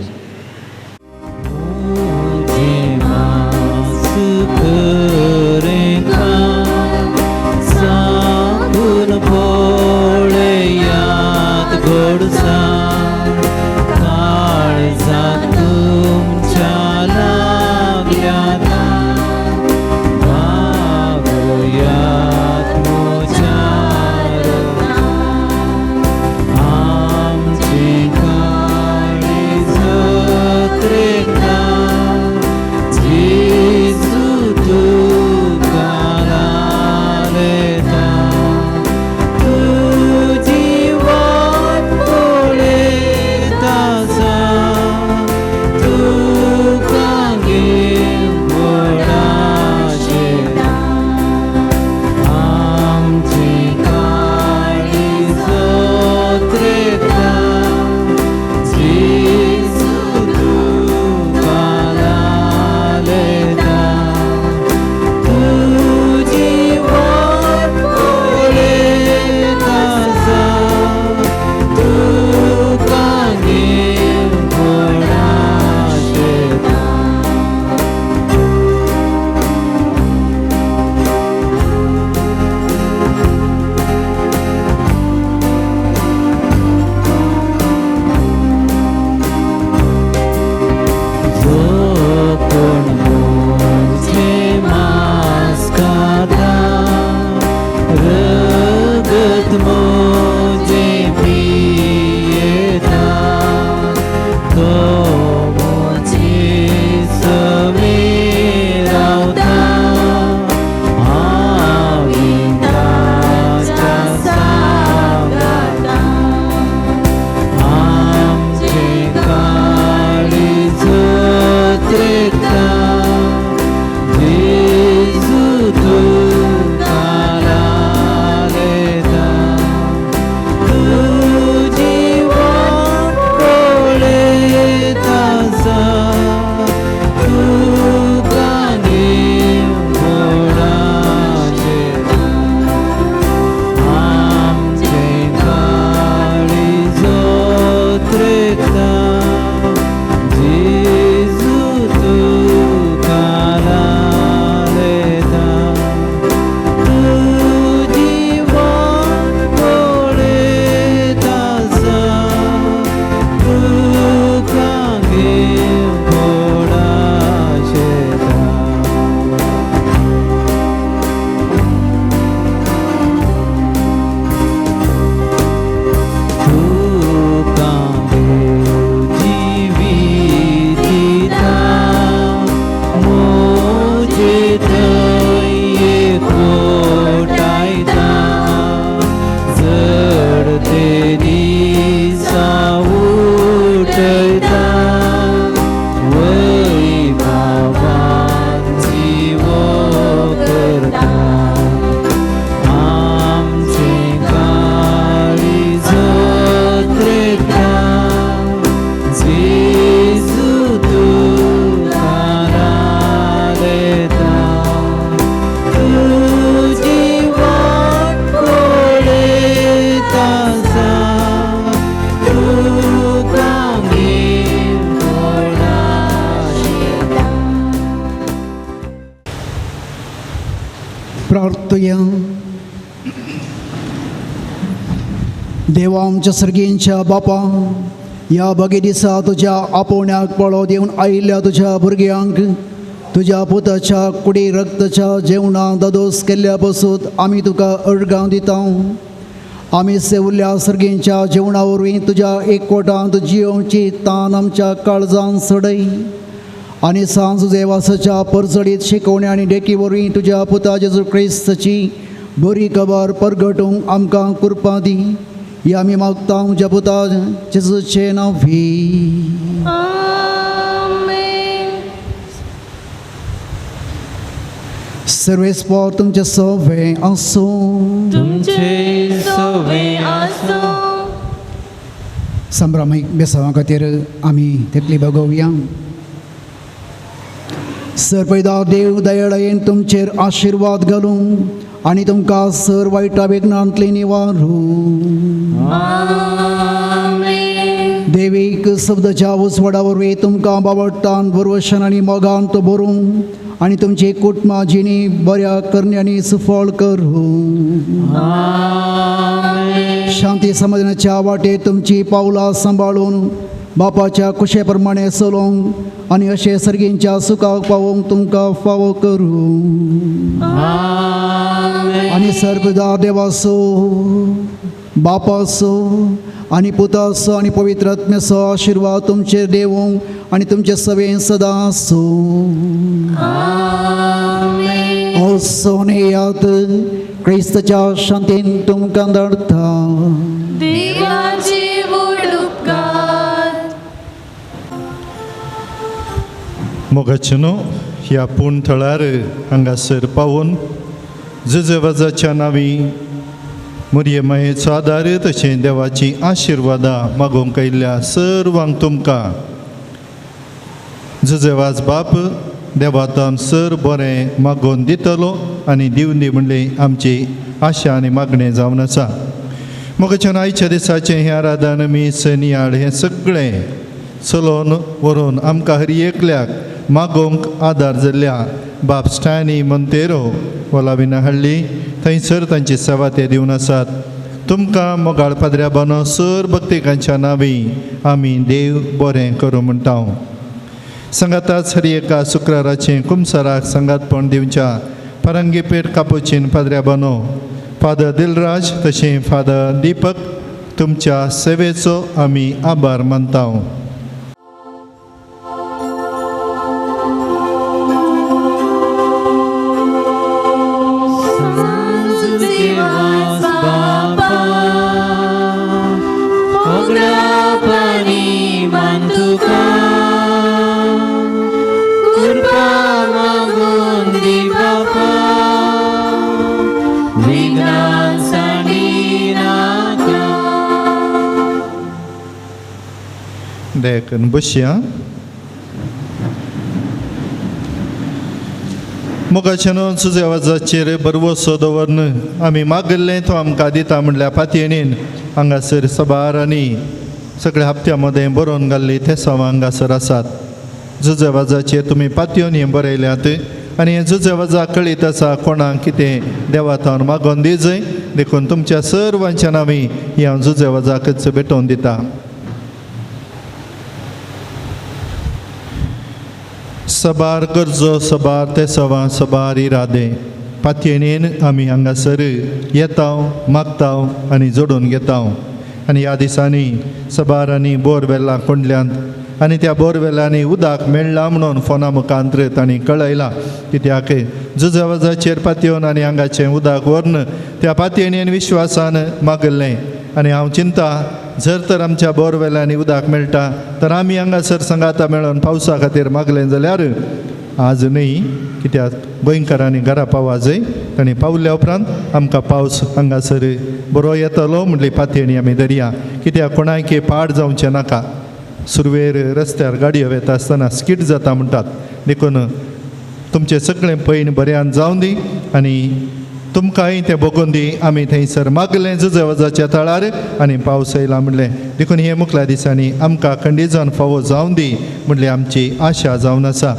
प्रार्थया. देवा आमच्या सर्गींच्या बापा, ह्या बगे दिसा तुज्या आपोवण्याक पळो दिवन आयिल्ल्या तुज्या भुरग्यांक तुज्या पुताच्या कुडी रक्ताच्या जेवणाक दादोस केल्ल्या पसून आमी तुका अर्गां दिता. आमी सेवल्ल्या सर्गींच्या जेवणा वरवीं तुज्या एकवटांत जियोवची तान आमच्या काळजान सडय आनी सांज देवासाच्या परजडीत शिकवण्या आनी देखी वरवीं तुज्या पुता जेजू क्रिस्ताची बरी खबर परगटूंक आमकां कृपा दी. ही आमी मागता तुज्या पुता जेजूचें नांव. सर्वेस्पोर तुमचे सवे आसूं. तुमचे सवे आसूं. संभ्रमीक बेसांवा खातीर आमी तेकली बगोवया. सरपैदा देव दयाळायेन तुमचेर आशिर्वाद घालूं आनी तुमकां सर वायटा विघ्नांतली निवारूं. आमेन. देवीक शब्दाच्या उजवाडा वरवीं तुमकां बावडटान बरवशन आनी मोगान तो भरूं आनी तुमची कुटुंबा जिणी बऱ्या करण्यांनी सुफळ करूं. शांती समाधानाच्या वाटेर तुमची पावलां सांबाळून बापाच्या कुशे प्रमाणे चलोवंक आनी अशें सर्गींच्या सुखाक पावोवंक तुमकां फावो करूं. आनी सर्वदा देवाचो बापाचो आनी पुताचो आनी पवित्र आत्म्याचो आशिर्वाद तुमचेर देवूंक आनी तुमचे सवें सदां आसूं. वचून येयात, क्रिस्ताच्या शांतीन तुमकां धाडटा. देवाचे व्हड उपकार. मोगाचेनो ह्या पूण थळार हांगासर पावून जुजेवाजाच्या नांवी मुरये मायेचो आदार तशें देवाची आशिर्वादां मागोवंक आयिल्ल्या सर्वांक तुमकां जुजेवाज बाप देवातान सर बरें मागोवन दितलो आनी दिवन दी म्हणली आमची आशा आनी मागणें जावन आसा. मोगाच्यान आयच्या दिसाचें हें आराधन मीस नियाळ हें सगळें चलोवन व्हरून आमकां हर एकल्याक मागोवंक आदार जाल्ल्या बाप स्टॅनी मोंतेरो वोलाविना हाडली थंयसर तांची सेवा ते दिवन आसात. तुमकां मोगाळ पाद्र्या बानो सर भक्तिकांच्या नांवी आमी देव बरें करूं म्हणटा. सांगाताच हर एका शुक्राराचें कुमसाराक सांगातपण दिवच्या परंगीपेठ कापोचीन पाद्र्या बानो फादर दिलराज तशें फादर दीपक तुमच्या सेवेचो आमी आभार मानता. देखून बसया. मोगाच्यान तुज्या आवाजाचेर बरवसो दवरन आमी मागिल्लें तो आमकां दिता म्हणल्यार पातयेणीन हांगासर सबार आनी सगळ्या हप्त्या मदें बरोवन घाल्ली ते सवां हांगासर आसात. जुजे वाजाचेर तुमी पातयेवन हें बरयल्यात आनी हें जुजे वाजा कळीत आसा कोणाक कितें देवातान मागोवन दिजय देखून तुमच्या सर्वांच्या नांवी हें हांव जुजे वाजाकच भेटोवन दिता. सबार गरजो सबार ते सवां सबार इरादे पातयेणेन आमी हांगासर येता मागता आनी जोडून घेता. आनी ह्या दिसांनी सबार आनी बोरवेलां कोंडल्यांत आनी त्या बोरवेलांनी उदक मेळ्ळां म्हणून फोना मुखांतर तांणी कळयलां कित्याक जुजवाजाचेर पातयेवन आनी हांगाचें उदक व्हरून त्या पातयेणेन विश्वासान मागिल्लें. आनी हांव चिंता जर तर आमच्या बोरवेलांनी उदक मेळटा तर आमी हांगासर सांगाता मेळोन पावसा खातीर मागलें जाल्यार आज न्हय कित्याक गोंयकारांनी घरा पावाजय तांणी पावल्या उपरांत आमकां पावस हांगासर बरो येतलो म्हणली पातयेणी आमी धरया कित्याक कोणायक पाड जावचें नाका. सुरवेर रस्त्यार गाडयो वेता आसतना स्कीट जाता म्हणटात देखून तुमचें सगळें पयण बऱ्यान जावं दी आनी तुमकांय तें बगोवन दी. आमी थंयसर मागलें जुजवाजाच्या तळार आनी पावस येयला म्हणलें देखून हे मुखल्या दिसांनी आमकां खंडीजान फावो जावं दी म्हणली आमची आशा जावन आसा.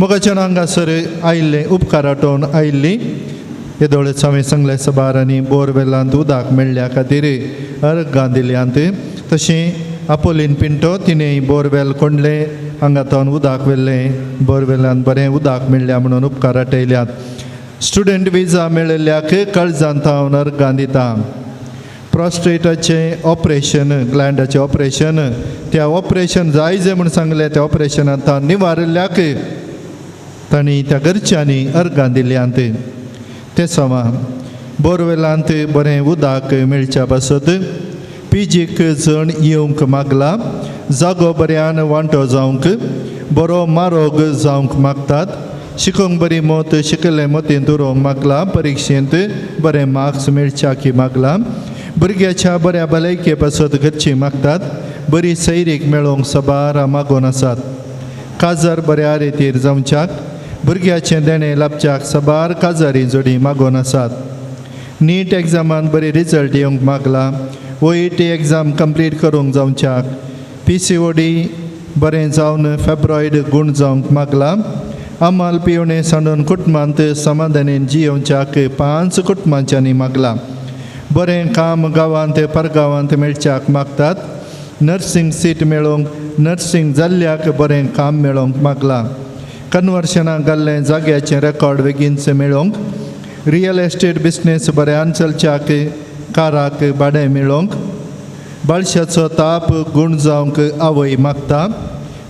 मोगाच्यान हांगासर आयिल्लें उपकार आटोवन आयिल्ली येदोळेच हांवें सांगलें सबार आनी बोरवेलांत उदक मेळ्ळ्या खातीर अर्गां दिल्यांत. तशें आपोलीन पिंटो तिणें बोरवेल कोंडलें हांगा तावन उदक व्हेल्लें बोरवेलांत बरें उदक मेळ्ळ्या म्हणून उपकार आटयल्यात. स्टुडंट विजा मेळिल्ल्याक काळजांत हांव अर्गां दिता. प्रोस्टेटाचें ऑपरेशन ग्लँडाचें ऑपरेशन त्या ऑपरेशन जाय जें म्हूण सांगलें त्या ऑपरेशनांत तावन निवारिल्ल्याक तांणी त्या घरच्यांनी अर्गां दिल्यांत. ते समा बोरवेलांत बरें उदक मेळच्या पासत पीजीक जण येवंक मागला जागो बऱ्यान वांटो जावंक बरो मारोग जावंक मागतात. शिकूंक बरी मत शिकले मतींत उरोवंक मागलां परिक्षेंत बरे मार्क्स मेळच्याक मागलां भुरग्याच्या बऱ्या भलायके पासत घरची मागतात बरी सैरीक मेळोवंक सबार मागून आसात काजार बऱ्या रितीर जावच्याक भुरग्याचें देणें लाबच्याक सबार काजारी जोडी मागून आसात नीट एग्जामान बरी रिजल्ट येवंक मागलां OET exam कंप्लीट करूंक जावच्याक PCOD बरें जावन फेब्रॉयड गूण जावंक मागलां अमाल पिवणें सांडून कुटुंबांत समाधानेन जियोवच्याक 5 कुटुंबांच्यांनी मागलां बरें काम गांवांत परगांवांत मेळच्याक मागतात नर्सिंग सीट मेळोवंक नर्सिंग जाल्ल्याक बरें काम मेळोवंक मागलां कन्वर्शनाक घाल्लें जाग्याचें रेकॉर्ड बेगीनच मेळोवंक रियल एस्टेट बिजनेस बऱ्यान चलच्याक काराक भाडें मेळोवंक बाळशाचो ताप गूण जावंक आवय मागता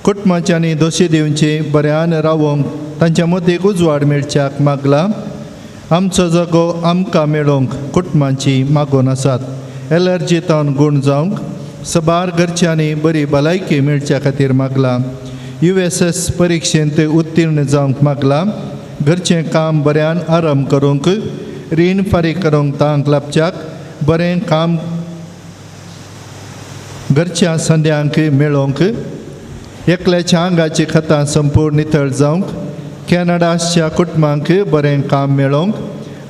कुटुंबाच्यांनी दोशी दिवची बऱ्यान रावोवंक तांच्या मतीक उजवाड मेळच्याक मागला आमचो जागो आमकां मेळोवंक कुटुंबांची मागून आसात एलर्जी तावन गूण जावंक सबार घरच्यांनी बरी भलायकी मेळच्या खातीर मागलां USS परिक्षेंत उत्तीर्ण जावंक मागलां घरचें काम बऱ्यान आराम करूंक रीण फारीक करूंक तांक लाबच्याक बरें काम घरच्या संद्यांक मेळोवंक एकल्याच्या आंगाची खतां संपूर्ण नितळ जावंक कॅनडाच्या कुटुंबांक बरें काम मेळोवंक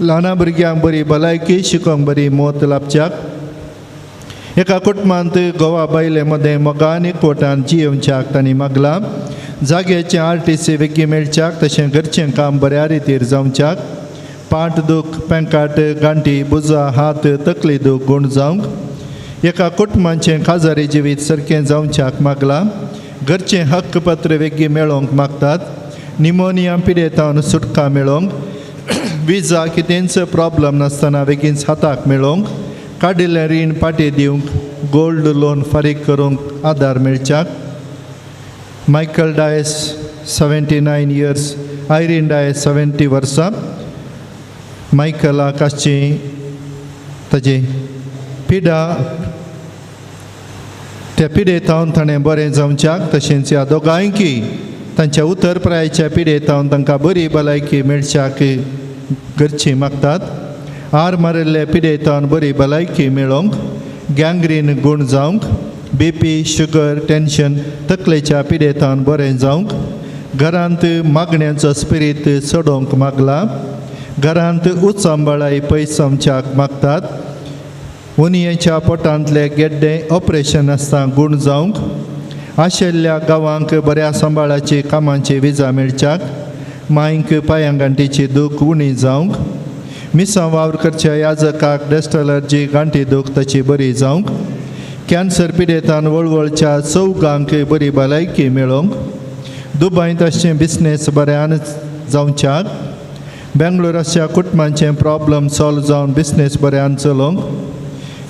ल्हाना भुरग्यांक बरी भलायकी शिकोवंक बरी मोत लाबच्याक एका कुटुंबांत गोवा बायले मदें मोगान एकवटान जियोवच्याक तांणी मागलां जाग्याचें RTC बेगीन मेळच्याक तशें घरचें काम बऱ्या रितीर जावच्याक पाट दूख पेंकाट गांठी बुजा हात तकली दूख गूण जावंक एका कुटुंबाचें काजारी जिवीत सारकें जावच्याक मागलां घरचें हक्कपत्र बेगीन मेळोवंक मागतात निमोनिया पिडेतावन सुटका मेळोवंक विजा कितेंच प्रॉब्लम नासतना बेगीन हाताक मेळोवंक काडिल्लें रीण पाटी दिवंक गोल्ड लोन फारीक करूंक आदार मेळच्याक Michael Dias 79 years Irene Dias 70 वर्सां मायकलाक आसची ताजी पिडा त्या पिडेतावन ताणें बरें जावच्याक तशेंच ह्या दोगांयकी तांच्या उतर प्रायच्या पिडेतावन तांकां बरी भलायकी मेळच्याक घरची मागतात आर मारिल्ले पिडेतावन बरी भलायकी मेळोवंक गँग्रीन गूण जावंक BP sugar tension तकलेच्या पिडेतावन बरें जावंक घरांत मागण्यांचो स्पिरीत चडोवंक मागला घरांत उचांबळाय पयस जावच्याक मागतात उनयेच्या पोटांतले गेड्डे ऑपरेशन आसता गूण जावंक आशिल्ल्या गांवांक बऱ्या सांबाळाची कामाची विजा मेळच्याक मांयक पांयां गांठीची दूख उणी जावंक मिसां वावर करच्या याजकाक डस्ट अलर्जी गांठी दूख ताची बरी जावंक कॅन्सर पिडेतान वळवळच्या चौगांक बरी भलायकी मेळोवंक दुबयंत आसचें बिजनेस बऱ्यान जावच्याक बेंगलोर आसच्या कुटुंबांचें प्रॉब्लम सॉल्व जावन बिजनेस बऱ्यान चलोवंक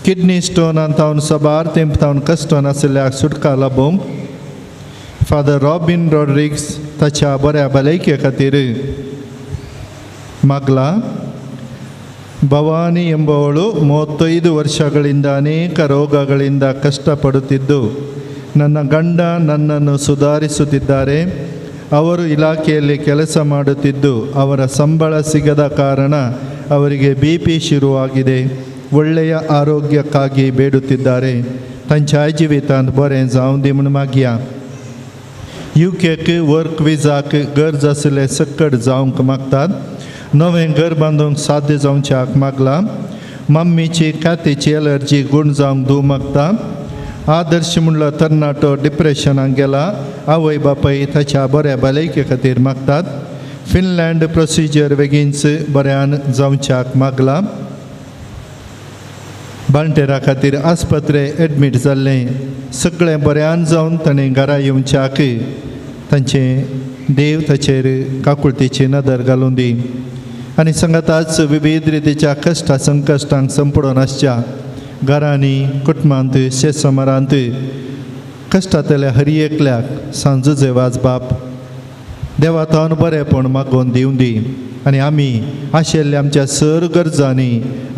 किडनी स्टोनान तावन सबार तेंप तावन कश्टन आशिल्ल्याक सुटका लाबोवंक फादर रॉबीन रॉड्रिग्स ताच्या बऱ्या भलायके खातीर मागला ಭವಾನಿ ಎಂಬವಳು 35 ವರ್ಷಗಳಿಂದ ಅನೇಕ ರೋಗಗಳಿಂದ ಕಷ್ಟಪಡುತ್ತಿದ್ದು ನನ್ನ ಗಂಡ ನನ್ನನ್ನು ಸುಧಾರಿಸುತ್ತಿದ್ದಾರೆ. ಅವರು ಇಲಾಖೆಯಲ್ಲಿ ಕೆಲಸ ಮಾಡುತ್ತಿದ್ದು ಅವರ ಸಂಬಳ ಸಿಗದ ಕಾರಣ ಅವರಿಗೆ BP ಶುರುವಾಗಿದೆ. ಒಳ್ಳೆಯ ಆರೋಗ್ಯಕ್ಕಾಗಿ ಬೇಡುತ್ತಿದ್ದಾರೆ. तांच्या जिवितांत बरें जावं दी म्हूण मागया. युकेक वर्क विजाक गरज आशिल्ले सक्कड जावंक मागतात. नवें घर बांदूंक साध्य जावच्याक मागलां. मम्मीची कातीची एलर्जी गूण जावंक दू मागता. आदर्श म्हणलो तरणाटो डिप्रेशनाक गेला. आवय बापाय ताच्या बऱ्या भलायके खातीर मागतात. फिनलँड प्रोसिजर बेगीनच बऱ्यान जावच्याक मागलां. बाळंटेरा खातीर आस्पत्रे एडमीट जाल्लें सगळें बऱ्यान जावन ताणें घरा येवच्याक तांचें देव ताचेर काकुळतीची नदर घालून दी. आनी सांगाताच विविध रितीच्या कश्टा संकश्टांक संपडून आसच्या घरांनी कुटुंबांत शेतसमारांत कश्टांतल्या हर एकल्याक सांजुजे वाज बाप देवा तावन बरेंपण मागोवन दिवं दी. आनी आमी आशिल्ल्या आमच्या सर गरजांनी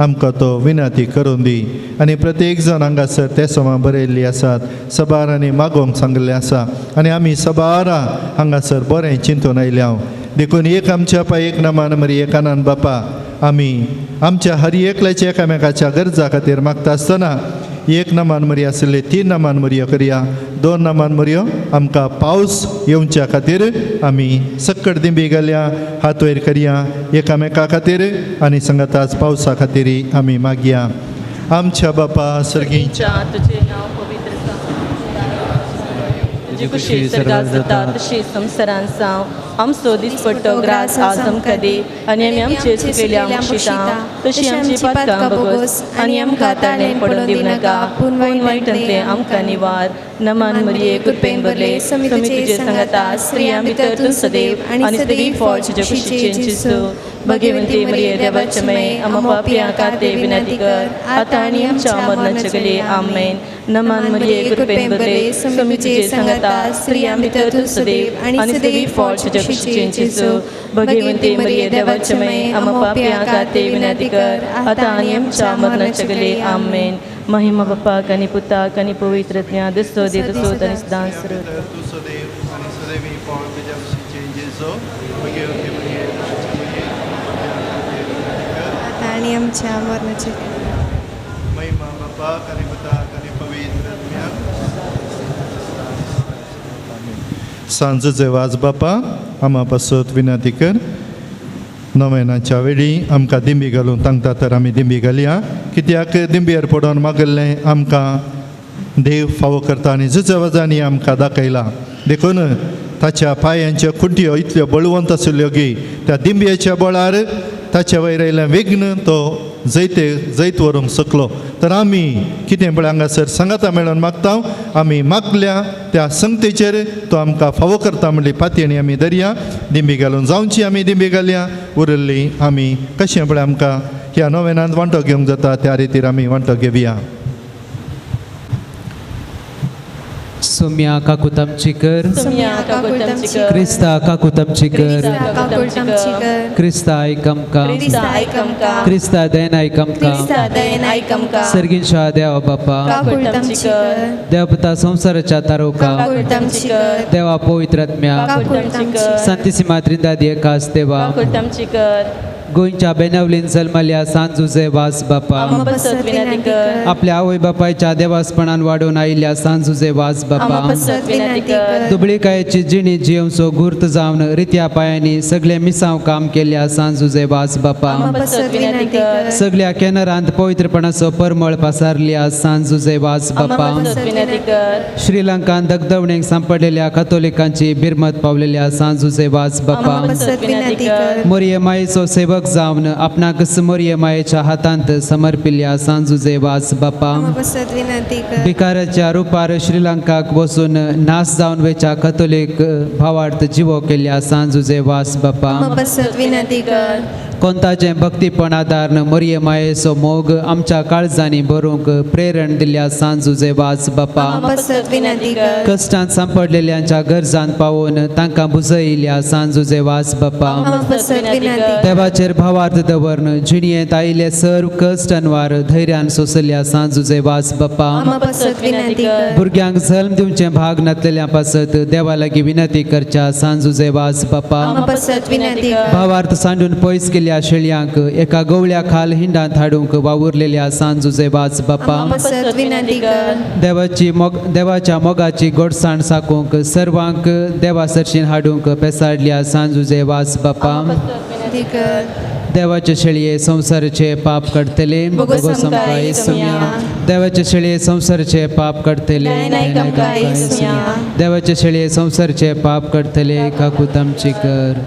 आमकां तो विनंती करून दी. आनी प्रत्येक जाण हांगासर ते समा बरयल्ली आसात सबारांनी मागोवंक सांगिल्लें आसा आनी आमी सबारां हांगासर बरें चिंतून आयल्या. देखून एक आमच्या पाय एक नामान मरी एकानान बापा आमी आमच्या हर एकल्याच्या एकामेकाच्या गरजा खातीर मागता आसतना एक नामान मरी आशिल्ले 3 नामान मरयो करया, 2 नामान मरयो आमकां पावस येवच्या खातीर आमी सक्कड दिंबी घालया, हात वयर करया एकामेका खातीर आनी सांगाताच पावसा खातीर आमी मागया. आमच्या बापा सर्गींच्या तुझे नाव पवित्र जावं, तुजी खुशी स्वर्गात जाता तशी संवसारांत जावं. आमचो दिसपट्टो ग्रास आज आमकां दी आनी आमी आमचे चुकयल्या मुशिता तशी आमची पातकां भोगोस आनी आमकां ताणें पडून दिवं नाका पूण वायटांतलें आमकां निवार. नमान मरिये कृपेन भरले, स्वामी तुजे सांगाता, स्त्रियां भितर तूं सदैव आनी सदैव फळ तुज्या कुशीचें जेजू. भगवंती मरिये देवाचे माये, आमा पापयां खातीर विनंती कर आतां आनी आमच्या मरणाच्या घडये. आमेन. नमान मरिये कृपेन भरले, स्वामी तुजे सांगाता, स्त्रियां भितर तूं सदैव आनी सदैव फळ तुज्या कुशीचें जेजू. भगवंती मरिये देवाचे माये, आमा पापयां खातीर विनंती कर आतां आनी आमच्या मरणाच्या घडये. आमेन. महिमा बापाक आनी पुताक आनी पवित्र आत्म्या, दसो दे दसो आनी सदांच आनी आमच्या मरणाचे. महिमा बापाक आनी पुताक आनी पवित्र आत्म्याक. सांजचे वाज बापा आमा पासत विनंती कर. नवेनाच्या वेळी आमकां दिंबी घालूंक तांकता तर आमी दिंबी घालया, कित्याक दिंबयेर पडोन मागल्लें आमकां देव फावो करता आनी जुजवाजांनी आमकां दाखयला. देखून ताच्या पांयांच्यो खुंटयो इतल्यो बळवंत आशिल्ल्यो की त्या दिंबयेच्या बळार ताच्या वयर आयिल्लें विघ्न तो जैते जैत व्हरूंक शकलो. तर आमी कितें पळय हांगासर सांगाता मेळोन मागता, आमी मागल्या त्या संगतेचेर तो आमकां फावो करता म्हणली पातयेणी आमी दरया दिंबी घालून जावची आमी दिंबी घालया. उरिल्ली आमी कशें पळय आमकां ह्या नोवेनांत वांटो घेवंक जाता त्या रितीर आमी वांटो घेवया. सोम्या काकुतामची कर, क्रिस्ता काकुतामची कर, क्रिस्ता आयक आमकां, क्रिस्ता दयेन आयक आमकां, सर्गींच्या देवा बापा, देवा पुता संवसाराच्या तारोका, देवा पवित्र आत्म्या, सांतिसिमा त्रिंदाद एकाच देवा, गोंयच्या बेनावलीन जल्मल्या सांजुजे वास बापा, आपल्या आवय बापायच्या देवासपणान वाडोवन आयिल्ल्या सांजुजे वास बापा, दुबळीकायेची जिणी जियेवचो गुर्त जावन रित्या पायांनी सगळे मिसांव काम केल्ल्या सांजुजे वास बापा, सगळ्या केनरांत पवित्रपणाचो परमळ पसारल्या सांजुजे वास बापा, श्रीलंकान दगदवणेक सांपडलेल्या कथोलिकांची बिरमत पावलेल्या सांजुजे वास बापा, मोरये मायेचो सेवक जावन आपणाकच मोरये मायेच्या हातांत समर्पिल्ल्या सांजुजे वास बापा, भिकाराच्या रुपार श्रीलंकाक वचून नास जावन वेच्या कथोलीक भावार्थ जिवो केल्ल्या सांजुजे वास बापा, कोणताचें भक्तीपण आदारन मोरये मायेचो मोग आमच्या काळजांनी भरूंक प्रेरण दिल्ल्या सांजुजे वास बापा, कश्टांत सांपडलेल्यांच्या गरजांत पावोवन तांकां बुजयिल्ल्या सांजुजे वास बापा, देवाचेर भावार्थ दवरन जिणयेंत आयिल्ले सर्व कश्ट अनवार धैर्यान सोंसल्या सांजुजे वास बापा, भुरग्यांक जल्म दिवचें भाग नातलेल्या पासत देवा लागीं विनंती करच्या सांजुजे वास बापा, भावार्थ सांडून पयस केल्ल्या शेळयांक एका गवळ्या खाल हिंडांत हाडूंक वावुरलेल्या सांजुजे वास बापा, देवाच्या मोगाची गोडसाण साकूंक सर्वांक देवा सरशीन हाडूंक पेसाडल्या सांजुजे वास बापा, देवाचे शेळये संवसाराचे पाप काडटले, देवाचे शेळये संवसाराचे पाप काडटले, देवाचे शेळये संवसाराचे पाप काडटले, काकूत आमची कर.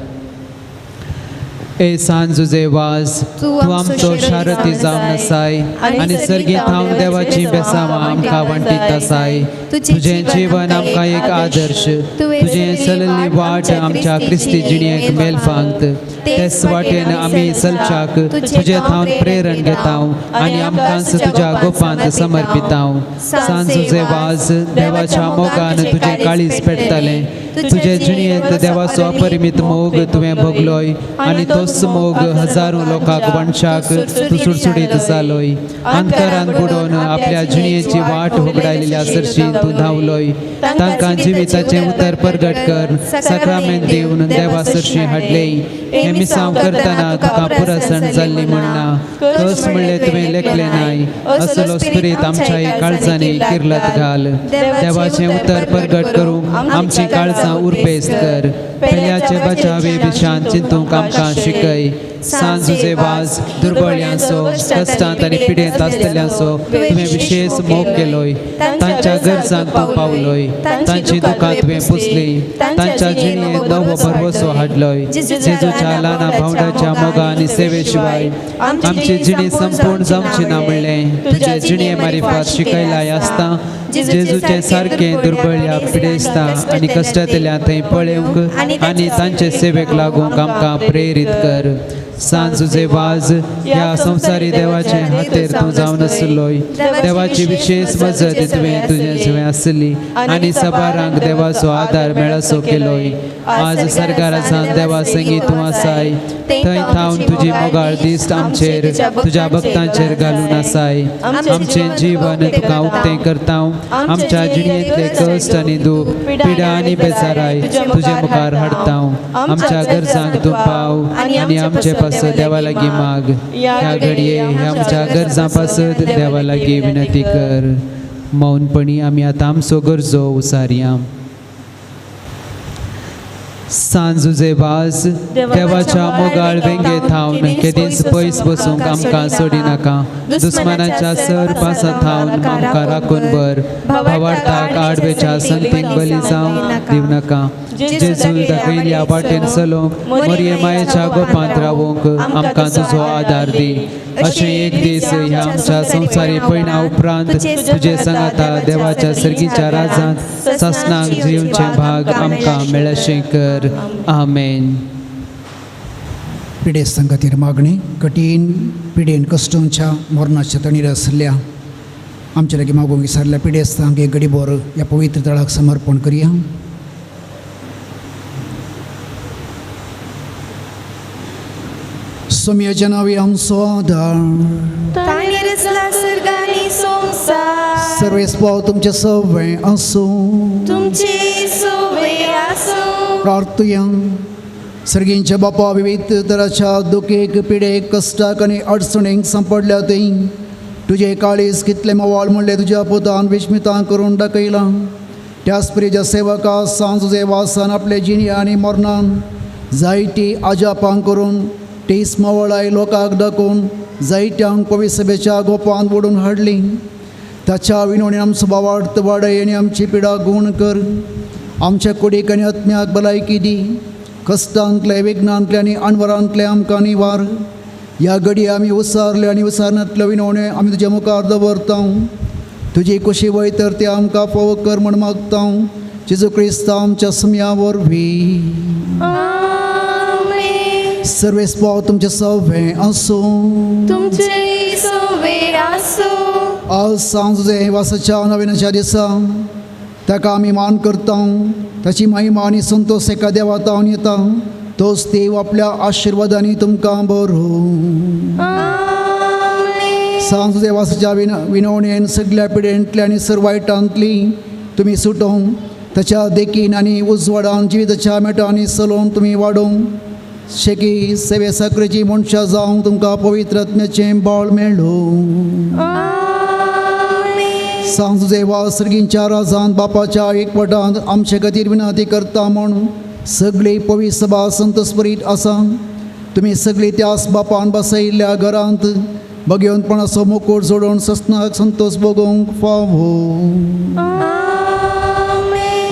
ए सांजुजे वास, तूं आमचो शारती जावन आसाय आनी सर्गी थावन देवाची बेसांवां आमकां वांटीत आसाय. तुजें जीवन आमकां एक आदर्श, तुजें चलल्ली वाट आमच्या क्रिस्ती जिणेक मेलफांत, तेच वाटेन आमी चलच्याक तुजे थावन प्रेरण घेताव आनी आमकांच तुज्या गोपांत समर्पिताव. सांजुजे वास, देवाच्या मोगान तुजें काळीज पेटतालें, तुजे जिणेंत देवाचो अपरिमीत मोग तुवें भोगलोय आनी तोच मोग हजारो लोकांक वंशाक तूं सुडसुडीत जालोय. अंतरान बुडोवन आपल्या जिणेची वाट होगडायलेल्या सरशी तूं धांवलोय. तांकां जिविताचें उतर परगट कर साक्रामेंत दिवन देवा सरशी हाडले. हें मिसांव करतना तुका पुरसण जाल्ली म्हणना तस म्हणलें तुवें लेखलें नाय. असलो स्पिरीत आमच्या काळजांनी किर्लत घाल. देवाचें उतर परगट करूंक आमची काळजां उर्बेस्त कर. पेल्याचे बचावे विशान चिंतूंक आमकां शिकय. सांजुजे वाज दुर्बळ्यांचो कश्टांत आनी पिडेंत आसतल्यांचो तुवें विशेश मोग केलोय. तांच्या गरजांक तूं पावलोय. तांची दुकां तुवें पुसली. तांच्या जिणेंत नवो भरवसो हाडलोय. जेजूच्या ल्हाना भावंडाच्या मोगा आनी सेवे शिवाय आमची जिणी संपूर्ण जावची ना म्हणलें तुजे जिणे मारिफात शिकयलाय आसता. जेजूचे सारकें दुर्बळ्या पिडेस्ता आनी कश्टांतल्या थंय पळोवंक आनी तांचे सेवेक लागूंक आमकां प्रेरीत कर. सांजुजे वाज ह्या संवसारी देवाचे हातेर तूं जावन आसलोय. देवाची विशेश मजत तुवें तुजें तुवें आसली आनी सबारांक देवाचो आदार मेळसो केलोय. आज सरकारासान देवा संगी तूं आसाय. थंय थावन तुजी मोगाळ दिश्ट आमचेर तुज्या भक्तांचेर घालून आसाय. आमचें जीवन तुका उक्तें करता. आमच्या जिणेंतले कश्ट आनी दूख पिडा आनी बेजाराय तुजे मुखार हाडता. आमच्या गरजांक तूं पाव आनी आमचे पासत देवा लागीं माग. ह्या घडये ह्या आमच्या गरजां पासत देवा लागीं विनंती कर. मौनपणी आमी आतां आमचो गरजो उसारया. सांजुजे वाज देवाच्या मोगाळ वेंगे थावन केदींच पयस बसूंक आमकां सोडिनाका. दुस्मानाच्या सर पासा थावन आमकां राखून बर. भावार्थाक आडवेच्या संतीक बली जावंक दिवनाका. जेजू दाखयल्ल्या वाटेन चलोवंक मोरये मायेच्या गोपांत रावूंक आमकां तुजो आदार दी. अशें एक दीस ह्या आमच्या संवसारी पयणा उपरांत तुजे सांगाता देवाच्या सर्गीच्या राजांत सासणाक जिवचें भाग आमकां मेळशें कर. आमेन. पिडेस्तां खातीर मागणी. कठीण पिडेन कश्टांच्या मरणाच्या तणीर आशिल्ल्या आमच्या लागीं मागूंक विसरल्या पिडेस्तांक एक गडीभर ह्या पवित्र तळाक समर्पण करया. सोम्याच्या नांवी आमचो आदार. सर्वेस्पाव तुमचे सवे आसूं. तुमचे सवे आसूं. प्रार्थुया. सर्गींच्या बापा विविध तराच्या दुखेक पिडेक कश्टाक आनी अडचणींक सांपडल्या थंय तुजें काळीज कितलें मोवाळ म्हणलें तुज्या पुतान विस्मितां करून दाखयलां. त्याच प्रिय सेवका सांजुजे वासान आपले जिणी आनी मरणान जायती आजापां करून तीस मोवळाय लोकांक दाखोवन जायत्यांक पवित्र सभेच्या गोपान ओडून हाडली. ताच्या विनवणीन आमचो भावार्थ वाडय आनी आमची पिडा गूण कर. आमच्या कुडीक आनी आत्म्याक भलायकी दी. कश्टांतले विघ्नांतले आनी अणवरांतले आमकां निवार. ह्या घडये आमी उसारले आनी उसारनातल्यो विनवण्यो आमी तुज्या मुखार दवरता. तुजी कुशी वय तर ते आमकां फावो कर म्हण मागता. जेजू क्रिस्तांव आमच्या सुम्या वरवीं. सर्वेस्पाव तुमचे सवे आसूं. तुमचे सवे आसूं. आज सांजुजे वासाच्या नवीनाच्या दिसा ताका आमी मान करता. ताची महिमा आनी संतोष एका देवा तावन येता. तोच देव आपल्या आशिर्वादांनी तुमकां बरो. सांजुजे वासाच्या विनवणेन सगल्या पिडेंतली आनी सर वायटांतली तुमी सुटोवंक ताच्या देखीन आनी उजवाडान जिविताच्या मेटांनी चलोवन तुमी वाडोवंक शेकी सेवे साकरेची मनशां जावंक तुमकां पवित्र आत्म्याचें बळ मेळूं. सांजुजे वास सर्गींच्या राजांत बापाच्या एकवटांत आमचे खातीर विनंती करता म्हूण सगळी पवित्र सभा संतोषभरीत आसा. तुमी सगळी त्याच बापान बसयल्ल्या घरांत भगवंतपणाचो मुकूट जोडून ससनाक संतोष भोगोवंक फावो.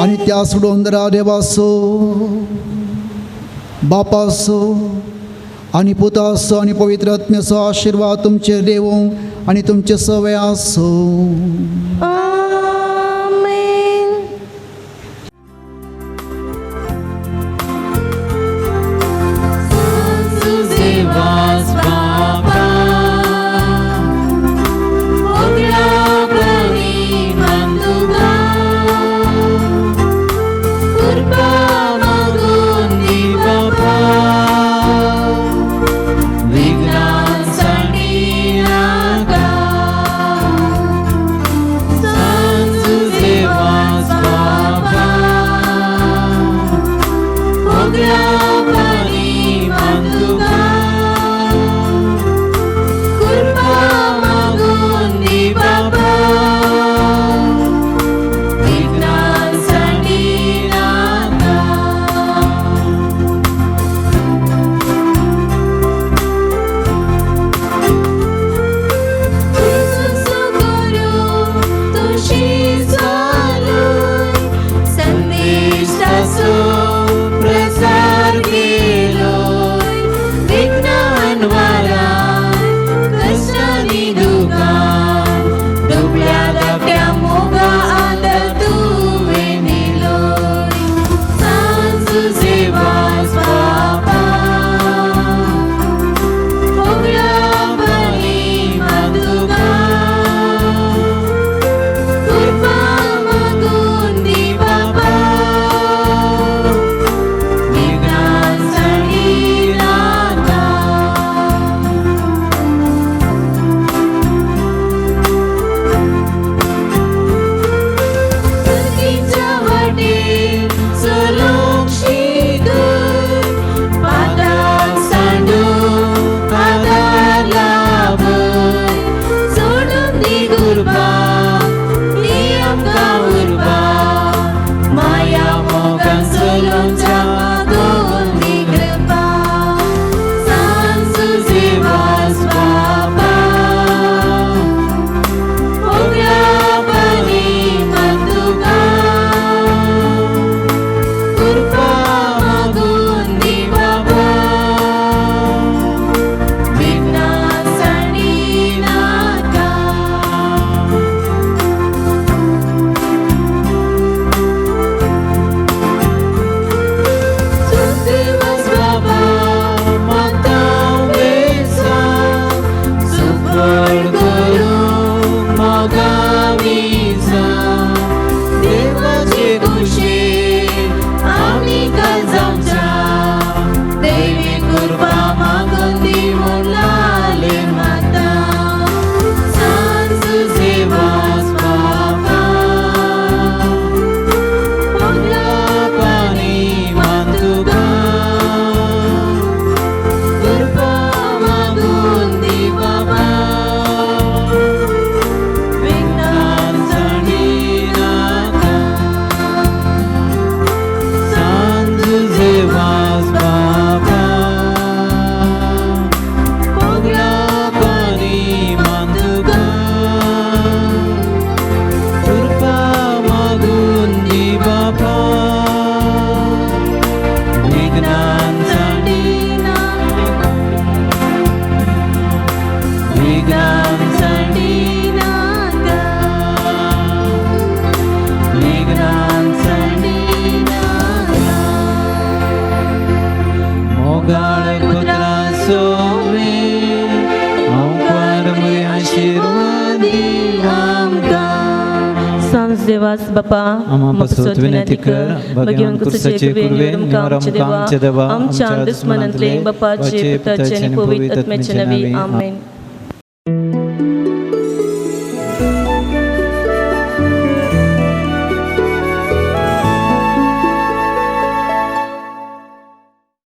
आनी त्या सोडून दरा देवाचो बापाचो आनी पुताचो आनी पवित्र आत्म्याचो आशिर्वाद तुमचेर देवूं आनी तुमचे सवे आसूं. आमेन. Urpa देवदास बापा आमा पासत विनंती कर भगवान कुर्साचे कुर्वे निवार आमकां आमच्या देवा आमच्या दुस्मनांतले बापाचे पुताचे आनी पवित्र आत्म्याचे नांवी आमेन.